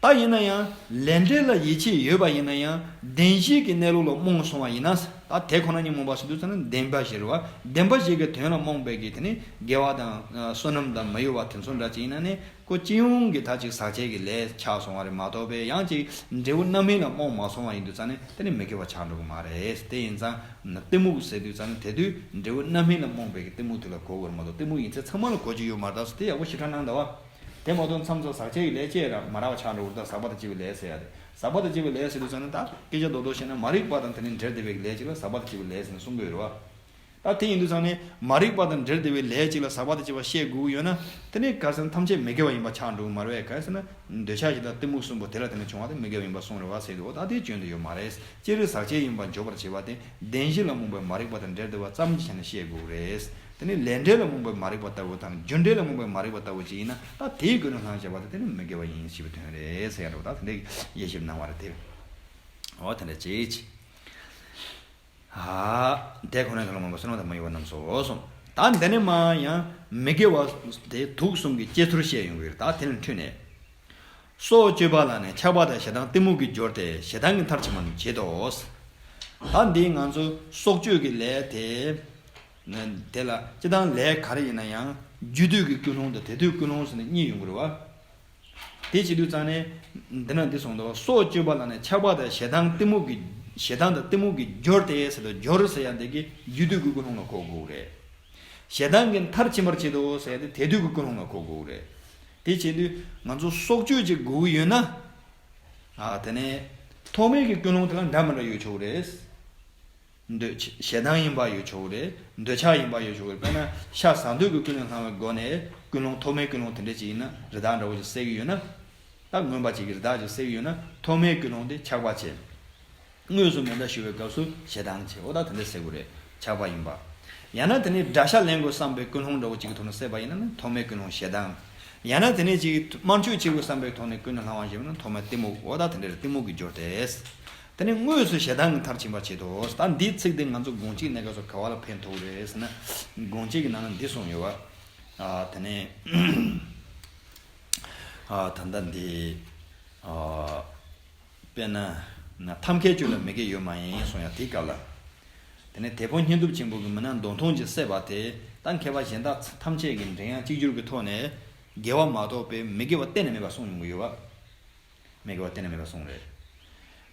ད་ཡིན་ན་ཡང་ལས་འབྲས་ལ་ཡིད་ཆེས་ཡོད་པ་ཡིན་ན་ཡང་བདེན་བཞིའི་གི་གནས་ལུགས་ལ་རྨོངས་སོང་བ་ཡིན་ན། ད་དེ་ཁོ་ན་ཉིད་རྨོངས་པ་ཟེར་དུས་ཙམ་ན་བདེན་པ་བཞི་རེད་བ། བདེན་པ་བཞི་གི་དོན་ལ་རྨོངས་པའི་གི་དེ་ནི་དགེ་བ་དང་བསོད་ནམས་དང་མི་གཡོ་བ་དེ་ཚོ་འདྲ་ཅིག་ཡིན་ན་ནི་ཁོ་སྤྱི་ཡོངས་ཀྱི་ད་ཅིག་ཟག་བཅས་ཀྱི་ལས་ཆགས་སོང་བ་རེད་མ་གཏོགས་པའི་ཡང་ཅིག་འབྲས་བུ་རྣམ་སྨིན་ལ་རྨོངས་མ་སོང་བ་ཡིན་དུས་ཙམ་ནས་དེ་ནི་མི་དགེ་བ་ཆགས་འགྲོ་གི་མ་རེད། དེ་ཡིན་ཙང་གཏི་མུག་ཟེར་དུས་ཙམ་ནས་དེ་དུས་འབྲས་བུ་རྣམ་སྨིན་ལ་རྨོངས་པའི་གི་གཏི་མུག་དེ་ལ་གོ་དགོས་རེད་མ་གཏོགས་གཏི་མུག་ཡིན་ཚད་ཚང་མ་ལ་གོ་རྒྱུ་ཡོད་མ་རེད། ད་སོ་དེ་ཡག་པོ་ཞེ་དྲག་གནང་འདུག་བ། དེ་མ་གཏོགས་མཚམས་མཚམས་ཟག་བཅས་ཀྱི་ལས་བྱས་ར་མ་རག་པ་ཆགས་འགྲོ་གི་རེད། ད་ཟག་པ་དང་བཅས་པའི་ལས་ཟེར་ཡ་རེད། ཟག་པ་དང་བཅས་པའི་ལས་ཟེར་དུས་ཙམ་ནས་ད་སྐད་ཆ་རྡོག་རྡོག་བཤད་ན་མ་རིག་པ་དང་དེ་ནི་འབྲེལ་བསྡད་པའི་ལས་ཅིག་ལ་ཟག་པ་དང་བཅས་པའི་ལས་ཟེར་ནས་གསུང་གི་ཡོད་རེད་བ། ད་དེ་ཡིན་དུས་ཙང་ནས་མ་རིག་པ་དང་འབྲེལ་བསྡད་པའི་ལས་ཅིག་ལ་ཟག་པ་དང་བཅས་པ་བཤད་དགོས་ཀྱི་ཡོད་ན། དེ་ནི་ག་ཟེར་ན་ཐམས་ཅད་མི་དགེ་བ་ཡིན་པ་ཆགས་འགྲོ་གི་མ་རེད། ག་ཟེར་ན་འདོད་ཆགས་ཞེ་སྡང་གཏི་མུག་གསུམ་པོ་དེ་ལ་བརྟེན་ནས་བྱུང་བ་དེ་མི་དགེ་བ་ཡིན་པ་གསུངས་རེད་བ་ཟེར་གི། འོ་ད་དེ་སྐྱོན་དེ་ཡོད་མ་རེད། སྤྱིར་ཟག་བཅས་ཡིན་པ་འཇོག་པར་བྱེད་པ་དེ་བདེན་བཞི་ལ་རྨོངས་པའི་མ་རིག་པ་དང་འབྲེལ་བསྡད་པ་ཙམ་གྱི་ཆ་ནས་བཤད་དགོས་རེད། དེ་ནི་ལས་འབྲས་ལ་རྨོངས་པའི་མ་རིག་པ་ལྟ་བུ་དང་རྒྱུ་འབྲས་ལ་རྨོངས་པའི་མ་རིག་པ་ལྟ་བུ་ཅིག་ཡིན་ན་ད་དེའི་ཀུན་ནས་བསླངས་བྱས་པ་དེ་དེ་ནི་མི་དགེ་བ་ཡིན་ཞེས་པའི་དོན་རེད་ཟེར་ཡ་འདྲ་བོ་ད་དེ་འདྲའི་དབྱེ་ཞིབ་གནང་བ་རེད་དེ། འོ་དེ་འདྲ་ཅིག་ཨ། དེ་ཁོ་ནའི་དོན་ལ་རྨོངས་པ་བསོད་ནམས་དང་མི་གཡོ་བ་རྣམས་སོ་གསུངས། ད་འདི་ནས་མར་ཡང་མི་དགེ་བ་དེ་དུག་གསུམ་གྱི་དཔྱད་ཚུལ་བཤད་ཡོང་གི་རེད། ད་དེ་ལ་འཁྲུལ་ནས། སྲོག་གཅོད་པ་ལ་ནི་ཆགས་པ་དང་ཞེ་སྡང་གཏི་མུག་གིས་སྦྱོར་ཏེ་ཞེ་སྡང་གིས་མཐར་ཕྱིན་པར་བྱེད་དོ། ད་འདི་ང་ཚོ་སྲོག་གཅོད་ཀྱི་ལས་དེ། དེ་ལ་སྤྱིར་བཏང་ལས་ག་རེ་ཡིན་ན་ཡང་རྒྱུ་དུས་ཀྱི་ཀུན་སློང་དང་དེ་དུས་ཀུན་སློང་ཟེར་ནས་གཉིས་ཡོང་གི་རེད་བ། དེ་བྱེད་དུས་ཙང་ནས་འདི་ན་འདི་གསུངས་འདུག་སྲོག་གཅོད་པ་ལ་ནི་ཆགས་པ་དང་ཞེ་སྡང་གཏི་མུག་གི་ཞེ་སྡང་དང་གཏི་མུག་གིས་སྦྱོར་ཏེ་ཟེར་དུས་སྦྱོར་ཟེར་ཡ་འདི་གི་རྒྱུ་དུས་ཀྱི་ཀུན་སློང་ལ་གོ་དགོས་རེད། ཞེ་སྡང་གིས་མཐར་ཕྱིན་པར་བྱེད་དོ་ཟེར་ཡ་འདི་དེ་དུས་ཀྱི་ཀུན་སློང་ལ་གོ་དགོས་རེད། དེ་བྱེད་དུས་ང་ཚོ་སྲོག་གཅོད་ཅིག་དགོས་ཀྱི་ཡོད་ན། ཨ། དེ་ནས་ཐོག་མའི་གི་ཀུན་སློང་དེ་ལ་འདྲ་མི་འདྲ་ཡོད་ཆོག་གི་རེད། འདོད་ཆགས་ཞེ་སྡང་ཡིན་པ་ཡོད་ཆོག་གི་རེད། འདོད་ཆགས་ཡིན་པ་ཡོད་ཆོག་གི་རེད། དཔེར་ན་ཤ་ཟ་འདོད་ཀྱི་ཀུན་ནས་བསླངས་པའི་སྒོ་ནས་ཀུན་སློང་ཐོག་མའི་ཀུན་སློང་དེ་འདྲ་ཅིག་ཡིན་ན་རི་དྭགས་འདྲ་བོ་ཅིག་བསད་ཀྱི་ཡོད་ན། ད་རྔོན་པ་ཅིག་གིས་རི་དྭགས་ཅིག་བསད་ཀྱི་ཡོད་ན་ཐོག་མའི་ཀུན་སློང་དེ་ཆགས་པ་བྱེད། དངོས་སུ་མེ་མདའ་གཞུ་བའི་སྐབས་སུ་ཞེ་སྡང་བྱེད། འོ་ད་དེ་འདྲ་བསད་དགོས་རེད། ཆགས་པ་ཡིན་པ། ཡང་ན་དེ་ནི་དགྲ་ཤ་ལེན་དགོས་བསམ་པའི་ཀུན་སློང་འདྲ་བོ་ཅིག་གི་ཐོག་ནས་བསད་པ་ཡིན་ན་ནི་ཐོག་མའི་ཀུན་སློང་ཞེ་སྡང་། ཡང་ན་དེ་ནས་ཅིག་དམར་མཆོད་བྱེད་དགོས་བསམ་པའི་ཐོག་ནས་ཀུན་ནས་བསླངས་པ་ཞིག་ཡིན་ན་ཐོག་མའི་གཏི་མུག་འོ་ད་དེ་འདྲའི་གཏི་མུག་གིས་སྦྱོར་ཏེ། དེ་ནས་དངོས་སུ་ཞེ་སྡང་གིས་མཐར་ཕྱིན་པར་བྱེད་དོ། ད་འདིའི་ཚིག་འདི་ང་ཚོ་དགོངས་གཅིག་གནས་སྐབས་སུ་ག་བ་ལ་ཕན་ཐོགས་རེད་ཟེར་ན། དགོངས་གཅིག་གི་ནང་ན་འདི་གསུངས་ཡོད་བ། ཨ། དེ་ནས། ཨ། ད་ལྟ་འདི། ཨ། དཔེར་ན། ཐབས་མཁས་སྤྱོད་ལ་མི་དགེ་ཡོད་མ་ཡིན་གསུངས་ཡ་དེའི་སྐབས་ལ། དེ་ནས་དེད་དཔོན་བསྙེན་སྒྲུབ་ཆེན་པོ་གིས་མི་ནག་མདུང་ཐུང་གིས་བསད་པ་དེ་ད་མཁས་པ་གཞན་དག་ཐམས་ཅད་ཀྱིས་མགྲིན་དབྱངས་གཅིག་གྱུར་གྱི་ཐོག་ནས་དགེ་བ་མ་གཏོགས་པའི་མི་དགེ་བ་གཏན་ནས་མེད་པ་གསུངས་ཡོང་གི་ཡོད་བ། མི་དགེ་བ་གཏན་ནས་མེད་པ་གསུངས་རེད།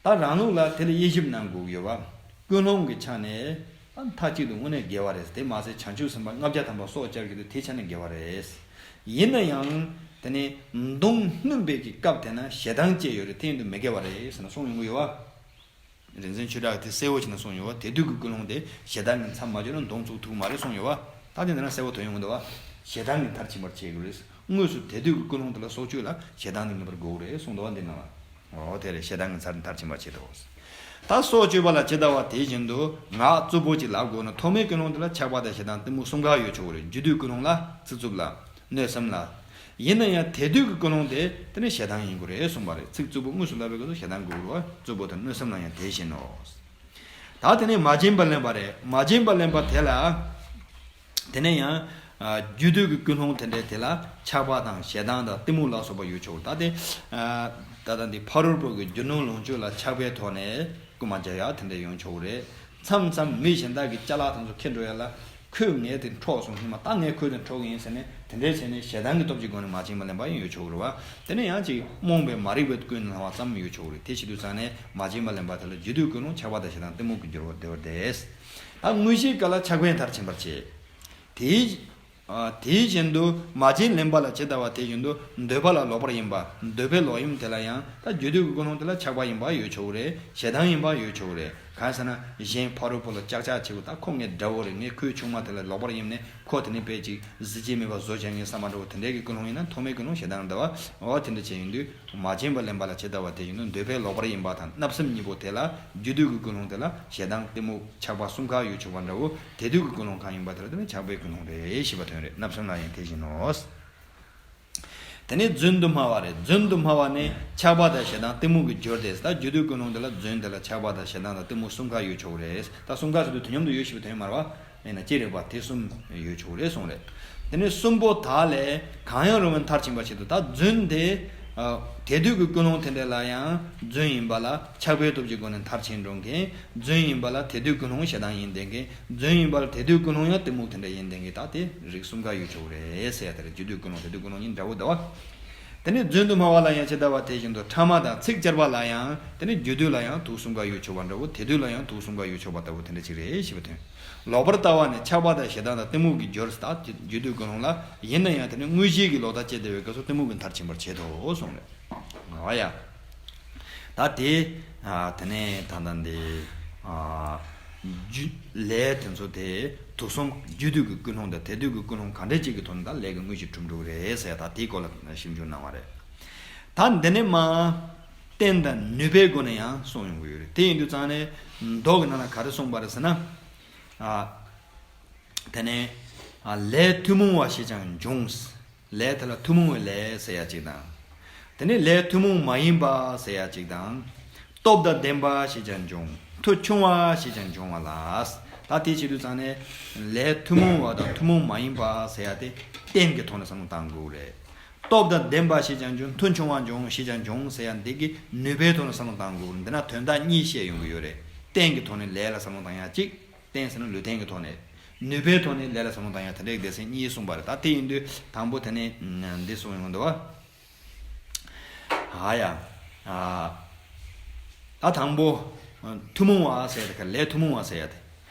ད་རང་ལུགས་ལ་དེ་ལ་དབྱེ་ཞིབ་གནང་དགོས་ཀྱི་ཡོད་བ། ཀུན་སློང་གི་ཆ་ནས་ད་མཐའ་གཅིག་ཏུ་དངོས་གནས་དགེ་བ་རེད། དེ་མ་ཟད་བྱང་ཆུབ་སེམས་དཔའ་ལྔ་བརྒྱ་ཐམ་པ་སྲོག་བཅད་ཀྱི་དུས་དེའི་ཆ་ནས་དགེ་བ་རེད། ཡིན་ན་ཡང་། དེ་ནས་མདུང་བསྣུན་པའི་གི་སྐབས་དེ་ན་ཞེ་སྡང་སྐྱེས་ཡོད་རེད། དེ་ཡིན་དུས་མི་དགེ་བ་རེད་ཟེར་ནས་གསུངས་ཡོང་གི་ཡོད་བ། རིག་འཛིན་ཆོས་གྲགས་ཀྱིས་དེ་གསལ་བོ་བྱས་ནས་གསུངས་ཡོད་བ། དེ་དུས་ཀྱི་ཀུན་སློང་དེ་ཞེ་སྡང་གིས་མཚམས་མ་སྦྱར་ན་མདུང་བཙུགས་ཐུབ་མ་རེད་གསུངས་ཡོད་བ། ད་དེ་འདི་ན་གསལ་བོ་ཐོན་ཡོང་གི་འདུག་བ། ཞེ་སྡང་གིས་མཐར་ཕྱིན་པར་བྱེད་དགོས་རེད། དངོས་སུ་དེ་དུས་ཀྱི་ཀུན་སློང་དེ་ལ་སྲོག་གཅོད་ལ་ཞེ་སྡང་ནི་ངེས་པར་དགོས་རེད་གསུངས་འདུག་བ་འདི་ནང་ལ། འོ་དེ་རེད། ཞེ་སྡང་གི་ཚར་མཐར་ཕྱིན་པར་བྱེད་དོ། ད་སྲོག་གཅོད་པ་ལ་ཇི་ལྟ་བ་དེ་བཞིན་དུ་ངག་རྩུབ་པོ་ཅིག་ལབ་དགོས་ན་ཐོག་མའི་ཀུན་སློང་དེ་ལ་ཆགས་པ་དང་ཞེ་སྡང་གཏི་མུག་གསུམ་ཀ་ཡོད་ཆོག་གི་རེད། རྒྱུ་དུས་ཀུན་སློང་ལ་ཚིག་རྩུབ་ལ་གནོད་སེམས་ལ། ཡིན་ན་ཡང་དེ་དུས་ཀྱི་ཀུན་སློང་དེ་དེ་ནི་ཞེ་སྡང་ཡིན་དགོས་རེད་གསུངས་པ་རེད། ཚིག་རྩུབ་པོ་དངོས་སུ་ལབ་པའི་སྐབས་སུ་ཞེ་སྡང་དགོས་རེད་བ། རྩུབ་པོ་དང་གནོད་སེམས་ལ་ཡང་དེ་བཞིན་ནོ། ད་དེ་ནས་མ་བྱིན་པ་ལེན་པ་རེད། མ་བྱིན་པ་ལེན་པ་དེ་ལ། དེ་ནས་ཡང་། ཨ། རྒྱུ་དུས་ཀྱི་ཀུན་སློང་དེ་འདྲའི་དེ་ལ་ཆགས་པ་དང་ཞེ་སྡང་དང་གཏི་མུག་ལ་སོགས་པ་ཡོད་ཆོག་ད་དེ། ཨ། ད་ལྟ་འདི་ཕ་རོལ་པོ་གི་རྒྱུ་ནོར་ལོངས་སྤྱོད་ལ་ཆགས་པའི་ཐོག་ནས་རྐུ་མ་རྒྱག་ཡ་དེ་འདྲ་ཡོང་ཆོག་རེད། མཚམས་མཚམས་མི་གཞན་དག་གི་ཅ་ལག་དེ་ཚོ་ཁྱེར་འགྲོ་ཡ་ལ། ཁོས་ངའི་དེ་འཕྲོག་སོང་། ཧི་མ་ད་ངས་ཁོའི་དེ་འཕྲོག་གི་ཡིན་ཟེར་ནས་དེ་འདྲའི་བྱས་ནས་ཞེ་སྡང་གི་སྟོབས་ཀྱི་སྒོ་ནས་མ་བྱིན་པ་ལེན་པ་ཡང་ཡོད་ཆོག་རེད་བ། དེ་ནས་ཡང་ཅིག་རྨོངས་པའི་མ་རིག་པའི་ཀུན་སློང་བ་ཙམ་ཡོད་ཆོག་རེད། དེ་བྱེད་དུས་ཙང་ནས་མ་བྱིན་པ་ལེན་པ་དེ་ལ་རྒྱུ་དུས་ཀུན་སློང་ཆགས་པ་དང་ཞེ་སྡང་གཏི་མུག་གི་འགྱུར་བ་དེ་བར་འདས། ད་དངོས་གཞིའི་སྐབས་ལ་ཆགས་པས་མཐར་ཕྱིན་པར་བྱེད། དེའི། ཨ། དེའི་བཞིན་དུ་མ་བྱིན་ལེན་པ་ལ་ཇི་ལྟ་བ་དེ་བཞིན་དུ་འདོད་པ་ལ་ལོག་པར་གཡེམ་པ། འདོད་པའི་ལོག་གཡེམ་དེ་ལ་ཡང་ད་རྒྱུ་དུས་ཀྱི་ཀུན་སློང་དེ་ལ་ཆགས་པ་ཡིན་པ་ཡོད་ཆོག་རེད། ཞེ་སྡང་ཡིན་པ་ཡོད་ཆོག་རེད། གང་ཟེར་ན་གཞན་ཕ་རོལ་པོ་ལ་ཅག་ཅག་བྱེད་དགོས། ད་ཁོ་ངའི་དགྲ་བོ་རེད། ངས་ཁོའི་ཆུང་མ་དེ་ལ་ལོག་པར་གཡེམ་ནས་ཁོ་དེ་ནས་དཔེ་ཅིག་གཟི་བརྗིད་མེད་པ་བཟོ་བྱ་ངའི་བསམ་པ་འདྲ་བོ་དེ་འདྲའི་གི་ཀུན་སློང་ཡིན་ན་ཐོག་མའི་ཀུན་སློང་ཞེ་སྡང་འདྲ་བ། འོ་དེ་འདྲ་བྱས་ཡིན་དུས། མ་བྱིན་པ་ལེན་པ་ལ་ཇི་ལྟ་བ་དེ་བཞིན་དུ་འདོད་པའི་ལོག་པར་གཡེམ་པ་དང་བརྣབ་སེམས་གཉིས་པོ་དེ་ལ་རྒྱུ་དུས་ཀྱི་ཀུན་སློང་དེ་ལ་ཞེ་སྡང་གཏི་མུག་ཆགས་པ་གསུམ་ཀ་ཡོད་ཆོག་པ་འདྲ་བོ། དེ་དུས་ཀྱི་ཀུན་སློང་གང་ཡིན་པ་དེ་ལ་དེ་ནི་ཆགས་པའི་ཀུན་སློང་རེད་ཞེས་པ་དོན་རེད། བརྣབ་སེམས་ལ་ཡང་དེ་བཞིན་ནོ། དེ་ནས་རྫུན་དུ་སྨྲ་བ་རེད། རྫུན་དུ་སྨྲ་བ་ནི་ཆགས་པ་དང་ཞེ་སྡང་གཏི་མུག་གི་རྒྱུར་ཏེ། ད་རྒྱུ་དུས་ཀུན་སློང་དེ་ལ་རྫུན་དེ་ལ་ཆགས་པ་དང་ཞེ་སྡང་དང་གཏི་མུག་གསུམ་ཀ་ཡོད་ཆོག་རེད། ད་གསུམ་ཀ་ཟེར་དུས་དུས་མཉམ་དུ་ཡོད་ཞེས་པའི་དོན་མ་རེད་བ། ཡིན་ན་ཅི་རེད་པ། དེ་གསུམ་ཡོད་ཆོག་རེད་གསུངས་རེད། དེ་ནས་གསུམ་པོ་དག་ལས་གང་ཡང་རུང་བས་མཐར་ཕྱིན་པར་བྱེད་དོ། ད་རྫུན་དེ། ཨ། དེ་དུས་ཀྱི་ཀུན་སློང་དེ་འདྲ་ལ་ཡང་རྫུན་ཡིན་པ་ལ་ཆགས་པའི་སྟོབས་ཀྱི་སྒོ་ནས་མཐར་ཕྱིན་འགྲོ་མཁན། རྫུན་ཡིན་པ་ལ་དེ་དུས་ཀུན་སློང་ཞེ་སྡང་ཡིན་བསྡད་མཁན། རྫུན་ཡིན་པ་ལ་དེ་དུས་ཀུན་སློང་ཡང་གཏི་མུག་དེ་འདྲ་ཡིན་བསྡད་མཁན། ད་དེ་རིགས་གསུམ་ཀ་ཡོད་ཆོག་རེད་ཟེར་ཡ་དེ་རེད། རྒྱུ་དུས་ཀུན་སློང་དེ་དུས་ཀུན་སློང་གཉིས་འདྲ་བོ་འདུག་བ། དེ་ནས་རྫུན་དུ་སྨྲ་བ་ལ་ཡང་ཇི་ལྟ་བ་དེ་བཞིན་དུ་ཕྲ་མ་དང་ཚིག་བཅར་བ་ལ་ཡང་དེ་ནི་རྒྱུ་དུས་ལ་ཡང་དུག་གསུམ་ཀ་ཡོད་ཆོག་པ་འདྲ་བོ། དེ་དུས་ལ་ཡང་དུག་གསུམ་ཀ་ཡོད་ཆོག་པ་ལྟ་བུ་དེ་འདྲ་ཅིག་རེད་ཞེས་པ་དོན། ལོག་པར་ལྟ་བ་ནི་ཆགས་པ་དང་ཞེ་སྡང་དང་གཏི་མུག་གི་རྒྱུར། ད་རྒྱུ་དུས་ཀུན་སློང་ལ་ཡིན་ན་ཡང་དེ་ནི་དངོས་གཞིའི་གི་ལོག་ལྟ་སྐྱེ་བསྡད་པའི་སྐབས་སུ་གཏི་མུག་གིས་མཐར་ཕྱིན་པར་བྱེད་དོ་གསུངས་རེད། འོ་ཡ། ད་དེ། ཨ། དེ་ནས་ད་ལྟ་འདི། ཨ། རྒྱུ་ལས་དེ་ཚོ་དེ་དུག་གསུམ། རྒྱུ་དུས་ཀྱི་ཀུན་སློང་དང་དེ་དུས་ཀྱི་ཀུན་སློང་གང་འདྲ་ཅིག་གི་ཐོག་ནས་ད་ལས་ཀྱི་དངོས་གཞི་གྲུབ་འགྲོ་གི་རེད་ཟེར་ཡ། ད་དེའི་སྐོར་ལ་ཞིབ་འཇུག་གནང་བ་རེད། ད་འདི་ནས་མ། རྟེན་དང་ནུས་པའི་སྒོ་ནས་ཡང་གསུངས་ཡོང་གི་ཡོད་རེད། དེ་ཡིན་དུས་ཙང་ནས་མདོ་གི་ནང་ལ་ག་རེ་གསུངས་པ་རེད་ཟེར་ན། ཨ། དེ་ནས། ཨ། ལས་ཐུན་མོང་བ་ཞེས་ཀྱང་འབྱུང་། ལས་དེ་ལ་ཐུན་མོང་བའི་ལས་ཟེར་ཡ་གཅིག་དང་། དེ་ནས་ལས་ཐུན་མོང་མ་ཡིན་པ་ཟེར་ཡ་གཅིག་དང་། སྟོབས་དང་ལྡན་པ་ཞེས་ཀྱང་འབྱུང་། མཐུ་ཆུང་བ་ཞེས་ཀྱང་འབྱུང་བ་ལ། ད་དེ་བྱེད་དུས་ཙང་ནས་ལས་ཐུན་མོང་བ་དང་ཐུན་མོང་མ་ཡིན་པ་ཟེར་ཡ་དེ་རྟེན་གྱི་ཐོག་ནས་བསམ་བློ་བཏང་དགོས་རེད། སྟོབས་དང་ལྡན་པ་ཞེས་ཀྱང་འབྱུང་། མཐུ་ཆུང་བ་འབྱུང་ཞེས་ཀྱང་འབྱུང་ཟེར་ཡ་འདི་གི་ནུས་པའི་ཐོག་ནས་བསམ་བློ་བཏང་དགོས་རེད། འདི་ན་དོན་དག་གཉིས་བཤད་ཡོང་གི་ཡོད་རེད། རྟེན་གྱི་ཐོག་ནས་ལས་ལ་བསམ་བློ་བཏང་ཡ་གཅིག་རྟེན་ཟེར་ན་ལུས་རྟེན་གྱི་ཐོག་ནས། ནུས་པའི་ཐོག་ནས་ལས་ལ་བསམ་བློ་བཏང་ཡ་དེ་འདྲའི་སྡེ་ཚན་གཉིས་གསུངས་པ་རེད། ད་དེ་ཡིན་དུས་དང་པོ་དེ་ནས་འདི་གསུངས་ཡོང་འདུག་བ། ཨ་ཡ། ཨ། ད་དང་པོ། ཐུན་མོང་བ་ཟེར་ཡ་དེ་ག་ལས་ཐུན་མོང་བ་ཟེར་ཡ་དེ།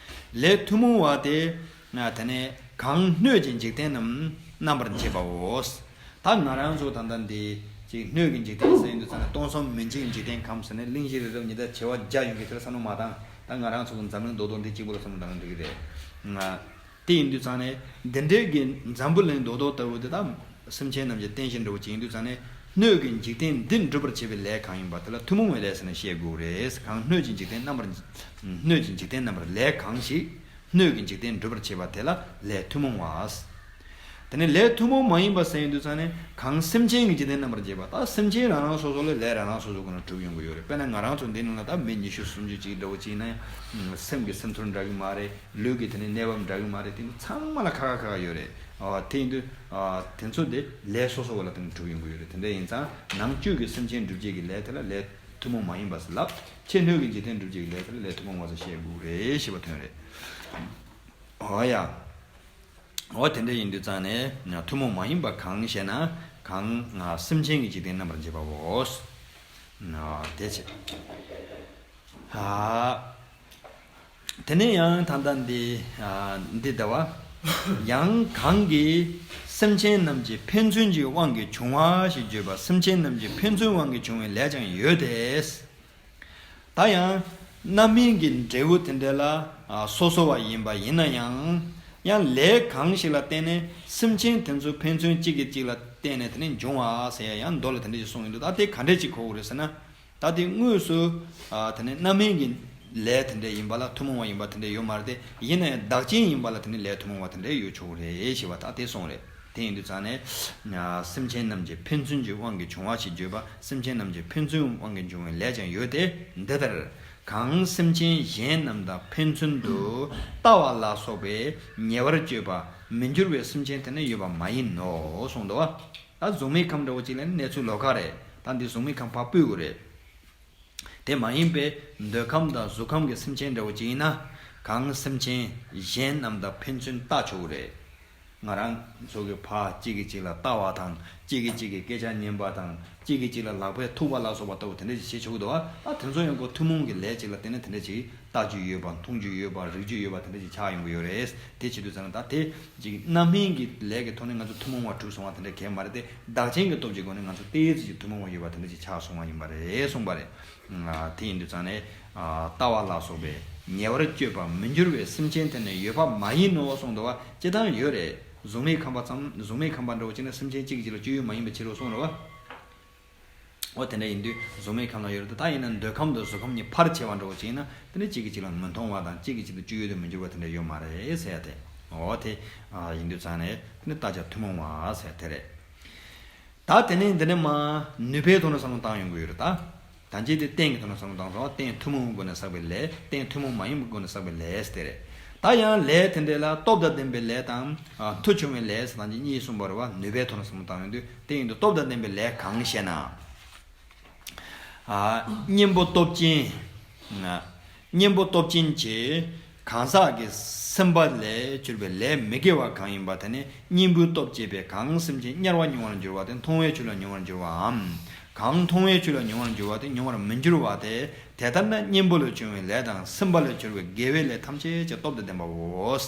ལས་ཐུན་མོང་བ་དེ། དེ་ནས་གང་སྣོད་ཀྱི་འཇིག་རྟེན་རྣམས་རྣམ་པར་འབྱེད་པའོ། ད་ང་རང་ཚོ་ད་ལྟ་འདི་ཅིག་སྣོད་ཀྱི་འཇིག་རྟེན་ཟེར་ཡོང་དུས་ཙང་ནས་སྟོང་གསུམ་མུན་ཆེན་གྱི་འཇིག་རྟེན་ཁམས་ཟེར་ནས་གླིང་བཞི་རི་རབ་ཉི་ཟླ་བྱེ་བ་བརྒྱ་ཡོང་གི་དེར་བསམ་བློ་མ་བཏང་། ད་ང་རང་ཚོ་གི་འཛམ་གླིང་རྡོག་རྡོག་འདི་གཅིག་པོ་ལ་བསམ་བློ་བཏང་ན་འགྲིག་གི་རེད། ང་། དེ་ཡིན་དུས་ཙང་ནས་འདི་འདྲའི་གི་འཛམ་བུ་གླིང་རྡོག་རྡོག་ལྟ་བུ་དེ་དག་སེམས་ཅན་རྣམས་ཀྱི་རྟེན་བཞིན་འདྲ་བོ་ཅིག་ཡིན་དུས་ཙང་ནས་སྣོད་ཀྱི་འཇིག་རྟེན་འདི་འགྲུབ་པར་བྱེད་པའི་ལས་གང་ཡིན་པ་དེ་ལ་ཐུན་མོང་བའི་ལས་ཟེར་ནས་བཤད་དགོས་རེད། གང་སྣོད་ཀྱི་འཇིག་རྟེན་རྣམ་པར། སྣོད་ཀྱི་འཇིག་རྟེན་རྣམ་པར་ལས་གང་ཞིག་སྣོད་ཀྱི་འཇིག་རྟེན་འགྲུབ་པར་བྱེད་པ་དེ་ལ་ལས་ཐུན་མོང་བ། དེ་ནས་ལས་ཐུན་མོང་མ་ཡིན་པ་ཟེར་ཡོང་དུས་ཙང་ནས་གང་སེམས་ཅན་གྱི་འཇིག་རྟེན་རྣམ་པར་འབྱེད་པ། ད་སེམས་ཅན་རང་རང་སོ་སོ་ལ་ལས་རང་རང་སོ་སོ་སྒོ་ནས་གྲུབ་ཡོང་གི་ཡོད་རེད། དཔེར་ན་ང་རང་ཚོ་འདི་ནང་ལ་ད་མི་ཉི་ཤུ་སུམ་ཅུ་ཅིག་འདྲ་བོ་ཅིག་ཡིན་ན་ཡང་སེམས་ཀྱི་སེམས་ཚོར་འདྲ་གི་མ་རེད། ལུས་ཀྱི་དེ་ནས་གནས་བབ་འདྲ་གི་མ་རེད། དེ་ཚོ་ཚང་མ་ལ་ཁ་ཁ་ཁ་ཁ་ཡོད་རེད། ཨ། དེ་ཡིན་དུས། ཨ། དེ་ཚོ་དེ་ལས་སོ་སོ་བ་ལ་བརྟེན་ནས་གྲུབ་ཡོང་གི་ཡོད་རེད། དེ་འདྲ་ཡིན་ཙང་ནང་བཅུད་ཀྱི་སེམས་ཅན་སྒྲུབ་བྱེད་ཀྱི་ལས་དེ་ལ་ལས་ཐུན་མོང་མ་ཡིན་པ་ཟེར་ལབ། ཕྱི་སྣོད་ཀྱི་འཇིག་རྟེན་སྒྲུབ་བྱེད་ཀྱི་ལས་དེ་ལ་ལས་ཐུན་མོང་བ་ཟེར་བཤད་དགོས་རེད་ཞེས་པ་དོན་རེད། འོ་ཡ། འོ་དེ་འདྲ་ཡིན་དུས་ཙང་ནས་ཐུན་མོང་མ་ཡིན་པ་གང་ཞེ་ན། གང་སེམས་ཅན་གྱི་འཇིག་རྟེན་རྣམ་པར་འབྱེད་པའོ། དེ་བྱེད། ཨ། དེ་ནས་ཡང་ད་ལྟ་འདི། ཨ། འདི་ལྟ་བ། ཡང་གང་གིས་སེམས་ཅན་རྣམས་ཀྱི་ཕན་ཚུན་གྱི་དབང་གིས་བྱུང་བ་ཞེས་བརྗོད་པ། སེམས་ཅན་རྣམས་ཀྱི་ཕན་ཚུན་དབང་གིས་བྱུང་བའི་ལས་ཀྱང་ཡོད་དེ། ད་ཡང་རྣམ་སྨིན་གྱི་འབྲས་བུ་དེ་འདྲ་ལ། ཨ། སོ་སོ་བ་ཡིན་པ་ཡིན་ན་ཡང་། ཡང་ལས་གང་ཞིག་ལ་བརྟེན་ནས་སེམས་ཅན་དེ་ཚོ་ཕན་ཚུན་གཅིག་གིས་གཅིག་ལ་བརྟེན་ནས་དེ་ནས་འབྱུང་བ་ཟེར་ཡ་ཡང་མདོ་ལ་དེ་འདྲ་ཞིག་གསུངས་ཡོད་འདུག་ད་དེ་ག་འདྲ་ཅིག་གོ་དགོས་རེད་ཟེར་ན། ད་དེ་དངོས་སུ་ཨ་དེ་ནས་རྣམ་སྨིན་གྱི་ལས་དེ་འདྲ་ཡིན་པ་ལ་ཐུན་མོང་བ་ཡིན་པ་དེ་འདྲ་ཡོད་མ་རེད་དེ། ཡིན་ན་ཡང་བདག་རྐྱེན་ཡིན་པ་ལ་དེ་ནས་ལས་ཐུན་མོང་བ་དེ་འདྲ་ཡོད་ཆོག་གི་རེད་ཞེས་པ་ད་དེ་གསུངས་རེད། དེ་ཡིན་དུས་ཙང་ནས་སེམས་ཅན་རྣམས་ཀྱི་ཕན་ཚུན་གྱི་དབང་གིས་བྱུང་བ་ཞེས་བརྗོད་པ། སེམས་ཅན་རྣམས་ཀྱི་ཕན་ཚུན་དབང་གིས་བྱུང་བའི་ལས་ཀྱང་ཡོད་དེ། འདི་ལྟར་གང་སེམས་ཅན་གཞན་རྣམས་དང་ཕན་ཚུན་དུ་ལྟ་བ་ལ་སོགས་པའི་ཉེ་བར་སྤྱོད་པ་མི་འགྱུར་བའི་སེམས་ཅན་དེ་ནི་ཡོད་པ་མ་ཡིན་ནོ་གསུངས་འདུག་བ། ད་གཟུགས་མེད་ཁམས་འདྲ་བོ་ཅིག་ལ་ནི་གནས་ཚུལ་ལོགས་ཀ་རེད། ད་འདི་གཟུགས་མེད་ཁམས་ཕར་སྤོས་དགོས་རེད། དེ་མ་ཡིན་པའི་འདོད་ཁམས་དང་གཟུགས་ཁམས་ཀྱི་སེམས་ཅན་འདྲ་བོ་ཅིག་ཡིན་ན། གང་སེམས་ཅན་གཞན་རྣམས་དང་ཕན་ཚུན་ལྟ་ཆོག་གི་རེད། ང་རང་ཚོ་གི་ཕར་གཅིག་གིས་གཅིག་ལ་ལྟ་བ་དང་། གཅིག་གིས་གཅིག་གི་སྐད་ཆ་ཉན་པ་དང་། གཅིག་གིས་གཅིག་ལ་ལག་པས་ཐུག་པ་ལ་སོགས་པ་ལྟ་བུ་དེ་འདྲ་ཞིག་བྱེད་ཆོག་གི་འདུག་བ། ད་དེ་ཚོ་ཡང་ཁོ་ཐུན་མོང་གི་ལས་ཅིག་ལ་བརྟེན་ནས་དེ་འདྲ་ཞིག་ལྟ་རྒྱུ་ཡོད་པ། མཐོང་རྒྱུ་ཡོད་པ། རིག་རྒྱུ་ཡོད་པ་དེ་འདྲ་ཞིག་ཆགས་ཡོང་གི་ཡོད་རེད། དེ་བྱེད་དུས་ཙང་ད་དེ་ཅིག་རྣམ་སྨིན་གྱི་ལས་ཀྱི་ཐོག་ནས་ང་ཚོ་ཐུན་མོང་བ་གྲུབ་སོང་བ་དེ་འདྲ་གང་ཡང་མ་རེད་དེ། བདག་རྐྱེན་གྱི་སྟོབས་ཀྱི་སྒོ་ནས་ང་ཚོ་ཏོག་ཙམ་ཅིག་ཐུན་མོང་བ་ཡོད་པ་དེ་འདྲ་ཞིག་ཆགས་སོང་བ་ཡིན་པ་རེད་གསུངས་པ་རེད། ཨ། དེ་ཡིན་དུས་ཙང་ནས། ཨ། ལྟ་བ་ལ་སོགས་པའི་ཉེ་བར་སྤྱོད་པ་མི་འགྱུར་བའི་སེམས་ཅན་དེ་ནི་ཡོད་པ་མ་ཡིན་ནོ་གསུངས་འདུག་བ། སྤྱིར་བཏང་ཡོད་རེད། གཟུགས་མེད་ཁམས་པ་ཙམ། གཟུགས་མེད་ཁམས་པ་འདྲ་བོ་ཅིག་ན་སེམས་ཅན་གཅིག་གིས་གཅིག་ལ་སྤྱོད་ཡུལ་མ་ཡིན་པའི་ཕྱིར་རོ་གསུངས་རེད་བ། འོ་དེ་འདྲ་ཡིན་དུས་གཟུགས་མེད་ཁམས་ལ་ཡོད་རེད་དེ། ད་ཡིན་ན་འདོད་ཁམས་དང་གཟུགས་ཁམས་གཉིས་ཕར་ཕྱེ་བ་འདྲ་བོ་ཅིག་ཡིན་ན་དེ་ནི་གཅིག་གིས་གཅིག་ལ་མི་མཐོང་བ་དང་། གཅིག་གིས་གཅིག་ལ་སྤྱོད་ཡུལ་དུ་མི་འགྱུར་བ་དེ་འདྲ་ཡོད་མ་རེད་ཟེར་ཡ་དེ། འོ་དེ། ཨ། ཡིན་དུས་ཙང་ནས་དེ་ནི་ལྟ་བྱ་ཐུན་མོང་བ་ཟེར་ཡ་དེ་རེད། ད་དེ་ནས་འདི་ནས་མ་ནུས་པའི་ཐོག་ནས་བསམ་བློ་བཏང་ཡོང་གི་ཡོད་རེད་ད། ད་ཅི་དེ་རྟེན་གྱི་ཐོག་ནས་བསམ་བློ་བཏང་སོང་བ། རྟེན་ཐུན་མོང་བའི་སྒོ་ནས་བསགས་པའི་ལས། རྟེན་ཐུན་མོང་མ་ཡིན་པའི་སྒོ་ནས་བསགས་པའི་ལས་དེ་རེད། ད་ཡང་ལས་དེ་འདྲ་ལ་སྟོབས་དང་ལྡན་པའི་ལས་དང་། ཨ། མཐུ་ཆུང་བའི་ལས་ཟེར་ད་ཅི་གཉིས་གསུངས་པ་རེད་བ། ནུས་པའི་ཐོག་ནས་བསམ་བློ་བཏང་ཡོང་དུས་དེ་ཡིན་དུས་སྟོབས་དང་ལྡན་པའི་ལས་གང་ཞེ་ན། ཨ། གཉེན་པོ་སྟོབས་ཅན། གཉེན་པོ་སྟོབས་ཅན་གྱི་གང་ཟག་གི་སེམས་པ་ལས་གྱུར་པའི་ལས་མི་དགེ་བ་གང་ཡིན་པ་དེ་ནི་གཉེན་པོའི་སྟོབས་བསྐྱེད་པས་གང་སེམས་ཅན་དམྱལ་བར་མྱོང་བར་འགྱུར་བ་དེ་མཐོང་བའི་ཆོས་ལ་མྱོང་བར་འགྱུར་བའམ། གང་མཐོང་བའི་ཆོས་ལ་མྱོང་བར་འགྱུར་བ་དེ་མྱོང་བར་མི་འགྱུར་བ་སྟེ། དེ་ལྟར་ན་གཉེན་པོ་ལས་བྱུང་བའི་ལས་དང་། སེམས་པ་ལས་གྱུར་པའི་དགེ་བའི་ལས་ཐམས་ཅད་ཀྱི་སྟོབས་དང་ལྡན་པའོ།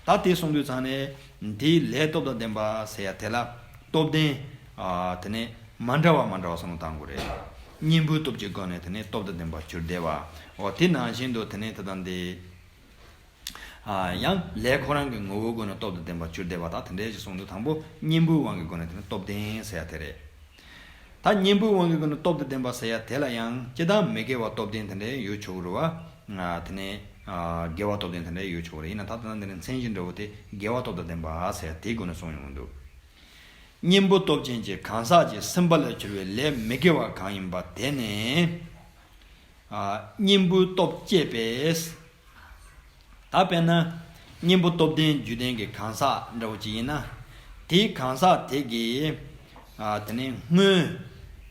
ད་དེ་གསུངས་དུས་ཙང་ནས་འདིའི་ལས་སྟོབས་དང་ལྡན་པ་ཟེར་ཡ་དེ་ལ་སྟོབས་ལྡན། ཨ། དེ་ནས་མ་འདྲ་བ་མ་འདྲ་བ་བསམ་བློ་བཏང་དགོས་རེད། གཉེན་པོའི་སྟོབས་ཀྱི་སྒོ་ནས་དེ་ནས་སྟོབས་དང་ལྡན་པར་གྱུར་བསྡད་པ། འོ་དེ་ནང་བཞིན་དུ་དེ་ནས་ད་ལྟ་འདི། ཨ། ཡང་ལས་ཁོ་རང་གི་ངོ་བོའི་སྒོ་ནས་སྟོབས་དང་ལྡན་པར་གྱུར་བསྡད་པ་དང་དེ་འདྲའི་ཞིག་གསུངས་དུས་དང་པོ་གཉེན་པོའི་དབང་གི་སྒོ་ནས་དེ་ནི་སྟོབས་ལྡན་ཟེར་ཡ་དེ་རེད། ད་གཉེན་པོའི་དབང་གི་སྒོ་ནས་སྟོབས་དང་ལྡན་པ་ཟེར་ཡ་དེ་ལ་ཡང་སྤྱིར་བཏང་མི་དགེ་བ་སྟོབས་ལྡན་དེ་འདྲའི་ཡོད་ཆོག་གི་རེད་བ། ཨ། དེ་ནས། ཨ། དགེ་བ་སྟོབས་ལྡན་དེ་འདྲའི་ཡོད་ཆོག་གི་རེད། ཡིན་ན་ད་ལྟ་འདི་ནི་མཚན་གཞི་འདྲ་བོ་དེ་དགེ་བ་སྟོབས་དང་ལྡན་པ་ཟེར་ཡ་དེའི་སྒོ་ནས་གསུངས་ཡོང་གི་འདུག་གཉེན་པོ་སྟོབས་ཅན་གྱི་གང་ཟག་གི་སེམས་པ་ལས་གྱུར་པའི་ལས་མི་དགེ་བ་གང་ཡིན་པ་དེ་ནི། ཨ། གཉེན་པོའི་སྟོབས་བསྐྱེད་པས། ད་དཔེར་ན་གཉེན་པོ་སྟོབས་ལྡན་རྒྱུ་ལྡན་གྱི་གང་ཟག་འདྲ་བོ་ཅིག་ཡིན་ན། དེའི་གང་ཟག་དེ་གིས། ཨ། དེ་ནས་སྔོན་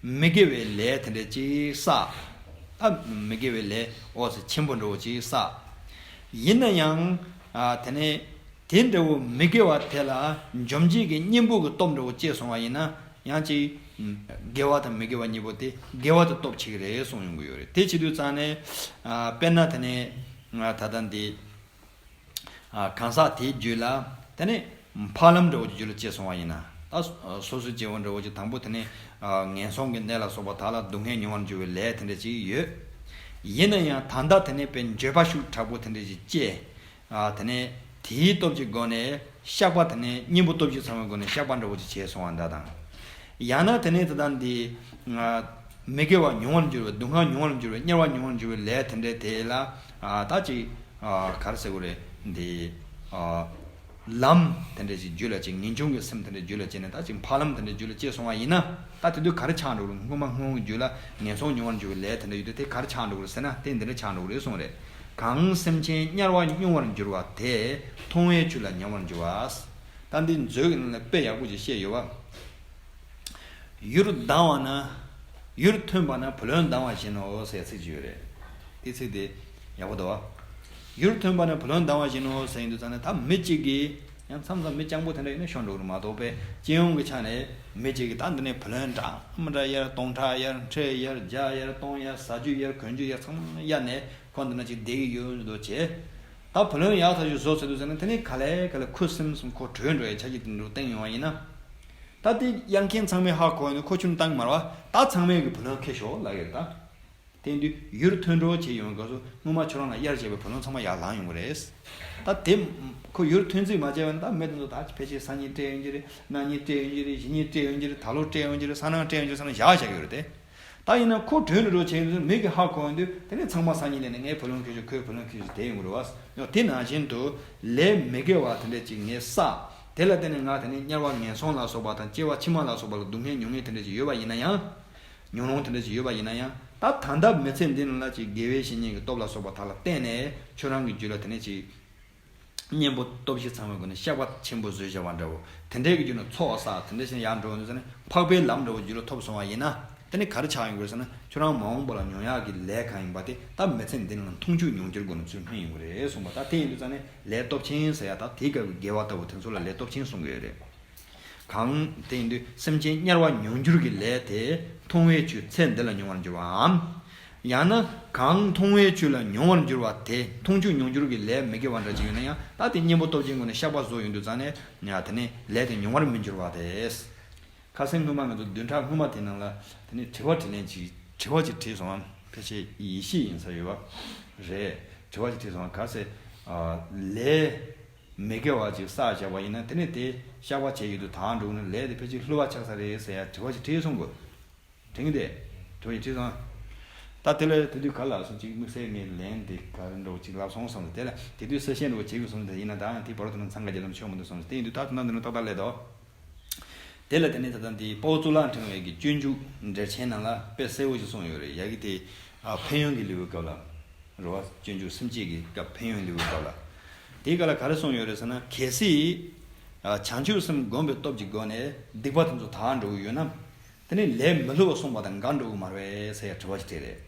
མི་དགེ་བའི་ལས་དེ་འདྲ་ཅིག་བསགས། ཨ། མི་དགེ་བའི་ལས་འོ་ཙམ་ཆེན་པོ་འདྲ་བོ་ཅིག་བསགས། ཡིན་ན་ཡང་། ཨ། དེ་ནས། དེ་འདྲ་བོ་མི་དགེ་བ་དེ་ལ་འཇོམས་བྱེད་ཀྱི་གཉེན་པོ་གི་སྟོབས་འདྲ་བོ་བསྐྱེད་སོང་བ་ཡིན་ན་ཡང་ཅིག་དགེ་བ་དང་མི་དགེ་བ་གཉིས་པོ་དེ་དགེ་བ་དེ་སྟོབས་ཆེ་གི་རེད་གསུངས་ཡོང་གི་ཡོད་རེད། དེ་བྱེད་དུས་ཙང་ནས། ཨ། དཔེར་ན་དེ་ནས་ད་ལྟ་འདི། ཨ། གང་ཟག་དེའི་རྒྱུད་ལ་དེ་ནས་ཕ་ལམ་འདྲ་བོ་ཅིག་རྒྱུད་ལ་སྐྱེས་སོང་བ་ཡིན་ན། ད་སོ་སོའི་སྐྱེ་བོ་འདྲ་བོ་ཅིག་དང་པོ་དེ་ནས། ཨ། ངན་སོང་གི་གནས་ལ་སོགས་པ་དག་ལ་སྡུག་བསྔལ་མྱོང་བར་འགྱུར་བའི་ལས་དེ་འདྲ་ཅིག་ཡོད། ཡིན་ན་ཡང་ད་ལྟ་དེ་ནས་དཔེ་འགྱོད་པ་ཤུགས་དྲག་པོ་དེ་འདྲ་ཅིག་སྐྱེས། ཨ། དེ་ནས་དེའི་སྟོབས་ཀྱི་སྒོ་ནས་བཤགས་པ་དེ་ནས་གཉེན་པོ་སྟོབས་ཀྱིས་ཚང་བའི་སྒོ་ནས་བཤགས་པ་འདྲ་བོ་ཅིག་བྱས་སོང་བ་འདྲ་དང་། ཡང་ན་དེ་ནས་དེ་དང་འདི། ཨ། མི་དགེ་བ་མྱོང་བར་འགྱུར་བའི་སྡུག་བསྔལ་མྱོང་བར་འགྱུར་བའི་དམྱལ་བ་མྱོང་བར་འགྱུར་བའི་ལས་དེ་འདྲའི་དེ་ལ། ཨ། ད་ཅིག་ཨ། ག་རེ་ཟེར་དགོས་རེད་འདི། ཨ། ལམ་དེ་འདྲ་ཅིག་རྒྱུད་ལ་ཅིག་ངེས་འབྱུང་གི་སེམས་དེ་འདྲ་རྒྱུད་ལ་སྐྱེས་ནས་ད་ཅིག་ཕ་ལམ་དེ་འདྲ་རྒྱུད་ལ་སྐྱེས་སོང་བ་ཡིན་ན། ད་དེ་དུས་ག་རེ་ཆགས་འགྲོ་གི་རེད། སྔོན་མ་སྔོན་གྱི་རྒྱུད་ལ་ངན་སོང་མྱོང་བར་འགྱུར་བའི་ལས་དེ་འདྲ་ཡོད་དུས་དེ་ག་རེ་ཆགས་འགྲོ་གི་རེད་ཟེར་ན་དེ་འདི་འདྲ་ཆགས་འགྲོ་གི་རེད་གསུངས་རེད། གང་སེམས་ཅན་དམྱལ་བ་མྱོང་བར་འགྱུར་བ་དེ་མཐོང་བའི་ཆོས་ལ་མྱོང་བར་འགྱུར་བ། ད་འདི་མཛོད་ཀྱི་ནང་ལ་དཔེ་ཡག་པོ་ཅིག་བཤད་ཡོད་པ། ཡུལ་དྭངས་པ་ན། ཡུལ་ཐོན་པ་ན་བུ་ལོན་ལྡང་བ་བཞིན་ནོ་ཟེར་ཚིག་ཅིག་ཡོད་རེད། དེ་ཚིག་དེ་ཡག་པོ་འདུག་བ། ཡུལ་ཐོན་པ་ན་བུ་ལོན་ལྡང་བ་བཞིན་ནོ་ཟེར་ཡིན་དུས་ཙང་ནས་ད་མི་གཅིག་གིས་ཡང་མཚམས་མཚམས་མི་སྤྱང་པོ་དེ་འདྲ་ཡིན་ན་ཤོར་འགྲོ་གི་རེད་མ་གཏོགས་པས་སྤྱི་ཡོངས་ཀྱི་ཆ་ནས་མི་གཅིག་གིས་ད་འདི་ནས་བུ་ལོན་གྲངས་མི་འདྲ་གཡར་སྟོང་ཕྲག་གཡར་ཁྲི་གཡར་བརྒྱ་གཡར་སྟོང་གཡར་ཟ་རྒྱུ་གཡར་གོན་རྒྱུ་གཡར་ཚང་མ་གཡར་ནས་ཁོ་འདི་ན་ཅིག་བསྡད་ཀྱི་ཡོད་འདུག་བྱས། ད་བུ་ལོན་ཡག་ཐག་ཆོད་བཟོ་ཚར་དུས་ཙང་ནས་དེ་ནས་ག་ལེ་ག་ལེ་ཁུ་སིམ་སིམ་ཁོ་བྲོས་འགྲོ་ཡའི་ཆ་རྐྱེན་དེ་འདྲ་བསྟན་ཡོང་བ་ཡིན་ན། ད་དེ་གཡར་མཁན་ཚང་མས་ཧ་གོ་ཡོང་དུས་ཁོ་ཁྱོན་བཏང་གི་མ་རེད་བ། ད་ཚང་མས་གི་བུ་ལོན་ཁྱེར་ཤོག་ལབ་ཀྱི་རེད་ད། དེ་དུས་ཡུལ་ཐོན་འགྲོ་བྱས་ཡོང་སྐབས་སུ་སྔོན་མ་ཁྱོད་རང་ལ་གཡར་བྱས་པའི་བུ་ལོན་ཚང་མ་ཡར་ལངས་ཡོང་གི་རེད། ད་དེ་ཁོ་ཡུལ་ཐོན་རྩིས་མ་བྱས་པ་ན་ད་མི་དེ་ཚོ་ད་ཕལ་ཆེར་སང་ཉིན་སྤྲད་ཡོང་གི་རེད། གནངས་ཉིན་སྤྲད་ཡོང་གི་རེད། གཞེས་ཉིན་སྤྲད་ཡོང་གི་རེད། ད་ལོ་སྤྲད་ཡོང་གི་རེད། སང་ཉིན་སྤྲད་ཡོང་གི་རེད། སང་ཉིན་བཞག་བཞག་གི་ཡོད་རེད་དེ། ད་ཡིན་ན་ཁོ་གྲོས་འདྲ་འགྲོ་བྱས་ཡོང་དུས་མི་གིས་ཧ་གོ་ཡོང་དུས་དེ་ནས་ཚང་མ་སང་ཉིན་ལས་ནས་ངའི་བུ་ལོན་ཁྱེར་ཤོག་ཁོའི་བུ་ལོན་ཁྱེར་ཤོག་དེ་ཡོང་གི་རེད་བ། ཡང་དེ་ནང་བཞིན་དུ་ལས་མི་དགེ་བ་དེ་འདྲ་ཅིག་ངས་བསགས། དེ་ལ་བརྟེན་ནས་ང་དེ་ནས་དམྱལ་བ་ངན་སོང་ལ་སོགས་པ་དང་སྐྱེ་བ་ཕྱི་མ་ལ་སོགས་པ་ལ་སྡུག་བསྔལ་མྱོང་མཁན་དེ་འདྲ་ཅིག་ཡོད་པ་ཡིན་ན་ཡང་། མྱོང་རུང་དེ་འདྲ་ཅིག་ཡོད་པ་ཡིན་ན་ཡང་། ད་ད་ལྟ་མི་ཚེ་འདི་ནང་ལ་ཅིག་དགེ་བའི་བཤེས་གཉེན་གྱི་སྟོབས་ལ་སོགས་པ་དག་ལ་བརྟེན་ནས་ཁྱོད་རང་གི་རྒྱུད་ལ་དེ་ནས་ཅིག་གཉེན་པོ་སྟོབས་བཞི་ཚང་བའི་སྒོ་ནས་བཤགས་པ་ཆེན་པོ་བཟོས་བཞག་པ་འདྲ་བོ། དེ་འདྲའི་གི་རྒྱུད་ནས་ཚོགས་བསགས་དེ་འདྲ་ཞིག་ཡར་འགྲོ་ནས་ཟེར་ནས་འཕགས་པའི་ལམ་འདྲ་བོ་རྒྱུད་ལ་ཐོབ་སོང་བ་ཡིན་ན། དེ་ནི་ག་རེ་ཆགས་ཡོང་གི་རེད་ཟེར་ན། ཁྱོད་རང་མ་འོངས་པ་ལ་མྱོང་ཡག་གི་ལས་གང་ཡིན་པ་དེ་ད་མི་ཚེ་འདི་ནང་ལ་མཐོང་ཆོས་མྱོང་འགྱུར་སྒོ་ནས་ཚུར་སྨིན་ཡོང་གི་རེད་གསུངས་པ། ད་དེ་ཡིན་དུས་ཙང་ནས་ལས་སྟོབས་ཆེན་ཟེར་ཡ་ད་དེའི་སྐབས་ཀྱི་དགེ་བ་ལྟ་བུ་དེ་ཚོ་ལ་ལས་སྟོབས་ཆེན་གསུང་གི་ཡོད་རེད། གང་། དེ་ཡིན་དུས་སེམས་ཅན་དམྱལ་བ་མྱོང་འགྱུར་གྱི་ལས་དེ་མཐོང་བའི་ཆོས་ཚེ་འདི་ལ་མྱོང་བར་འགྱུར་བའམ། ཡང་ན་གང་མཐོང་བའི་ཆོས་ལ་མྱོང་བར་འགྱུར་བ་དེ་མཐོང་ཆོས་མྱོང་འགྱུར་གྱི་ལས་མི་དགེ་བ་འདྲ་ཅིག་ཡོད་ན་ཡང་ད་དེ་གཉེན་པོ་སྟོབས་ཆེན་སྒོ་ནས་བཤགས་པ་བཟོ་ཡོང་དུས་ཙང་ནས་ཡང་དེ་ནས་ལས་དེ་མྱོང་བར་མི་འགྱུར་བ་དེ། ཁ་སང་སྔོན་མ་ང་ཚོ་བདུན་ཕྲག་སྔོན་མ་དེ་ནང་ལ་དེ་ནས་དྲི་བ་དྲིས་ལན་ཅིག་དྲི་བ་ཅིག་དྲིས་སོང་བ། ཕལ་ཆེར་ཡེ་ཤེས་ཡིན་ས་ཡོད་པ་རེད། དྲི་བ་ཅིག་དྲིས་སོང་བ། ག་ཟེ། ལས་མི་དགེ་བ་ཅིག་བསགས་བཞག་པ་ཡིན་ན་དེ་ནས་དེ་བཤགས་པ་བྱས་ཡོད་དུས་དག་འགྲོ་གི་ན་ལས་དེ་ཕལ་ཆེར་བསླུ་བ་ཆགས་ས་རེད་ཟེར་ཡ་དྲི་བ་ཅིག་དྲིས་སོང་གོ། དྲན་གི་དེ། དྲི་བ་ཅིག་དྲིས་སོང་། ད་དེ་ལས་དེ་དུས་ག་ལ་སོང་ཅིག་དམིགས་བསལ་ངས་ལན་དེ་ག་རེ་འདྲ་བོ་ཅིག་ལབ་སོང་བསམ་སོང་། དེ་ལ་དེ་དུས་གསལ་བཤད་འདྲ་བོ་བྱེད་དགོས་སོང་། དེ་ཡིན་ན་ད་ཡང་དེ་བར་དུ་ན་འཚང་ཁ་རྒྱག་ལམ་ཆོག་མི་འདུག་སོང་། དེ་ཡིན་དུས་ད་དེ་ན་འདི་ནས་ཏག་ཏག་ལས་དོ། དེ་ལ་དེ་ནས་ད་ལྟ་འདི་དཔའ་བོ་གཙུག་ལག་ཕྲེང་བའི་གི་སྤྱོད་འཇུག་འགྲེལ་ཆེན་ནང་ལ་དཔེ་གསལ་བོ་ཞིག་གསུངས་ཡོད་རེད། ཡ་གི་དེ་ཨ་ཕན་ཡོན་གྱི་ལེའུའི་སྐབས་ལ་རེད་བ། སྤྱོད་འཇུག་སེམས་བསྐྱེད་ཀྱི་སྐབས་ཕན་ཡོན་ལེའུའི་སྐབས་ལ། དེའི་སྐབས་ལ་ག་རེ་གསུངས་ཡོད་རེད་ཟེར་ན། གལ་སྲིད་ཨ་བྱང་ཆུབ་སེམས་བསྒོམས་པའི་སྟོབས་ཀྱི་སྒོ་ནས་སྡིག་པ་དེ་ཚོ་དག་འགྲོ་གི་ཡོད་ན། དེ་ནས་ལས་མི་བསླུ་བ་གསུངས་པ་དང་འགལ་འགྲོ་གི་མ་རེད་ཟེར་ཡ་དྲི་བ་ཞིག་དྲིས་རེད།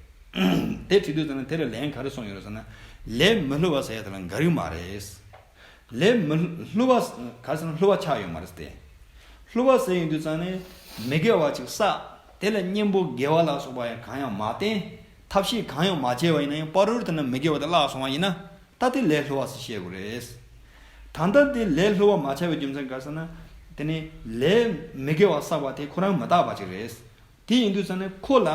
དེ་དྲིས་དུས་ཙམ་ན་དེ་ལ་ལན་ག་རེ་གསུངས་ཡོད་རེད་ཟེར་ན། ལས་མི་བསླུ་བ་ཟེར་ཡ་དེ་ལ་འགལ་གི་མ་རེད། ལས་མི་བསླུ་བ་ག་རེ་ཟེར་ན་བསླུ་བ་ཆགས་ཡོད་མ་རེད་ཟེར་ཏེ། བསླུ་བ་ཟེར་ཡོང་དུས་ཙམ་ནས་མི་དགེ་བ་ཅིག་བསགས། དེ་ལ་གཉེན་པོ་དགེ་བ་ལ་སོགས་པ་ཡང་གང་ཡང་མ་བསྟེན། ཐབས་ཤེས་གང་ཡང་མ་བྱས་པ་ཡིན་ན་ཡང་བར་དུ་དེ་ན་མི་དགེ་བ་དེ་བརླག་སོང་བ་ཡིན་ན། ད་དེ་ལས་བསླུ་བ་ཟེར་བཤད་དགོས་རེད། ད་ལྟ་དེ་ལས་བསླུ་བ་མ་ཆགས་པའི་རྒྱུ་མཚན་ག་རེ་ཟེར་ན། དེ་ནི་ལས་མི་དགེ་བ་བསགས་པ་དེ་ཁོ་རང་མི་རྟག་པ་ཅིག་རེད། དེ་ཡིན་དུས་ཙང་ནས་ཁོ་ལ་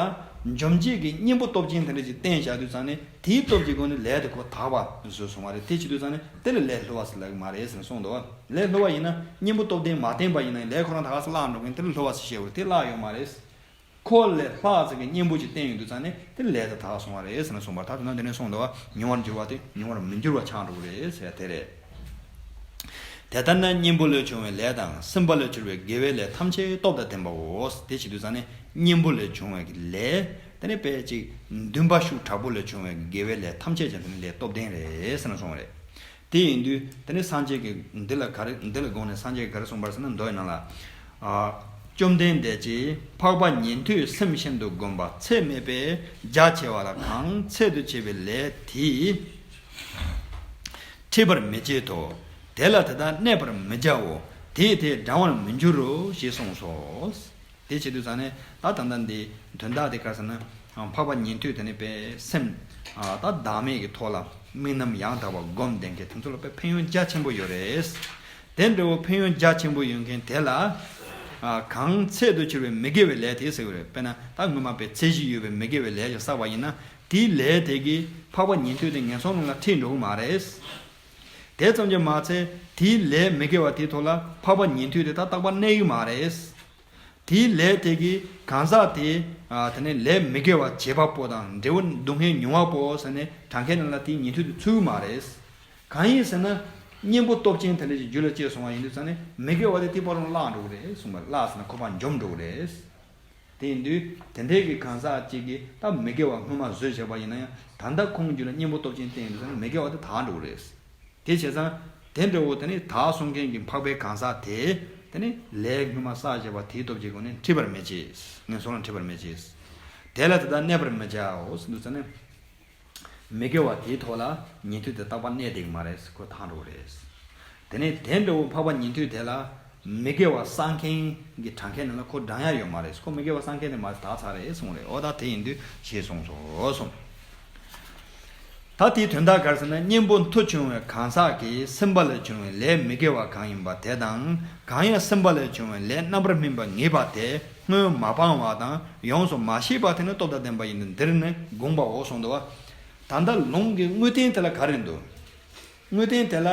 འཇོམས་བྱེད་ཀྱི་གཉེན་པོ་སྟོབས་ཆེན་དེ་འདྲ་ཅིག་བསྟེན་བཞག་དུས་ཙང་ནས་དེའི་སྟོབས་ཀྱི་སྒོ་ནས་ལས་དེ་ཁོ་དག་པ་བཟོས་སོང་བ་རེད། དེ་བྱེད་དུས་ཙང་ནས་དེ་ལ་ལས་བསླུ་བ་ཟེར་ལབ་ཀྱི་མ་རེད་ཟེར་ནས་གསུངས་འདུག་བ། ལས་བསླུ་བ་ཡིན་ན་གཉེན་པོ་སྟོབས་ལྡན་མ་བསྟེན་པ་ཡིན་ན་ལས་ཁོ་རང་དག་ས་བརླག་འགྲོ་མཁན་དེ་ལ་བསླུ་བ་ཟེར་བཤད་དགོས་རེད། དེ་བརླག་ཡོད་མ་རེད། ཁོ་ལས་ལྷག་ཙམ་གྱི་གཉེན་པོ་ཅིག་བསྟེན་ཡོང་དུས་ཙང་ནས་དེ་ལས་དེ་དག་སོང་བ་རེད་ཟེར་ནས་གསུངས་པ། ད་དེ་ན་དེ་ནས་གསུངས་འདུག་བ། མྱོང་བར་འགྱུར་བ་དེ་མྱོང་བར་མི་འགྱུར་བ་ཆགས་འགྲོ་གི་རེད་ཟེར་ཡ་དེ་རེད། དེ་ལྟར་ན་གཉེན་པོ་ལས་བྱུང་བའི་ལས་དང་སྲིན་པ་ལས་གྱུར་པའི་དགེ་བའི་ལས་ཐམས་ཅད་སྟོབས་དང་ལྡན་པའོ། དེ་བྱེད་དུས་ཙང་ནས་གཉེན་པོ་ལས་བྱུང་བའི་ལས་དེ་ནི་དཔེ་ཅིག་འདུན་པ་ཤུགས་དྲག་པོ་ལས་བྱུང་བའི་དགེ་བའི་ལས་ཐམས་ཅད་ཀྱང་དེ་ནི་ལས་སྟོབས་ལྡན་རེད་ཟེར་ནས་གསུངས་པ་རེད། དེ་ཡིན་དུས་དེ་ནི་སངས་རྒྱས་ཀྱིས་འདི་ལ་ག་རེ་འདི་ལ་དགོངས་ནས་སངས་རྒྱས་ཀྱིས་ག་རེ་གསུངས་པ་རེད་ཟེར་ན། མདོ་ཡི་ནང་ལ། ཨ། བཅོམ་ལྡན་འདས་ཀྱིས་འཕགས་པ་ཉན་ཐོས་སེམས་ཤིན་ཏུ་བསྒོམས་པ་ཚད་མེད་པའི་རྒྱ་ཆེ་བ་ལ་གང་ཚད་དུ་བྱས་པའི་ལས་དེས་ཁྲིད་པར་མི་བྱེད་དོ། དེ་ལ་དེ་དག་གནས་པར་མི་བྱའོ། དེས་དེ་འགྲང་བར་མི་འགྱུར་རོ་ཞེས་གསུངས་སོ། དེ་བྱེད་དུས་ཙང་ནས་ད་ད་ལྟ་འདི་དོན་དག་དེ་ག་རེ་ཟེར་ན། འཕགས་པ་ཉན་ཐོས་དེ་ནི་པའི་སེམས་ད་བདག་མེད་ཀྱི་ཐོག་ལ་དམིགས་རྣམ་ཡང་དག་པ་སྒོམ་བསྡད་མཁན་དེ་ཚོ་ལ་དཔེ་ཕན་ཡོན་རྒྱ་ཆེན་པོ་ཡོད་རེད། དེ་འདྲ་བོ་ཕན་ཡོན་རྒྱ་ཆེན་པོ་ཡོད་མཁན་དེ་ལ་གང་ཚད་དུ་གྱུར་པའི་མི་དགེ་བའི་ལས་དེ་ཟེར་གི་རེད། དཔེར་ན་ད་སྔོན་མ་པའི་ཚད་གཞི་ཡོད་པའི་མི་དགེ་བའི་ལས་ཀྱང་བསགས་པ་ཡིན་ན་དེའི་ལས་དེ་གིས་འཕགས་པ་ཉན་ཐོས་དེ་ངན་སོང་ལམ་ལ་ཁྲིད་འགྲོ་གི་མ་རེད། དེ་ཙམ་གྱིས་མ་ཚད་དེའི་ལས་མི་དགེ་བ་དེའི་ཐོག་ལ་འཕགས་པ་ཉན་ཐོས་དེ་ད་རྟག་པར་གནས་ཀྱི་མ་རེད། དེའི་ལས་དེ་གིས་གང་ཟག་དེ་དེ་ནས་ལས་མི་དགེ་བ་བྱེད་པ་པོ་དང་འབྲས་བུ་སྡུག་བསྔལ་མྱོང་བ་པོ་ཟེར་ནས་གྲངས་ཀའི་ནང་ལ་དེའི་ཉན་ཐོས་དེ་ཚུད་ཀྱི་མ་རེད། གང་ཡིན་ཟེར་ན། གཉེན་པོ་སྟོབས་ཆེན་དེ་འདྲ་ཞིག་རྒྱུད་ལ་སྐྱེས་སོང་བ་ཡིན་དུས་ཙང་ནས་མི་དགེ་བ་དེ་དེ་བར་རུ་བརླག་འགྲོ་གི་རེད་གསུངས་པ་རེད། བརླག་ཟེར་ན་ཁོ་པ་འཇོམས་འགྲོ་གི་རེད། དེ་ཡིན་དུས་དེ་འདྲའི་གི་གང་ཟག་ཅིག་གིས་ད་མི་དགེ་བ་སྔོན་མ་བཟོས་བཞག་པ་ཡིན་ན་ཡང་ད་ལྟ་ཁོང་རྒྱུད་ལ་གཉེན་པོ་སྟོབས་ཆེན་བསྟེན་ཡོང་དུས་ཙང་ནས་མི་དགེ་བ་དེ་དག་འགྲོ་གི་རེད། དེ་བྱས་ཙང་དེ་འདྲ་བོ་དེ་ནི་དག་སོང་མཁན་གྱི་འཕགས་པའི་གང་ཟག་དེ་དེ་ནི་ལས་སྔོན་མ་བསགས་བཞག་པ་དེའི་སྟོབས་ཀྱི་སྒོ་ནས་ཁྲིད་པར་མི་བྱེད། ངན་སོང་ལ་ཁྲིད་པར་མི་བྱེད། དེ་ལ་དེ་དག་གནས་པར་མི་བྱའོ་ཟེར་དུས་ཙང་ནས། མི་དགེ་བ་དེའི་ཐོག་ལ་ཉན་ཐོས་དེ་རྟག་པར་གནས་བསྡད་ཀྱི་མ་རེད། ཁོ་དག་འགྲོ་གི་རེད། དེ་ནས་དེ་འདྲ་བོ་འཕགས་པ་ཉན་ཐོས་དེ་ལ་མི་དགེ་བ་བསགས་མཁན་གྱི་གྲངས་ཀའི་ནང་ལ་ཁོ་འབྲང་ཡ་ཡོད་མ་རེད། ཁོ་མི་དགེ་བ་བསགས་མཁན་དེ་མ་རེད། དག་ཚར་རེད་གསུངས་རེད། འོ་ད་དེ་ཡིན་དུས་ཞེས་གསུངས་སོ་གསུངས། ད་དེའི་དོན་དག་ག་རེ་ཟེར་ན། གཉེན་པོ་མཐུ་ཆུང་བའི་གང་ཟག་གིས་སྲིན་པ་ལས་བྱུང་བའི་ལས་མི་དགེ་བ་གང་ཡིན་པ་དེ་དང་གང་ཡང་སྲིན་པ་ལས་བྱུང་བའི་ལས་རྣམ་པར་སྨིན་པ་ངེས་པ་དེ། སྔོན་མ་སྤངས་པ་དང་ཡོངས་སུ་མ་ཤེས་པ་དེ་ནི་སྟོབས་དང་ལྡན་པ་ཡིན་ཏེ། འདིར་ནི་དགོངས་པའོ་གསུངས་འདུག་བ། ད་ལྟ་ལུང་གི་དངོས་བསྟན་དེ་ལ་ག་རེ་འདུག། དངོས་བསྟན་དེ་ལ་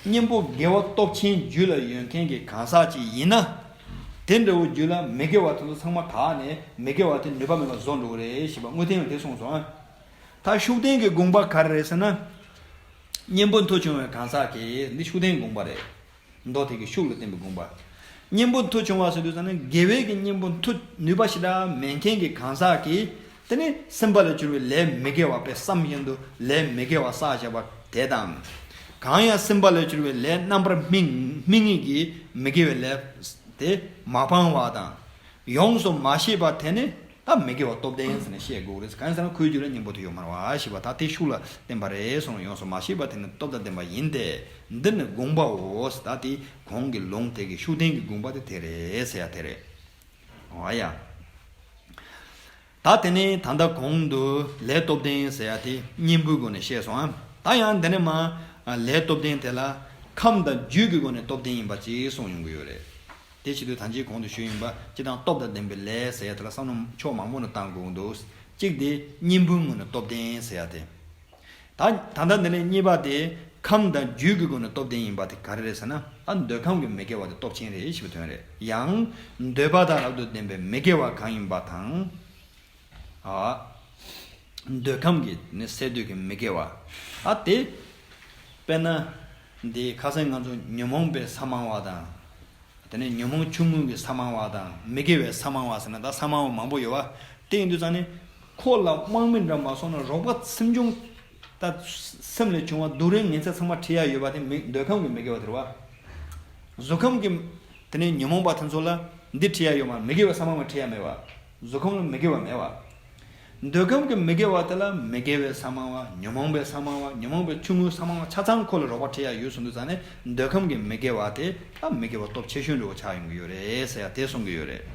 གཉེན་པོ་དགེ་བ་སྟོབས་ཆེན་རྒྱུད་ལ་ཡོད་མཁན་གྱི་གང་ཟག་ཅིག་ཡིན་ན། དེ་འདྲ་བོ་རྒྱུད་ལ་མི་དགེ་བ་དེ་ཚོ་ཚང་མ་དག་ནས་མི་དགེ་བ་དེ་ནུས་པ་མེད་པ་བཟོ་འགྲོ་གི་རེད་ཞེས་པ་དངོས་བསྟན་ཡང་དེ་གསུངས་སོང་ཨ། ད་ཤུགས་ལྡན་གྱི་དགོངས་པ་ག་རེ་རེད་ཟེར་ན། གཉེན་པོ་མཐུ་ཆུང་བའི་གང་ཟག་གིས། འདི་ཤུགས་ལྡན་དགོངས་པ་རེད། མདོ་དེ་གི་ཤུགས་ལ་བརྟེན་པའི་དགོངས་པ། གཉེན་པོ་མཐུ་ཆུང་བ་ཟེར་དུས་ཙང་ནི་དགེ་བའི་གི་གཉེན་པོ་མཐུ་ནུས་པ་ཞེ་དྲག་མེད་མཁན་གྱི་གང་ཟག་གིས། དེ་ནི་སེམས་པ་ལས་གྱུར་པའི་ལས་མི་དགེ་བ་དཔེ་བསམ་བཞིན་དུ་ལས་མི་དགེ་བ་བསགས་བཞག་པ་དེ་དང་། གང་ཡང་སེམས་པ་ལས་གྱུར་པའི་ལས་རྣམ་པར་སྨིན་སྨིན་ངེས་ཀྱི་མི་དགེ་བའི་ལས་དེ་མ་སྤངས་པ་དང་། ཡོངས་སུ་མ་ཤེས་པ་དེ་ནི་ད་མི་དགེ་བ་སྟོབས་ལྡན་ཟེར་ནས་བཤད་དགོས་རེད། གང་ཡིན་ཟེར་ན་ཁོའི་རྒྱུད་ལ་གཉེན་པོ་མཐུ་ཆུང་བ་ཞེས་པ་ད་དེ་ཤུགས་ལ་བརྟེན་པ་རེད་གསུངས། ཡོངས་སུ་མ་ཤེས་པ་དེ་ནི་སྟོབས་དང་ལྡན་པ་ཡིན་ཏེ། འདི་ནི་དགོངས་པའོ། ད་དེ་གོང་གི་ལུང་དེ་གི་ཤུགས་ལྡན་གྱི་དགོངས་པ་དེ་དེ་རེད་ཟེར་ཡ་དེ་རེད། འོ་ཡ། ད་དེ་ནས་ད་ལྟ་གོང་དུ་ལས་སྟོབས་ལྡན་ཟེར་ཡ་དེ་གཉེན་པོའི་སྒོ་ནས་བཤད་སོང་ཨ། ད་ཡང་འདི་ནས་མ་ལས་སྟོབས་ལྡན་དེ་ལ་ཁམས་དང་རྒྱུད་ཀྱི་སྒོ་ནས་སྟོབས་ལྡན་ཡིན་པ་ཅིག་གསུངས་ཡོང་གི་ཡོད་རེད། དེ་བྱེད་དུས་ད་ཅི་གོང་དུ་ཞུས་ཡིན་པ་སྤྱི་དང་སྟོབས་དང་ལྡན་པའི་ལས་ཟེར་ཡ་དེ་ལ་བསམ་བློ་ཕྱོགས་མང་པོ་ནས་བཏང་དགོས་འདུག་གཅིག་དེ་གཉེན་པོའི་ངོས་ནས་སྟོབས་ལྡན་ཟེར་ཡ་དེ། ད་ད་ལྟ་འདི་ནས་གཉིས་པ་དེ་ཁམས་དང་རྒྱུད་ཀྱི་སྒོ་ནས་སྟོབས་ལྡན་ཡིན་པ་དེ་ག་རེ་རེད་ཟེར་ན། ད་འདོད་ཁམས་ཀྱི་མི་དགེ་བ་དེ་སྟོབས་ཆེན་རེད་ཞེས་པའི་དོན་རེད། ཡང་འདོད་པ་དང་རབ་ཏུ་ལྡན་པའི་མི་དགེ་བ་གང་ཡིན་པ་དང་། ཨ། འདོད་ཁམས་ཀྱི་ནི་སས་བསྡུས་ཀྱི་མི་དགེ་བ། ཨ་དེ། དཔེར་ན། འདི་ཁ་སང་ང་ཚོ་ཉོན་མོངས་པའི་ས་མང་བ་དང་། དེ་ནས་ཉོན་མོངས་ཆུང་ངུ་གི་ས་མང་བ་དང་མི་དགེ་བའི་ས་མང་བ་ཟེར་ན་ད་ས་མང་བ་མང་པོ་ཡོད་བ། དེ་ཡིན་དུས་ཙང་ནི། ཁོ་ལ་དམག་མི་འདྲ་མ་སོང་ན་རོགས་པ་སེམས་བྱུང་། ད་སེམས་ལས་བྱུང་བ་སྡུག་རུས་ངན་ཚད་ཚང་མ་ཁྲིད་ཡ་ཡོད་པ་དེ་མི་འདོད་ཁམས་ཀྱི་མི་དགེ་བ་དེ་རེད་བ། གཟུགས་ཁམས་ཀྱི། དེ་ནས་ཉོན་མོངས་པ་དེ་ཚོ་ལ་འདི་ཁྲིད་ཡ་ཡོད་མ་རེད། མི་དགེ་བའི་ས་མང་བ་ཁྲིད་ཡ་མེད་བ། གཟུགས་ཁམས་ལ་མི་དགེ་བ་མེད་བ། འདོད་ཁམས་ཀྱི་མི་དགེ་བ་དེ་ལ་མི་དགེ་བའི་ས་མང་བ། ཉོན་མོངས་པའི་ས་མང་བ། ཉོན་མོངས་པའི་ཆུང་ངུའི་ས་མང་བ་ཆ་ཚང་ཁོ་ལ་རོགས་པ་ཁྲིད་ཡ་ཡོད་སོང་དུས་ཙང་ནས་འདོད་ཁམས་ཀྱི་མི་དགེ་བ་དེ་ད་མི་དགེ་བ་སྟོབས་ཆེ་ཤོས་འདྲ་བོ་ཆགས་ཡོང་གི་ཡོད་རེད་ཟེར་ཡ་དེ་གསུང་གི་ཡོད་རེད།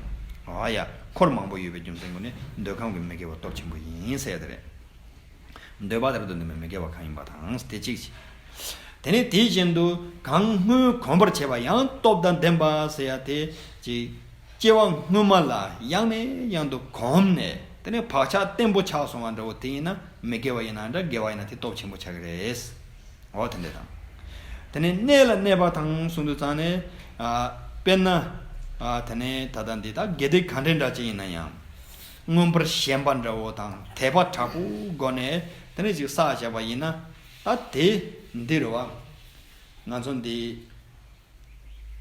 ཨ་ཡ། འཁོར་མང་པོ་ཡོད་པའི་རྒྱུ་མཚན་ཀུན་ནས་འདོད་ཁམས་ཀྱི་མི་དགེ་བ་སྟོབས་ཆེན་པོ་ཡིན་ཟེར་ཡ་དེ་རེད། འདོད་པ་དང་རབ་ཏུ་ལྡན་པའི་མི་དགེ་བ་གང་ཡིན་པ་དང་དེ་གཅིག་བྱས། དེ་ནས་དེ་བཞིན་དུ་གང་སྔོན་གོམས་པར་བྱས་པ་ཡང་སྟོབས་དང་ལྡན་པ་ཟེར་ཡ་དེ་གཅིག་སྐྱེ་བ་སྔོན་མ་ལ་ཡང་ནས་ཡང་དུ་གོམས་ནས་དེ་ནས་བག་ཆགས་བརྟན་པོ་ཆགས་སོང་བ་འདྲ་བོ་དེ་ཡིན་ན་མི་དགེ་བ་ཡིན་ན་འདྲ་དགེ་བ་ཡིན་ན་དེ་སྟོབས་ཆེན་པོ་ཆགས་ཀྱི་རེད། འོ་དེ་འདྲ་དང་། དེ་ནས་གནས་ལ་གནས་པ་དང་གསུངས་དུས་ཙང་ནས། ཨ། དཔེར་ན། ཨ། དེ་ནས་ད་ལྟ་འདི་དག་དགེ་སྡིག་གང་འདྲ་འདྲ་ཅིག་ཡིན་ན་ཡང་། མངོན་པར་ཞེན་པ་འདྲ་བོ་དང་དད་པ་དྲག་པོའི་སྒོ་ནས་དེ་ནས་ཅིག་བསགས་བཞག་པ་ཡིན་ན། ད་དེ་འདི་རེད་བ། ང་ཚོ་འདི།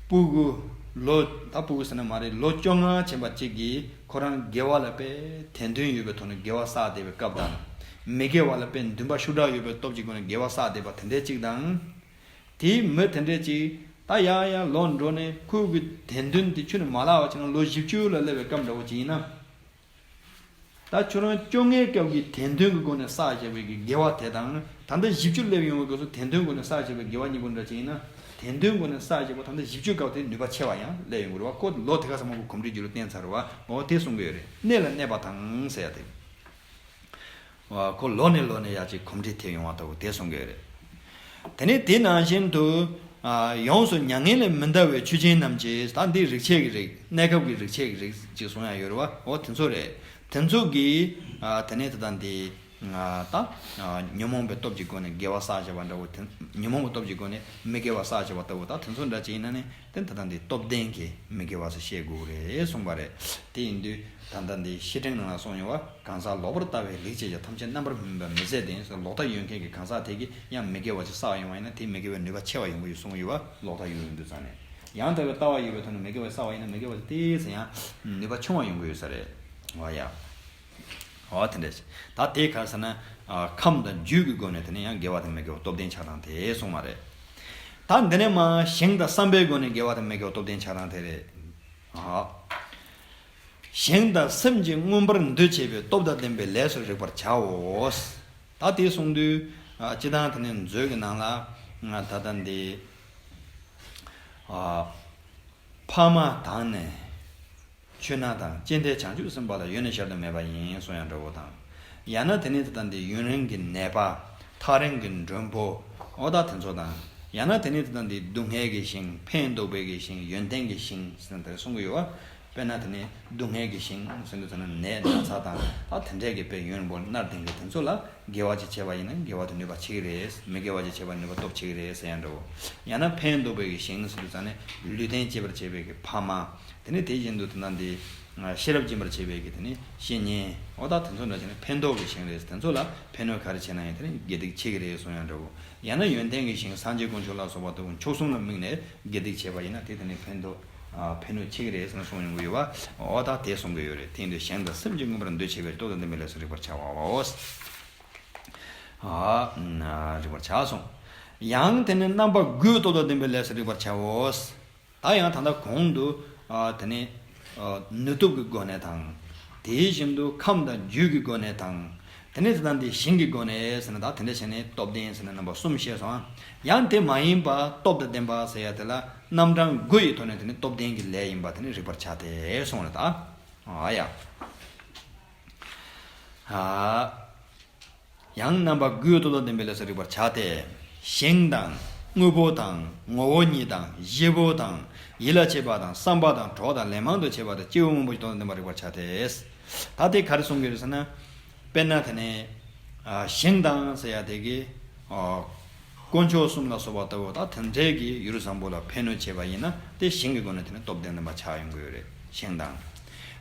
སྤུ་གུ། ལོ། ད་སྤུ་གུ་ཟེར་ན་མ་རེད། ལོ་བཅོ་ལྔ་ཕྱིན་པ་གཅིག་གིས་ཁོ་རང་དགེ་བ་ལ་དཔེ་དད་འདུན་ཡོད་པའི་ཐོག་ནས་དགེ་བ་བསགས་བསྡད་པའི་སྐབས་དང་། མི་དགེ་བ་ལ་དཔེ་འདུན་པ་ཤུགས་དྲག་ཡོད་པའི་སྟོབས་ཀྱི་སྒོ་ནས་དགེ་བ་བསགས་བསྡད་པ་དེ་འདྲའི་གཅིག་དང་། དེའི་མི་དེ་འདྲས་ཅིག་ད་ཡང་ཡང་ལོ་འགྲོ་ནས་ཁོའི་གི་དད་འདུན་དེ་ཁྱོན་ནས་མ་བརླག་པ་བྱས་ན་ལོ་བཞི་བཅུ་ལ་སླེབས་པའི་སྐབས་འདྲ་བོ་ཅིག་ཡིན་ན། ད་ཁྱོད་རང་བཅོ་ལྔའི་སྐབས་ཀྱི་དད་འདུན་གྱི་སྒོ་ནས་བསགས་བྱས་པའི་གི་དགེ་བ་དེ་དང་ད་ལྟ་བཞི་བཅུ་སླེབས་ཡོང་བའི་སྐབས་སུ་དད་འདུན་སྒོ་ནས་བསགས་བྱས་པའི་དགེ་བ་གཉིས་པོ་འདྲ་ཅིག་ཡིན་ན། དད་འདུན་སྒོ་ནས་བསགས་བྱས་པ་ད་ལྟ་བཞི་བཅུའི་སྐབས་དེ་ནུས་པ་ཆེ་བ་ཡང་སླེབས་ཡོང་གི་རེད་བ། ཁོ་ལོ་དེ་ག་ཙམ་མང་པོ་གོམས་འདྲིས་རྒྱུད་ལ་བརྟེན་ཚར་རེད་བ། འོ་དེ་གསུང་གི་ཡོད་རེད། གནས་ལ་གནས་པ་དང་ཟེར་ཡ་དེ། ཁོ་ལོ་ནས་ལོ་ནས་ཡ་གཅིག་གོམས་འདྲིས་ཐེབས་ཡོང་བ་ལྟ་བུ་དེ་གསུང་གི་ཡོད་རེད། དེ་ནས་དེ་ནང་བཞིན་དུ། ཡོངས་སུ་མྱ་ངན་ལས་མི་འདའ་བའི་ཆོས་ཅན་རྣམས་ཀྱིས་ད་འདི་རིགས་ཆད་ཀྱི་རིགས། གནས་སྐབས་ཀྱི་རིགས་ཆད་ཀྱི་རིགས་ཅིག་གསུང་ཡ་ཡོད་རེད་བ། འོ་དེ་ཚོ་རེད། དེ་ཚོ་གིས། དེ་ནས་ད་ལྟ་འདི། ད། ཉོན་མོངས་པའི་སྟོབས་ཀྱི་སྒོ་ནས་དགེ་བ་བསགས་བྱས་པ་འདྲ་བོ་དེ། ཉོན་མོངས་པའི་སྟོབས་ཀྱི་སྒོ་ནས་མི་དགེ་བ་བསགས་བྱས་པ་ལྟ་བུ་ད་དེ་ཚོ་འདྲ་ཅིག་ཡིན་ན་ནི། དེ་ད་ལྟ་འདི་སྟོབས་ལྡན་གྱི་མི་དགེ་བ་ཟེར་བཤད་དགོས་རེད་གསུངས་པ་རེད། དེ་ཡིན་དུས་ད་ལྟ་འདི་བཤེས་སྤྲིང་ནང་ལ་གསུངས་ཡོད་བ། གང་ཟག་ལོག་པར་ལྟ་བའི་རིགས་བྱས་ཀྱང་ཐམས་ཅད་རྣམ་པར་སྨིན་པ་མི་ཟད་དེ་ཟེར། ལོག་ལྟ་ཡོད་མཁན་གྱི་གང་ཟག་དེ་གིས་ཡང་མི་དགེ་བ་ཅིག་བསགས་ཡོང་བ་ཡིན་ན་དེ་མི་དགེ་བའི་ནུས་པ་ཆེ་བ་ཡོང་གི་ཡོད་གསུངས་ཡོད་བ། ལོག་ལྟ་ཡོད་ཡོང་དུས་ཙང་ནས། ཡང་དག་པའི་ལྟ་བ་ཡོད་པའི་ཐོག་ནས་མི་དགེ་བ་བསགས་པ་ཡིན་ན་མི་དགེ་བ་དེ་ཏོག་ཙམ་ཡང་ནུས་པ་ཆུང་བ་ཡོང་གི་ཡོད་ས་རེད། འོ་ཡ། འོ་དེ་འདྲ་ཞིག་ད་དེ་ག་རེ་ཟེར་ན། ཨ། ཁམས་དང་རྒྱུད་ཀྱི་སྒོ་ནས་དེ་ནས་ཡང་དགེ་བ་དང་མི་དགེ་བ་སྟོབས་ལྡན་ཆགས་སྟངས་དེ་གསུངས་པ་རེད། ད་འདི་ནས་མ་ཞིང་དང་བསམ་པའི་སྒོ་ནས་དགེ་བ་དང་མི་དགེ་བ་སྟོབས་ལྡན་ཆགས་སྟངས་དེ་རེད། ཨ། ཞིང་དང་སེམས་ཀྱིས་མངོན་པར་འདུ་བྱེད་པའི་སྟོབས་དང་ལྡན་པའི་ལས་སུ་རིག་པར་བྱའོ། ད་དེ་གསུངས་དུས། ཨ། སྤྱིར་བཏང་དེ་ནས་མཛོད་ཀྱི་ནང་ལ། ད་ལྟ་འདི། ཨ། ཕ་མ་དང་ནི། ཆོས་སྣ་དང་། ཅི་འདི་བྱང་ཆུབ་སེམས་དཔའ་ལ། ཡོད་ནི་ཞར་དུ་མེད་པ་ཡིན་གསུང་ཡང་འདྲ་བོ་དང་། ཡང་ན་དེ་ནི་ད་ལྟ་འདི་ཡུན་རིང་གི་ནད་པ། ཐག་རིང་གི་མགྲོན་པོ། འོ་ད་དེ་ཚོ་དང་། ཡང་ན་དེ་ནི་ད་ལྟ་འདི་སྡུག་བསྔལ་གྱི་ཞིང་། ཕན་འདོགས་པའི་གི་ཞིང་། ཡོན་ཏན་གྱི་ཞིང་ཟེར་ན་དེ་གསུང་གི་ཡོད་བ། དཔེར་ན་དེ་ནི་སྡུག་བསྔལ་གྱི་ཞིང་ཟེར་དུས་ཙམ་ན་ནད་ན་ཚ་དང་ད་དེ་འདྲས་ཀྱི་དཔེ་ཡོན་པོ་མནར་ལྡན་གྱི་དེ་ཚོ་ལ་དགེ་བ་ཅིག་བྱས་པ་ཡིན་ན་དགེ་བ་དེ་ནུས་པ་ཆེ་གི་རེད། མི་དགེ་བ་ཅིག་བྱས་པ་ནུས་པ་སྟོབས་ཆེ་གི་རེད་ཟེར་ཡང་འདྲ་བོ། ཡང་ན་ཕན་འདོགས་པའི་གི་ཞིང་ཟེར་དུས་ཙམ་ནས་ལུས་རྟེན་གཅེས་པར་བྱེད་པའི་གི་ཕ་མ། དེ་ནི་དེ་བཞིན་དུ་དེ་ན་འདི་ཤེས་རབ་སྦྱིན་པར་བྱེད་པའི་གི་དེ་ནི་བཤེས་གཉེན། འོ་ད་དེ་ཚོ་འདྲ་བྱས་ནས་ཕན་འདོགས་ཀྱི་ཞིང་རེད། དེ་ཚོ་ལ་ཕན་གནོད་ག་རེ་བྱས་ན་ཡང་དེ་ནི་དགེ་སྡིག་ཆེ་གི་རེད་གསུང་ཡང་འདྲ་བོ། ཡང་ན་ཡོན་ཏན་གྱི་ཞིང་སངས་རྒྱས་དཀོན་མཆོག་ལ་སོགས་པ་དང་མཆོག་གསུམ་ལ་དམིགས་ནས་དགེ་སྡིག་བྱས་པ་ཡིན་ན་དེ་དེ་ནི་ཕན་འདོགས། ཨ། ཕན་གནོད་ཆེ་གི་རེད་ཟེར་ན་གསུང་ཡོང་གི་ཡོད་པ། འོ་ད་དེ་གསུང་གི་ཡོད་རེད། དེ་ཡིན་དུས་ཞིང་དང་སེམས་ཀྱིས་མངོན་པར་འདུ་བྱེད་པའི་སྟོབས་དང་ལྡན་པའི་ལས་སུ་རིག་པར་བྱའོ། ཨ། རིག་པར་བྱ་གསུངས། ཡང་དེ་ནི་རྣམ་པ་དགུའི་སྟོབས་དང་ལྡན་པའི་ལས་སུ་རིག་པར་བྱའོ། ད་ཡང་ད་ལྟ་གོང་དུ། ཨ། དེ་ནི། ཨ། ནུས་སྟོབས་ཀྱི་སྒོ་ནས་དང་། དེ་བཞིན་དུ་ཁམས་དང་རྒྱུད་ཀྱི་སྒོ་ནས་དང་། དེ་ནི་དེ་དང་དེ་ཞིང་གི་སྒོ་ནས་ཟེར་ན་ད་དེ་འདྲ་བྱས་ནས་སྟོབས་ལྡན་ཟེར་ན་རྣམ་པ་གསུམ་བཤད་སོང་། ཡང་དེ་མ་ཡིན་པ་སྟོབས་དང་ལྡན་པ་ཟེར་ཡ་དེ་ལ་རྣམ་གྲངས་དགུ་ཡི་ཐོག་ནས་དེ་ནི་སྟོབས་ལྡན་གྱི་ལས་ཡིན་པ་དེ་ནི་རིག་པར་བྱ་སྟེ་གསུངས་རེད་ད། ཨ་ཡ། ཨ། ཡང་རྣམ་པ་དགུའི་སྟོབས་དང་ལྡན་པའི་ལས་སུ་རིག་པར་བྱ་སྟེ། ཞིང་དང་། དངོས་པོ་དང་། ངོ་བོ་ཉིད་དང་། བཞི་པོ་དང་། ཡིད་ལ་བྱེད་པ་དང་། བསམ་པ་དང་། གྲོགས་དང་། ལན་མང་དུ་བྱེད་པ་དང་། སྐྱེ་བོ་སྔོན་པོ་ཞིག་སྟོབས་དང་ལྡན་པར་རིག་པར་བྱ་སྟེ། ད་དེ་ག་རེ་གསུང་གི་རེད་ཟེར་ན། དཔེར་ན་དེ་ནས། ཨ། ཞིང་དང་ཟེར་ཡ་དེ་གི། ཨ། དཀོན་མཆོག་གསུམ་ལ་སོགས་པ་ལྟ་བུ་དང་དེ་འདྲའི་གི་ཡུལ་བཟང་པོ་ལ་ཕན་གནོད་བྱེད་པ་ཡིན་ན་དེ་ཞིང་གི་སྒོ་ནས་དེ་ནི་སྟོབས་ལྡན་ལྡན་པ་ཆགས་ཡོང་གི་ཡོད་རེད། ཞིང་དང་།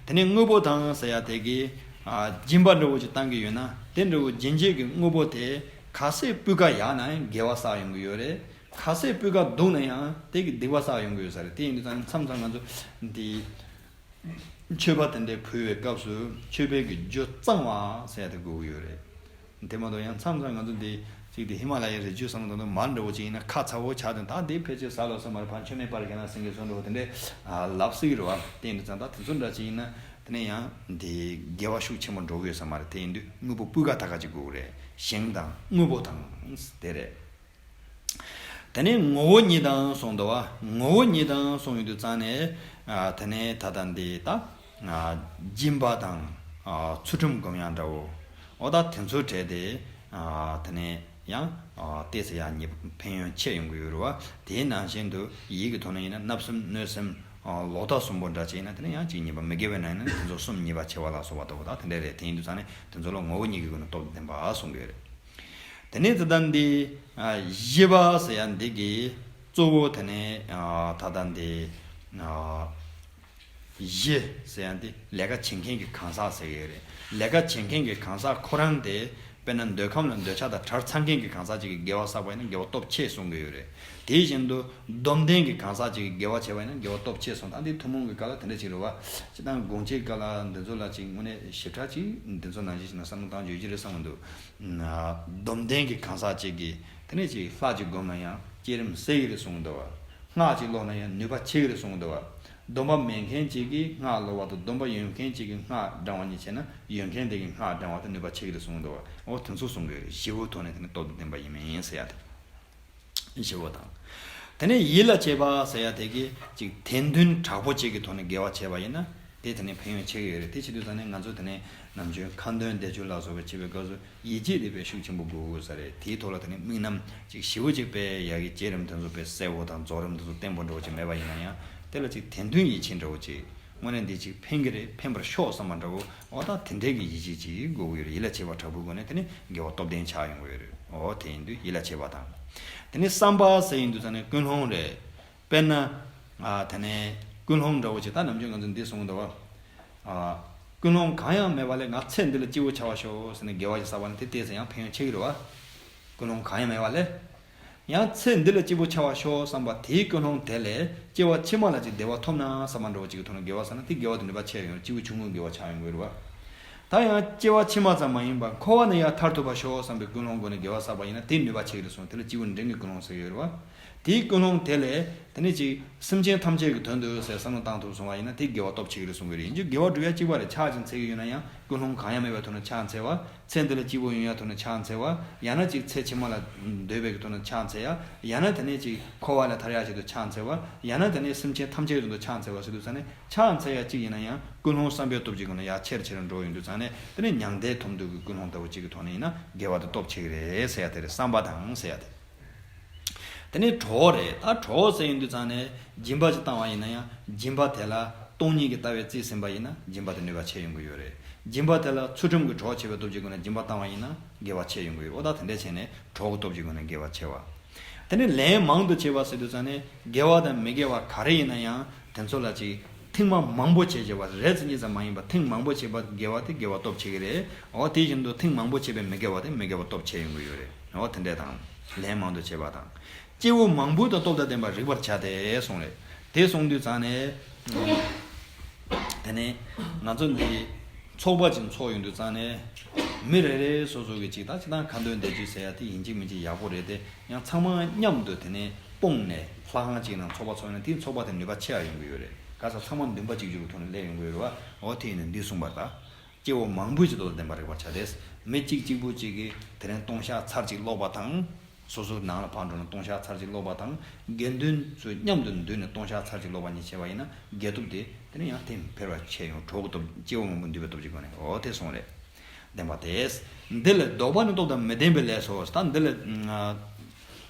དེ་ནས་དངོས་པོ་དང་ཟེར་ཡ་དེ་གི། ཨ། སྦྱིན་པ་འདྲ་བོ་ཅིག་བཏང་གི་ཡོད་ན་དེ་འདྲ་བོ་སྦྱིན་བྱེད་ཀྱི་དངོས་པོ་དེ་ག་ཚད་སྤུས་ཀ་ཡག་ན་ཡང་དགེ་བ་བསགས་ཡོང་གི་ཡོད་རེད། ག་ཚད་སྤུས་ཀ་སྡུག་ན་ཡང་དེ་གི་སྡིག་པ་བསགས་ཡོང་གི་ཡོད་ས་རེད། དེ་ཡིན་དུས་ཙང་མཚམས་མཚམས་ང་ཚོ་འདི། མཆོད་པ་དེ་འདྲའི་ཕུལ་བའི་སྐབས་སུ་མཆོད་པའི་གི་རྒྱུ་གཙང་བ་ཟེར་ཡ་དེ་དགོས་ཀྱི་ཡོད་རེད། དེ་མ་གཏོགས་ཡང་མཚམས་མཚམས་ང་ཚོ་འདི་གཅིག་དེ་ཧི་མ་ལ་ཡའི་རི་རྒྱུད་བསམ་བློ་གཏོང་དུས་མར་འདྲ་བོ་ཅིག་ཡིན་ན་ཁ་ཚ་བོ་ཆགས་དོན་དག་འདི་ཕལ་ཆེར་ཟ་ལོ་ས་མར་ཕར་མཆོད་མེ་སྤར་མཁན་ལ་སེང་གེ་བཟོ་འདྲ་བོ་དེ་འདྲའི་ལབ་སྲིད་ཀྱི་རེད་བ། དེ་ཡིན་དུས་ཙང་ད་དེ་ཚོ་འདྲ་ཅིག་ཡིན་ན་དེ་ནས་ཡང་འདི་དགེ་བ་ཤུགས་ཆེན་པོ་འགྲོ་གི་ཡོད་ས་མ་རེད། དེ་ཡིན་དུས་དངོས་པོ་སྤུས་ཀ་དག་ག་ཅིག་དགོས་ཀྱི་རེད། ཞིང་དང་དངོས་པོ་དང་དེ་རེད། དེ་ནས་ངོ་བོ་ཉིད་དང་གསུངས་འདུག་བ། ངོ་བོ་ཉིད་དང་གསུངས་ཡོང་དུས་ཙང་ནས། ཨ། དེ་ནས་ད་ལྟ་འདི་ད། ཨ། སྦྱིན་པ་དང་། ཨ། ཚུལ་ཁྲིམས་སྒོམ་ཡག་འདྲ་བོ། འོ་ད་དེ་ཚོའི་གྲས་དེ། ཨ། དེ་ནས་ཡང་། ཨ། ཏོག་ཙམ་ཡང་ཉེས་ཕན་ཡོན་ཆེ་ཡོང་གི་ཡོད་རེད་བ། དེའི་ནང་བཞིན་དུ་ཡིད་ཀྱི་ཐོག་ནས་ཡིན་ན་བརྣབ་སེམས་གནོད་སེམས། ཨ། ལོག་ལྟ་གསུམ་པོ་འདྲ་ཅིག་ཡིན་ན་དེ་ནས་ཡང་གཅིག་ཉེས་པ། མི་དགེ་བའི་ནང་ཡིན་ན་དེ་ཚོ་གསུམ་ཉེས་པ་ཆེ་བ་ལ་སོགས་པ་ལྟ་བུ་ད་དེ་འདྲ་རེད། དེ་ཡིན་དུས་ཙང་ནས་དེ་ཚོ་ལ་ངོ་བོ་ཉིད་ཀྱི་སྒོ་ནས་སྟོབས་ལྡན་པ་གསུང་གི་ཡོད་རེད། དེ་ནས་ད་ལྟ་འདི། ཨ། བཞི་པ་ཟེར་ཡ་འདི་གི་གཙོ་བོ་དེ་ནས། ཨ། ད་ལྟ་འདི། ཨ། བཞི་ཟེར་ཡ་འདི་ལས་ཀ་བྱེད་མཁན་གྱི་གང་ཟག་ཟེར་གྱི་ཡོད་རེད། ལས་ཀ་བྱེད་མཁན་གྱི་གང་ཟག་ཁོ་རང་དེ་དཔེར་ན་འདོད་ཁམས་ལ་འདོད་ཆགས་དང་བྲལ་ཚར་མཁན་གྱི་གང་ཟག་ཅིག་གིས་དགེ་བ་བསགས་པ་ཡིན་ན་དགེ་བ་སྟོབས་ཆེ་གསུང་གི་ཡོད་རེད། དེ་བཞིན་དུ་སྡོམ་ལྡན་གྱི་གང་ཟག་ཅིག་གིས་དགེ་བ་བྱས་པ་ཡིན་ན་དགེ་བ་སྟོབས་ཆེ་གསུང་། ད་འདི་ཐུན་མོང་གི་སྐབས་ལ་དེ་འདྲ་ཅིག་རེད་བ། སྤྱིར་བཏང་དགོངས་གཅིག་སྐབས་ལ་འདི་ཚོ་ལ་ཅིག་དངོས་གནས་ཞིབ་ཕྲ་ཅིག་འདི་ཚོ་ནང་བཞིན་ཞིག་ན་བསམ་བློ་བཏང་ཡོད་ཀྱི་རེད་བསམ་གྱི་འདུག་སྡོམ་ལྡན་གྱི་གང་ཟག་ཅིག་གིས་དེ་ནས་ཅིག་ལྷ་ཅིག་བསྒོམས་ན་ཡང་བསྐྱེད་རིམ་གསལ་གྱི་རེད་གསུངས་འདུག་བ། སྔགས་ཅིག་ཀློག་ན་ཡང་ནུས་པ་ཆེ་གི་རེད་གསུངས་འདུག་བ། སྡོམ་པ་མེད་མཁན་ཅིག་གིས་སྔགས་ཀློག་པ་དང་སྡོམ་པ་ཡོད་མཁན་ཅིག་གིས་སྔགས་བགྲང་བ་གཉིས་བྱས་ན་ཡོད་མཁན་དེ་གིས་སྔགས་བགྲང་བ་དང་ནུས་པ་ཆེ་གི་རེད་གསུངས་འདུག་བ། འོ་དེ་ཚོ་གསུང་གི་ཡོད་རེད། བཞི་པོའི་ཐོག་ནས་དེ་ནི་སྟོབས་དང་ལྡན་པ་ཡིན་མིན་ཟེར་ཡ་དེ། བཞི་པོ་དང་། དེ་ནས་ཡིད་ལ་བྱེད་པ་ཟེར་ཡ་དེ་གིས་ཅིག་དད་འདུན་དྲག་པོ་ཅིག་གི་ཐོག་ནས་དགེ་བ་བྱས་པ་ཡིན་ན་དེ་དེ་ནས་ཕན་ཡོན་ཆེ་གི་ཡོད་རེད། དེ་བྱེད་དུས་ཙང་ནས་ང་ཚོ་དེ་ནས་ནམ་རྒྱུན་ཁ་འདོན་བཟླས་བརྗོད་ལ་སོགས་པ་བྱེད་པའི་སྐབས་སུ་ཡིད་ཆེས་དེ་དཔེ་ཤུགས་ཆེན་པོ་དགོས་དགོས་ས་རེད། དེའི་ཐོག་ལ་དེ་ནས་དམིགས་རྣམ་ཅིག་ཞེ་པོ་ཅིག་དཔེ་ཡག་གི་བསྐྱེད་རིམ་དེ་ཚོ་དཔེ་གསལ་བོ་དང་རྫོགས་རིམ་དེ་ཚོ་བརྟན་པོ་འདྲ་བོ་ཅིག་མེད་པ་ཡིན་ན་ཡང་དེ་ལ་ཅིག་དད་འདུན་ཡིད་ཆེས་འདྲ་བོ་ཅིག་དངོས་གནས་འདི་ཅིག་ཕན་གི་རེད། ཕན་པར་ཤོག་བསམ་པ་འདྲ་བོ། འོ་ད་དེ་འདྲའི་གི་ཡིད་ཆེས་ཅིག་དགོས་ཀྱི་ཡོད་རེད། ཡིད་ལ་བྱེད་པ་དྲག་པོའི་སྒོ་ནས་དེ་ནི་དགེ་བ་སྟོབས་ལྡན་ཆགས་ཡོང་གི་ཡོད་རེད། འོ་དེ་ཡིན་དུས་ཡིད་ལ་བྱེད་པ་དང་། དེ་ནི་བསམ་པ་ཟེར་ཡིན་དུས་ཙང་ནས་ཀུན་སློང་རེད། དཔེར་ན། ཨ། དེ་ནས་ཀུན་སློང་འདྲ་བོ་ཅིག་ད་ནམ་རྒྱུན་ང་ཚོ་འདི་གསུངས་འདུག་བ། ཨ། ཀུན་སློང་གང་ཡང་མེད་པ་ལས་ང་ཚེ་འདི་ལ་སྐྱིད་པོ་ཆགས་པར་ཤོག་ཟེར་ནས་དགེ་བ་ཞིག་བསགས་པ་ན་དེ་ཏོག་ཙམ་ཡང་ཕན་ཡོན་ཆེ་གི་རེད་བ། ཀུན་སློང་གང་ཡང་མེད་པ་ལས། ཡང་ཚེ་འདི་ལ་སྐྱིད་པོ་ཆགས་པར་ཤོག་བསམ་པ་དེའི་ཀུན་སློང་དེ་ལས་སྐྱེ་བ་ཕྱི་མ་ལ་ཅིག་བདེ་བ་ཐོབ་ན་བསམ་པ་འདྲ་བོ་ཅིག་གི་ཐོག་ནས་དགེ་བ་བསགས་ན་དེ་དགེ་བ་དེ་ནུས་པ་ཆེ་ཡོང་། སྐྱེས་བུ་ཆུང་ངུའི་དགེ་བ་ཆགས་ཡོང་གི་རེད་བ། ད་ཡང་སྐྱེ་བ་ཕྱི་མ་ཙམ་མ་ཡིན་པར་འཁོར་བ་ནས་ཡང་ཐར་ཐུབ་པར་ཤོག་བསམ་པའི་ཀུན་སློང་སྒོ་ནས་དགེ་བ་བསགས་པ་ཡིན་ན་དེ་ནུས་པ་ཆེ་གི་རེད་གསུངས། དེ་ལ་སྐྱེས་བུ་འབྲིང་གི་ཀུན་སློང་ཟེར་གི་ཡོད་རེད་བ། དེའི་ཀུན་སློང་དེ་ལས་དེ་ནས་ཅིག་སེམས་ཅན་ཐམས་ཅད་ཀྱི་དོན་དུ་ཟེར་བསམ་བློ་བཏང་ཐུབ་སོང་བ་ཡིན་ན་དེ་དགེ་བ་སྟོབས་ཆེ་གི་རེད་གསུང་གི་རེད། ཡིན་རྒྱུ་དགེ་བ་སྒྲུབ་ཡ་གཅིག་པ་རེད། ཕྱག་ཅིག་འཚལ་གི་ཡོད་ན་ཡང་ཀུན་སློང་གང་ཡང་མེད་པའི་ཐོག་ནས་ཕྱག་འཚལ་བ། ཚེ་འདི་ལ་སྐྱིད་པོ་ཡོང་ཡ་ཐོག་ནས་ཕྱག་འཚལ་བ། ཡང་ན་ཅིག་ཚེ་ཕྱི་མ་ལ་འདོད་པའི་གི་ཐོག་ནས་ཕྱག་འཚལ་ཡ། ཡང་ན་དེ་ནས་ཅིག་འཁོར་བ་ལས་ཐར་ཡ་ཆེད་དུ་ཕྱག་འཚལ་བ། ཡང་ན་དེ་ནས་སེམས་ཅན་ཐམས་ཅད་ཀྱི་དོན་དུ་ཕྱག་འཚལ་བ་ཟེར་དུས་ཙང་ནས་ཕྱག་འཚལ་ཡ་གཅིག་ཡིན་ན་ཡང་ཀུན་སློང་བསམ་པའི་སྟོབས་ཀྱི་སྒོ་ནས་ཡར་ཆེར་ཆེར་འགྲོ་ཡོང་དུས་ཙང་ནས་དེ་ནས་མྱང་འདས་ཐོབ་འདོད་ཀྱི་ཀུན་སློང་ལྟ་བུ་གཅིག་གི་ཐོག་ནས་ཡིན་ན་དགེ་བ་དེ་སྟོབས་ཆེ་གི་རེད་ཟེར་ཡ་དེ་རེད། བསམ་པ་དང་ཟེར་ཡ་དེ། དེ་ནས་གྲོགས་རེད། ད་གྲོགས་ཟེར་ཡོང་དུས་ཙང་ནས་སྦྱིན་པ་ཅིག་བཏང་བ་ཡིན་ན་ཡང་སྦྱིན་པ་དེ་ལ་ སྟོང་ཉིད་ཀྱི་ལྟ་བས་རྩིས་ཟིན་པ་ཡིན་ན་སྦྱིན་པ་དེ་ནུས་པ་ཆེ་ཡོང་གི་ཡོད་རེད། སྦྱིན་པ་དེ་ལ་ཚུལ་ཁྲིམས་ཀྱི་གྲོགས་བྱེད་པའི་སྟོབས་ཀྱི་སྒོ་ནས་སྦྱིན་པ་བཏང་བ་ཡིན་ན་དགེ་བ་ཆེ་ཡོང་གི་ཡོད། འོ་ད་དེ་འདྲ་བྱས་ནས་གྲོགས་ཀྱི་སྟོབས་ཀྱི་སྒོ་ནས་དགེ་བ་ཆེ་བ། དེ་ནས་ལན་མང་དུ་བྱེད་པ་ཟེར་དུས་ཙང་ནས་དགེ་བ་དང་མི་དགེ་བ་ག་རེ་ཡིན་ན་ཡང་དེ་ཚོ་ལ་ཅིག་ཐེངས་མ་མང་པོ་བྱས་བྱས་པ་རེ་ཙམ་གཉིས་ཙམ་མ་ཡིན་པ་ཐེངས་མང་པོ་བྱས་པ་དགེ་བ་དེ་དགེ་བ་སྟོབས་ཆེ་གི་རེད། འོ་དེ་བཞིན་དུ་ཐེངས་མང་པོ་བྱས་པའི་མི་དགེ་བ་དེ་མི་དགེ་བ་སྟོབས་ཆེ་ཡོང་གི་ཡོད་རེད། འོ་དེ་འདྲ་དང་ལན་མང་དུ་བྱེད་པ་དང་། སྐྱེས་བུ་མང་པོའི་དང་སྟོབས་དང་ལྡན་པ་རིག་པར་བྱ་སྟེ་གསུངས་རེད། དེ་གསུངས་དུས་ཙང་ནས། དེ་ནས་ང་ཚོ་འདི་ཚོགས་པ་ཅིག་ཚོགས་ཡོང་དུས་ཙང་ནས། མི་རེ་རེ་སོ་སོ་གི་ཅིག་ད་ཅི་ད་ཁ་འདོན་བཟླས་བརྗོད་ཟེར་ཡ་དེ་ཡིན་གཅིག་མིན་གཅིག་ཡག་པོ་རེད་དེ། ཡང་ཚང་མ་མཉམ་དུ་དེ་ནས་སྤུངས་ནས་ལྷ་ཁང་གཅིག་ནང་ཚོགས་པ་ཚོགས་ན་དེའི་ཚོགས་པ་དེ་ནུས་པ་ཆེ་བ་ཡོང་གི་ཡོད་རེད། ག་ས་ཚང་མ་འདུན་པ་གཅིག་གྱུར་གྱི་ཐོག་ནས་སླེབས་ཡོང་གི་ཡོད་རེད་བ། འོ་དེ་ཡིན་ན་འདི་གསུངས་པ་རེད་ད། སྐྱེ་བོ་མང་པོའི་ཚོགས་དང་ལྡན་པར་རིག་པར་བྱ་སྟེ། མི་གཅིག་གཅིག་པུ་གཅིག་གིས་དེ་རིང་ལྟུང་བཤགས་ཚར་གཅིག་ཀློག་པ་དང་། སོ་སོའི་ནང་ལ་ཕར་འགྲོ་ན་ལྟུང་བཤགས་ཚར་གཅིག་ཀློག་པ་དང་། དགེ་འདུན་ཚོས་མཉམ་དུ་འདུས་ནས་ལྟུང་བཤགས་ཚར་གཅིག་ཀློག་པ་གཉིས་བྱས་པ་ཡིན་ན་དགེ་སྟོབས་དེ་དེ་ནི་ཡང་དེ་འཕེལ་བར་བྱས་ཡོང་གྲོགས་ཀྱི་སྟོབས་སྐྱེ་བོ་མང་པོ་འདུས་པའི་སྟོབས་ཀྱི་སྒོ་ནས། འོ་དེ་གསུངས་རེད། ལྡན་པ་སྟེ། འདི་ལས་ལྡོག་པ་ནི་སྟོབས་དང་མི་ལྡན་པའི་ལས་སོ། ད་འདི་ལས།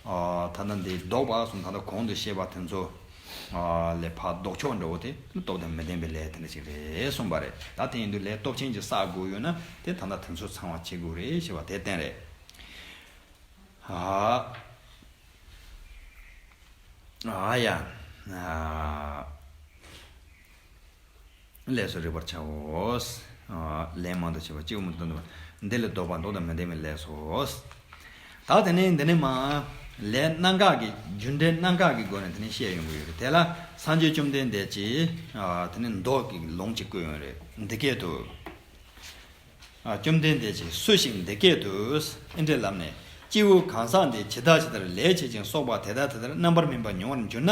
ཨ་ད་ལྟ་འདི་ལྡོག་པ་གསུམ་ད་ལྟ་གོང་དུ་བཤད་པ་དེ་ཚོ་ཨ་ལས་ཕར་ལྡོག་ཕྱོགས་འདྲ་བོ་དེ་སྟོབས་དང་མི་ལྡན་པའི་ལས་དེ་འདྲ་ཞིག་རེད་གསུངས་པ་རེད། ད་དེ་ཡིན་དུས་ལས་སྟོབས་ཆེན་གྱི་བསགས་དགོས་ཡོད་ན་དེ་ད་ལྟ་དེ་ཚོ་ཚང་བ་བྱེད་དགོས་རེད་ཞེས་པ་དེ་བསྟན་རེད། ཨ་ཨ་ཡ། ཨ། ལས་སུ་རིག་པར་བྱའོ། ལན་མང་དུ་བྱེད་པ་སྐྱེ་བོ་མང་པོའི་དང་ལྡན་པ། འདི་ལས་ལྡོག་པ་ལྡོག་དང་མི་ལྡན་པའི་ལས་སོ། ད་དེ་ནས་འདི་ནས་མ། ལས་སྣ་འགག་གི་རྒྱུ་འབྲས་སྣ་འགག་གི་སྒོ་ནས་དེ་ནས་བཤད་ཡོང་གི་ཡོད་རེད། དེ་ལ་སངས་རྒྱས་བཅོམ་ལྡན་འདས་ཀྱིས་དེ་ནས་མདོ་གི་ལུང་གཅིག་བཀོད་ཡོང་རེད། འདི་སྐད་དུ། ཨ། བཅོམ་ལྡན་འདས་ཀྱིས་སུ་ཞིག་འདི་སྐད་དུ། ཨིན་དྲི་ལབ་ནས། སྐྱེས་བུ་གང་ཟག་འདི་ཇི་ལྟར་ཇི་ལྟར་ལས་བྱེད་ཅིང་གསོག་པ་དེ་ལྟར་དེ་ལྟར་རྣམ་པར་སྨིན་པ་མྱོང་བར་འགྱུར་ན།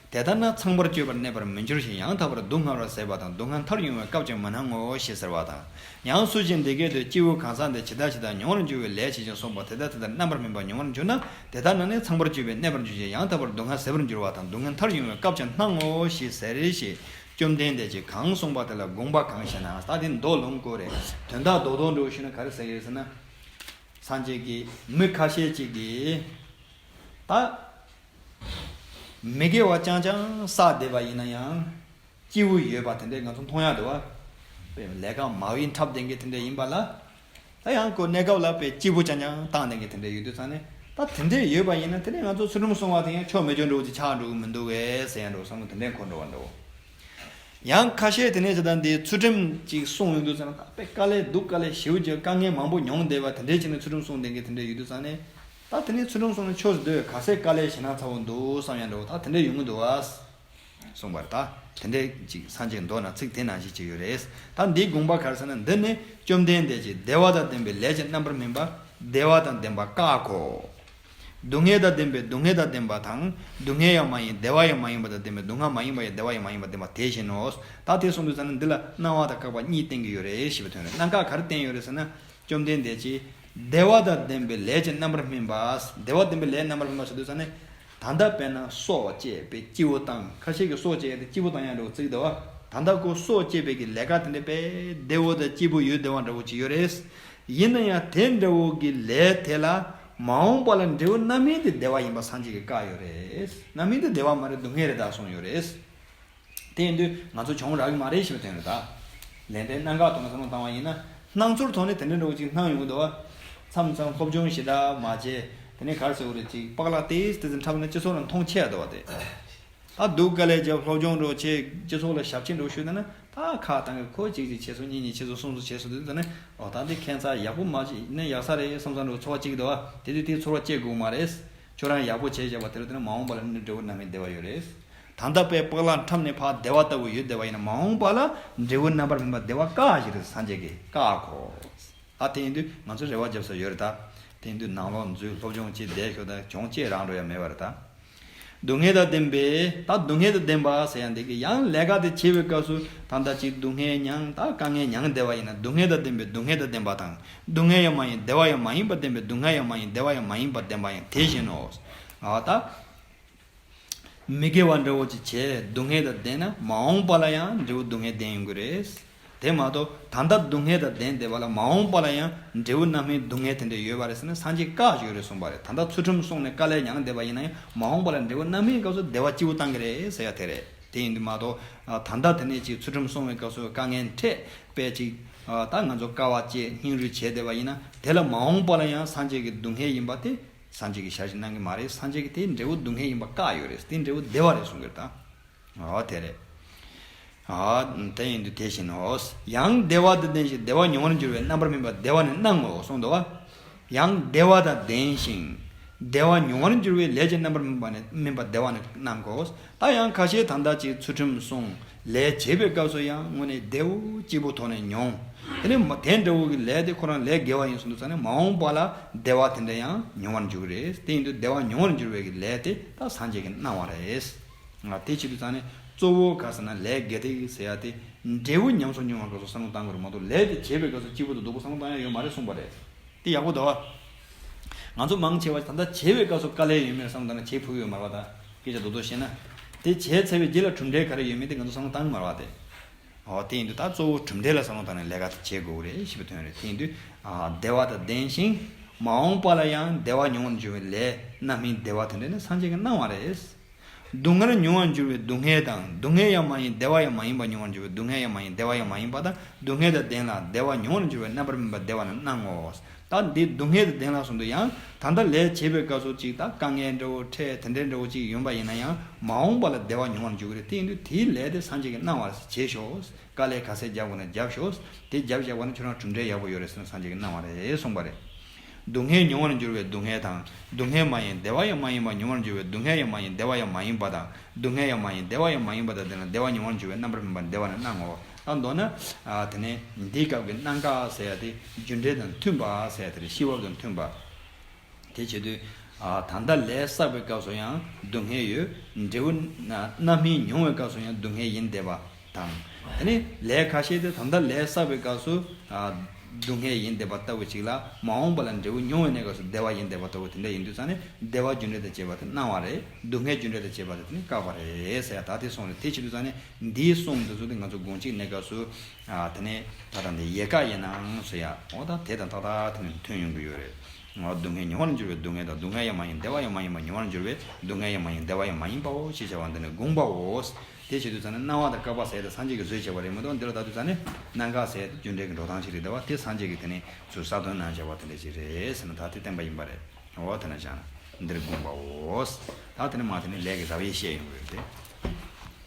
དེ་ལྟར་ན་ཚངས་པར་སྤྱོད་པར་གནས་པར་མི་འགྱུར་ཞིང་ཡང་དག་པར་སྡུག་བསྔལ་བར་ཟད་པ་དང་སྡུག་བསྔལ་མཐར་མྱོང་བའི་སྐབས་ཀྱང་མི་སྣང་ངོ་ཞེས་ཟེར་བ་དང་། ཡང་སུ་ཞིག་འདི་སྐད་དུ་སྐྱེས་བུ་གང་ཟག་འདི་ཇི་ལྟར་ཇི་ལྟར་མྱོང་བར་འགྱུར་བའི་ལས་བྱེད་ཅིང་གསོག་པ་དེ་ལྟར་དེ་ལྟར་རྣམ་པར་སྨིན་པ་མྱོང་བར་འགྱུར་ན། དེ་ལྟར་ན་ནི་ཚངས་པར་སྤྱོད་པས་གནས་པར་འགྱུར་ཞིང་ཡང་དག་པར་སྡུག་བསྔལ་ཟད་པར་འགྱུར་བ་དང་སྡུག་བསྔལ་མཐར་མྱོང་བའི་སྐབས་ཀྱང་སྣང་ངོ་ཞེས་ཟེར་ཞེས། བཅོམ་ལྡན་འདས་ཀྱིས་གང་གསུངས་པ་དེ་ལ་དགོངས་པ་གང་ཞེ་ན། ད་དེ་མདོ་ལུང་བཀོད་རེད། དོན་དག་རྡོག་རྡོག་འདྲ་བོ་ཞུས་ན་ག་རེ་ཟེར་གྱི་རེད་ཟེར་ན། སངས་རྒྱས་ཀྱིས་མི་ཁ་ཤས་ཅིག་གིས་ད་མི་དགེ་བ་རྐྱང་རྐྱང་བསགས་བསྡད་པ་ཡིན་ན་ཡང་སྐྱིད་པོ་ཡོད་པ་དེ་འདྲས་ང་ཚོ་མཐོང་ཡག་འདུག་བ། དཔེ་ལས་ཀ་མང་པོ་འཁྲབ་བསྡད་མཁན་དེ་འདྲས་ཡིན་པ་ལ། ད་ཡང་ཁོ་གནས་སྐབས་ལ་དཔེ་སྐྱིད་པོ་རྐྱང་རྐྱང་བཏང་བསྡད་མཁན་དེ་འདྲས་ཡོད་དུས་ཙང་ནས། ད་དེ་འདྲས་ཡོད་པ་ཡིན་ན་དེ་ནས་ང་ཚོ་ཚུལ་ཁྲིམས་སྲུང་བ་དེ་ཡང་ཆོ་མེད་ཆོ་འདྲ་བོ་ཅིག་ཆགས་འགྲོ་གི་མི་འདུག་གས་ཟེར་ཡང་འགྲོ་བསམ་བློ་དེ་འདྲས་འཁོར་འགྲོ་བ་འདྲ་བོ། ཡང་ཁ་ཤས་དེ་ནས་ཇི་ལྟར་འདི་ཚུལ་ཁྲིམས་ཅིག་སྲུང་ཡོང་དུས་ཙང་ན་ད་དཔེ་དཀའ་ལས་སྡུག་དཀའ་ལས་ཞེ་པོ་ཅིག་དཀའ་ངལ་མང་པོ་མྱོང་བསྡད་པ་དེ་འདྲས་བྱས་ནས་ཚུལ་ཁྲིམས་སྲུང་བསྡད་མཁན་དེ་འདྲས་ཡོད་དུས་ཙང་ནས། ད་དེ་ནས་ཚུལ་ཁྲིམས་སྲུང་ནས་ཆོས་སུ་སྡོད་ག་ཚད་དཀའ་ལས་ཞེ་ན་ཚ་བོ་འདུག་བསམ་ཡང་འདྲ་བོ་ད་དེ་འདྲས་ཡོང་གི་འདུག་བ། གསུངས་པ་རེད། ད་དེ་འདྲས་ཅིག་སངས་རྒྱས་མདོ་ན་ཚིག་དེ་ནང་བཞིན་ཅིག་ཡོད་རེད། ད་འདིའི་དགོངས་པ་ག་རེ་ཟེར་ན་འདི་ནི་བཅོམ་ལྡན་འདས་ཀྱིས་བདེ་བ་དང་ལྡན་པའི་ལས་ཀྱི་རྣམ་པར་སྨིན་པ་བདེ་བ་དང་ལྡན་པ་བཀག་གོ། སྡུག་བསྔལ་དང་ལྡན་པའི་སྡུག་བསྔལ་དང་ལྡན་པ་དང་། སྡུག་བསྔལ་ཡང་མ་ཡིན་བདེ་བ་ཡང་མ་ཡིན་པ་དང་ལྡན་པའི་སྡུག་བསྔལ་མ་ཡིན་པ་ཡང་བདེ་བ་ཡང་མ་ཡིན་པ་ལྡན་པ་དེ་བཞིན་ནོ། ད་དེ་གསུངས་དུས་ཙམ་ནས་འདི་ལ་སྣང་བ་དང་བཀག་པ་གཉིས་བསྟན་གྱི་ཡོད་རེད་ཞེས་པའི་དོན་རེད། སྣང་བཀག་ག་རེ་བསྟན་ཡོད་རེད་ཟེར་ན། བཅོམ་ལྡན་འདས་ཀྱིས་བདེ་བ་དང་ལྡན་པའི་ལས་ཀྱི་རྣམ་པར་སྨིན་པ། བདེ་བ་ལྡན་པའི་ལས་རྣམ་པར་སྨིན་པ་ཟེར་དུས་ཙམ་ནས། ད་ལྟ་དཔེར་ན་སྲོག་བཅད་པའི་སྐྱིད་པོ་བཏང་། ཁ་ཤས་ཀྱིས་སྲོག་བཅད་ཡ་དེ་སྐྱིད་པོ་བཏང་ཡ་འདྲ་བོ་བརྩི་གི་འདུག་བ། ད་ལྟ་ཁོ་སྲོག་བཅད་པའི་གི་ལས་ཀ་དེ་འདྲ་དཔེ་བདེ་བོ་དང་སྐྱིད་པོ་ཡོད་བདེ་བ་འདྲ་བོ་ཅིག་ཡོད་རེད། ཡིན་ན་ཡང་དེ་འདྲ་བོ་གི་ལས་དེ་ལ་མ་འོངས་པ་ལ་འབྲས་བུ་རྣམ་སྨིན་དེ་བདེ་བ་ཡིན་པ་སངས་རྒྱས་ཀྱིས་བཀག་ཡོད་རེད། རྣམ་སྨིན་དེ་བདེ་བ་མ་རེད་སྡུག་བསྔལ་རེད་ད་གསུངས་ཡོད་རེད། དེ་ཡིན་དུས་ང་ཚོ་གྱོང་རག་གི་མ་རེད་ཞེས་པའི་དོན་རེད་ད། ལན་དེ་སྣང་ག་ཐོག་ནས་བསམ་བློ་བཏང་བ་ཡིན་ན། སྣང་ཚུལ་ཐོག་ནས་དེ་འདྲའི་འདྲ་བོ་ཅིག་སྣང་ཡོང་གི་འདུག་བ། མཚམས་མཚམས་སློབ་སྦྱོང་ཞེ་དྲག་མ་བྱས། དེ་ནས་ག་རེ་ཟེར་དགོས་རེད་ཅིག་པགས་ལག་ཏིས་ཏིས་འཁྲབ་ན་སྤྱི་ཚོགས་ལ་མཐོང་ཆེ་ཡ་འདུག་བ་དེ། ད་སྡུག་དཀའ་ལས་བརྒྱབ་སློབ་སྦྱོང་འདྲ་བོ་བྱས་སྤྱི་ཚོགས་ལ་ཞབས་ཕྱི་འདྲ་བོ་ཞུས་བསྡད་ན་ད་ཁ་བཏང་གི་ཁོ་གཅིག་གཅིག་བྱས་སོང་གཉིས་གཉིས་བྱས་སོང་གསུམ་གསུམ་བྱས་སོང་དུས་ད་ནི་འོ་ད་འདི་ཁྱད་མཚར་ཡག་པོ་མ་བྱས་ནས་ཡག་ས་རེད་བསམ་བསམ་འདྲ་བོ་ཚོར་བ་སྐྱེ་གི་འདུག་བ། དེ་དུས་དེའི་ཚོར་བ་སྐྱེ་དགོས་མ་རེད། ཁྱོད་རང་ཡག་པོ་བྱས་བཞག་པ་དེ་ལ་དེ་ནི་མ་འོངས་པ་ལ་ནི་འབྲས་བུ་རྣམ་སྨིན་བདེ་བ་ཡོད་རེད། ད་ལྟ་དཔེ་པགས་ལག་འཁྲབ་ནས་ཕར་བདེ་བ་ལྟ་བུ་ཡོད་བསྡད་པ་ཡིན་ན་མ་འོངས་པ་ལ་འབྲས་བུ་རྣམ་པར་སྨིན་པ་བདེ་བ་བཀག་ཞིག་རེད་སངས་རྒྱས་ཀྱིས་བཀག་གོ། ད་དེ་ཡིན་དུས་ང་ཚོ་རེ་བ་རྒྱབ་ས་ཡོད་རེད་ད། དེ་ཡིན་དུས་ནང་ལོགས་འཛུལ་སློབ་སྦྱོང་བྱེད་བསྡད་ཤོག་ད་གྱོང་ཅེས་རང་འགྲོ་ཡ་མེད་པ་རེད་ད། སྡུག་བསྔལ་དང་ལྡན་པའི་ད་སྡུག་བསྔལ་དང་ལྡན་པ་ཟེར་ཡ་འདི་གི་ཡང་ལས་ཀ་དེ་བྱེད་པའི་སྐབས་སུ་ད་ལྟ་ཅིག་སྡུག་བསྔལ་མྱངས་ད་དཀའ་ངལ་མྱངས་བསྡད་པ་ཡིན་ན་སྡུག་བསྔལ་དང་ལྡན་པའི་སྡུག་བསྔལ་དང་ལྡན་པ་དང་སྡུག་བསྔལ་ཡང་མ་ཡིན་བདེ་བ་ཡང་མ་ཡིན་པ་ལྡན་པའི་སྡུག་བསྔལ་ཡང་མ་ཡིན་བདེ་བ་ཡང་མ་ཡིན་པ་ལྡན་པ་ཡང་དེ་བཞིན་ནོ། ཨ་ད། མི་དགེ་བ་འདྲ་བོ་ཅིག་བྱས་སྡུག་བསྔལ་དང་ལྡན་ན་མ་འོངས་པ་ལ་ཡང་འབྲས་བུ་སྡུག་བསྔལ་ལྡན་ཡོང་གི་རེད། དེ་མ་གཏོགས་ད་ལྟ་སྡུག་བསྔལ་དང་ལྡན་བསྡད་པ་ལ་མ་འོངས་པ་ལ་ཡང་འབྲས་བུ་རྣམ་སྨིན་སྡུག་བསྔལ་དེ་འདྲ་ཡོད་པ་རེད་ཟེར་ན་སངས་རྒྱས་བཀག་ཡོད་རེད་གསུངས་པ་རེད། ད་ལྟ་ཚུལ་ཁྲིམས་སྲུང་ནས་དཀའ་ལས་མྱངས་བསྡད་པ་ཡིན་ན་ཡང་མ་འོངས་པ་ལ་འབྲས་བུ་རྣམ་སྨིན་སྐབས་སུ་བདེ་བ་སྐྱིད་པོ་བཏང་གི་རེད་ཟེར་ཡ་དེ་རེད། དེ་ཡིན་དུས་མ་གཏོགས། ཨ། ད་ལྟ་དེ་ནས་ཅིག་ཚུལ་ཁྲིམས་སྲུང་བའི་སྐབས་སུ་དཀའ་ངལ་འཕྲད་པས་ཅིག་ཨ། ད་ང་ཚོ་དཀའ་བ་སྤྱད་སྙིང་རུས་བྱས་བསྡད་པ་ཡིན་ན། དེ་ལ་མ་འོངས་པ་ལ་ཡང་སངས་རྒྱས་ཀྱི་སྡུག་བསྔལ་ཡིན་པ་དེ། སངས་རྒྱས་ཀྱིས་ཞལ་བཞེས་གནང་གི་མ་རེད། སངས་རྒྱས་ཀྱིས་དེའི་འབྲས་བུ་སྡུག་བསྔལ་ཡིན་པ་བཀག་ཡོད་རེད། དེའི་འབྲས་བུ་བདེ་བ་རེད་གསུང་གི་རེད་ད། ཨོ་དེ་རེད། ཨ། དེ་ཡིན་དུས་དེ་བཞིན་ནོ། ཡང་བདེ་བ་དང་ལྡན་ཞིང་བདེ་བ་མྱོང་བར་འགྱུར་བའི་རྣམ་པར་སྨིན་པ་བདེ་བ་ནི་སྣང་ངོ་གསུངས་འདུག་བ། ཡང་བདེ་བ་དང་ལྡན་ཞིང་བདེ་བ་མྱོང་བར་འགྱུར་བའི་ལས་ཀྱི་རྣམ་པར་སྨིན་པ་ནི་སྨིན་པ་བདེ་བ་ནི་སྣང་གོ། ད་ཡང་ཁ་ཤས་ད་ལྟ་ཅིག་ཚུལ་ཁྲིམས་སྲུང་ལས་བྱེད་པའི་སྐབས་སུ་ཡང་དངོས་གནས་བདེ་བོ་སྐྱིད་པོ་ཐོག་ནས་མྱོང་། དེ་ནས་མ་དེ་འདྲ་བོ་གི་ལས་དེ་ཁོ་རང་ལས་དགེ་བ་ཡིན་གསུངས་འདུག་ཙང་ནས། མ་འོངས་པ་ལ་བདེ་བ་དེ་འདྲ་ཡང་མྱོང་བར་འགྱུར་གི་རེད། དེ་ཡིན་དུས་བདེ་བ་མྱོང་བར་འགྱུར་བའི་གི་ལས་དེ་ད་སངས་རྒྱས་ཀྱིས་གནང་བ་རེད། ང་དེ་བྱེད་དུས་ཙང་ནས་གཙོ་བོ་ག་ཟེར་ན། ལས་དགེ་སྡིག་ཟེར་ཡ་དེ་འབྲས་བུ་ཉམས་སུ་མྱོང་བའི་སྐབས་སུ་བསམ་བློ་བཏང་དགོས་རེད་མ་གཏོགས། ལས་དེ་བྱེད་པའི་སྐབས་སུ་སྐྱིད་པོ་དང་སྡུག་པོ་བསམ་བློ་བཏང་ཡ་ཡོད་མ་རེད་གསུངས་པ་རེད། དེ་ཡག་པོ་འདུག་བ། ང་ཚོ་མང་ཆེ་བ་ད་ལྟ་བྱེད་པའི་སྐབས་སུ་དཀའ་ལས་ཡོད་མེད་བསམ་བློ་བཏང་ན་བྱེད་ཕོད་ཀྱི་ཡོད་མ་རེད་བ། ད་སྐད་ཆ་རྡོག་རྡོག་བཤད་ན། དེ་བྱས་ཚར་བའི་རྗེས་ལ་གྲུབ་འབྲས་ག་རེ་ཡོད་མེད་དེ་ང་ཚོ་བསམ་བློ་བཏང་གི་མ་རེད་བ་དེ། འོ་དེ་ཡིན་དུས་ད་གཙོ་བོ་གྲུབ་འབྲས་ལ་བསམ་བློ་བཏང་ནས་ལས་ཀ་དེ་བྱེད་དགོས་ཀྱི་རེད་ཞེས་པའི་དོན་རེད། དེ་ཡིན་དུས། ཨ། བདེ་བ་དང་ལྡན་ཞིང་མ་འོངས་པ་ལ་ཡང་བདེ་བ་མྱོང་བར་འགྱུར་བའི་ལས་རྣམ་སྨིན་བདེ་བ་དེ་འདྲ་ནི་སངས་རྒྱས་ཀྱིས་གནང་བ་རེད། སྡུག་བསྔལ་མྱོང་བར་འགྱུར་བའི་སྡུག་བསྔལ་དང་། སྡུག་བསྔལ་ཡང་མ་ཡིན་བདེ་བ་ཡང་མ་ཡིན་པ་མྱོང་བར་འགྱུར་བའི་སྡུག་བསྔལ་ཡང་མ་ཡིན་བདེ་བ་ཡང་མ་ཡིན་པ་དང་། སྡུག་བསྔལ་དང་ལྡན་ལ་བདེ་བ་མྱོང་བར་འགྱུར་བའི་རྣམ་པར་སྨིན་པ་བདེ་བ་ནི་སྣང་ངོ་། ད་འདི་སྡུག་བསྔལ་དང་ལྡན་ལ་གསུངས་འདུག་ཡང་ད་ལྟ་ལས་བྱེད་པའི་སྐབས་སུ་ཅིག་ད་དཀའ་ངལ་འདྲ་བོ་འཕྲད་དེ་འདྲའི་འདྲ་བོ་ཅིག་ཡོང་པ་ཡིན་ན་ཡང་མ་འོངས་པ་ལ་བདེ་བ་མྱོང་བར་འགྱུར་གྱི་རེད། དེ་ཡིན་དུས་དེའི་ལས་དེ་སངས་རྒྱས་ཀྱིས་གནང་བ་རེད། བྱེད་ཤོག་དཀའ་ལས་ག་ཚད་རྒྱབ་དགོས་ན་རྒྱབ་ཤོག་དེ་རྒྱབ་བཞག་པ་ན་ཁྱོད་རང་གྲུབ་འབྲས་ཡག་པོ་ཡོད་རེད་ཟེར་ནས་སངས་རྒྱས་ཀྱིས་གནང་བ་རེད་གསུངས་པ་རེད། སྡུག་བསྔལ་མྱོང་བར་འགྱུར་བའི་སྡུག་བསྔལ་དང་། སྡུག་བསྔལ་མ་ཡིན་བདེ་བ་ཡང་མ་ཡིན་པ་མྱོང་བར་འགྱུར་བའི་སྡུག་བསྔལ་ཡང་མ་ཡིན་བདེ་བ་ཡང་མ་ཡིན་པ་དང་། སྡུག་བསྔལ་ཡང་མ་ཡིན་བདེ་བ་ཡང་མ་ཡིན་པ་དང་། དེ་ལ་བདེ་བ་མྱོང་བར་འགྱུར་བའི་རྣམ་པར་སྨིན་པ་བདེ་བ་ནི་སྣང་ངོ་། ད་མདོར་ན། ཨ། དེ་ནས་འདིའི་སྐབས་ཀྱི་སྣང་ག་ཟེར་ཡ་དེ་རྒྱུ་འབྲས་དང་མཐུན་པ་ཟེར་ཡ་དེ་རེད། ཤེས་བབ་དང་མཐུན་པ། དེ་བྱེད་དུས། ཨ། ད་ལྟ་ལས་བསགས་པའི་སྐབས་སུ་ཡང་སྡུག་བསྔལ་ཡོད། འབྲས་བུ་རྣམ་སྨིན་མྱོང་བའི་སྐབས་སུ་ཡང་སྡུག་བསྔལ་ཡིན་བསྡད་པ་དང་། དེ་ནས་ལས་ཁ་ཤས་དེ་ད་ལྟ་ལས་བསགས་པའི་སྐབས་སུ། ཨ། སྡུག་བསྔལ་ཡིན་བསྡད་པ་ལྟ་བུ་ཅིག་ལ། མ་འོངས་པ་ལ་འབྲས་བུ་མྱོང་བའི་གནས་སྐབས་སུ་བདེ་བ་ཡིན་བསྡད་པ་ལྟ་བུ་དེ་འདྲ་ཡིན་དུས་ཙང་ནས་བདེ་བ་རྒྱུ་འབྲས་དང་བཅས་པ་དེ་སྣང་བ་རེད། སྡུག་བསྔལ་རྒྱུ་འབྲས་དང་བཅས་པ་དེ་དེ་ནི་བཀག་པ་རེད་ཟེར་ཡ་ད་དེ་གསུངས་རེད། དེ་བྱེད་དུས་ཙང་ནས་འདིའི་གསུང་འདི་ཚོ་དེ་ང་ཚོ་དགོངས་གཅིག་གནས་སྐབས་སུ། ཨ། དེ་ནས་ད་ལྟ་འདི་ཡལ་ག་ཡིན་ནའང་ཟེར་ཡ། འོ་ད་དེ་དང་ཏག་ཏག་དེ་ནས་མཐུན་ཡོང་གི་ཡོད་རེད། འོ་སྡུག་བསྔལ་མྱོང་བར་འགྱུར་བའི་སྡུག་བསྔལ་དང་། སྡུག་བསྔལ་ཡང་མ་ཡིན་བདེ་བ་ཡང་མ་ཡིན་པ་མྱོང་བར་འགྱུར་བའི་སྡུག་བསྔལ་ཡང་མ་ཡིན་བདེ་བ་ཡང་མ་ཡིན་པའོ་ཞེས་བྱ་བ་འདི་ནི་དགོངས་པའོ། དེ་བྱེད་དུས་ཙང་ནས་སྣང་བ་དང་བཀག་པ་ཟེར་ཡ་དེ་སངས་རྒྱས་ཀྱིས་བཟོས་བྱས་པ་རེད་མ་གཏོགས། འདི་ལ་ལྟ་དུས་ཙང་ནས་སྣང་ག་ཟེར་ཡ་དེ་རྒྱུ་འབྲས་ཀྱི་འགྲོ་སྟངས་ཤིག་རེད་བསྡད་པ་དེ་སངས་རྒྱས་ཀྱིས་དེ་ནས་ཚུར་གསར་སྟོན་གནང་བྱས་པ་དེ་འདྲ་ཞིག་རེད་ཟེར་ན་ད་དེ་བསྟན་པ་ཡིན་པ་རེད། འོ་དེ་ན་བཞག་ན་འདིར་དགོངས་པའོ། ད་དེ་ནས་མ་དེ་ནས་ལས་ཀྱི་རབ་དབྱེ་བཤད་ཡོང་གི་རེད་དེ།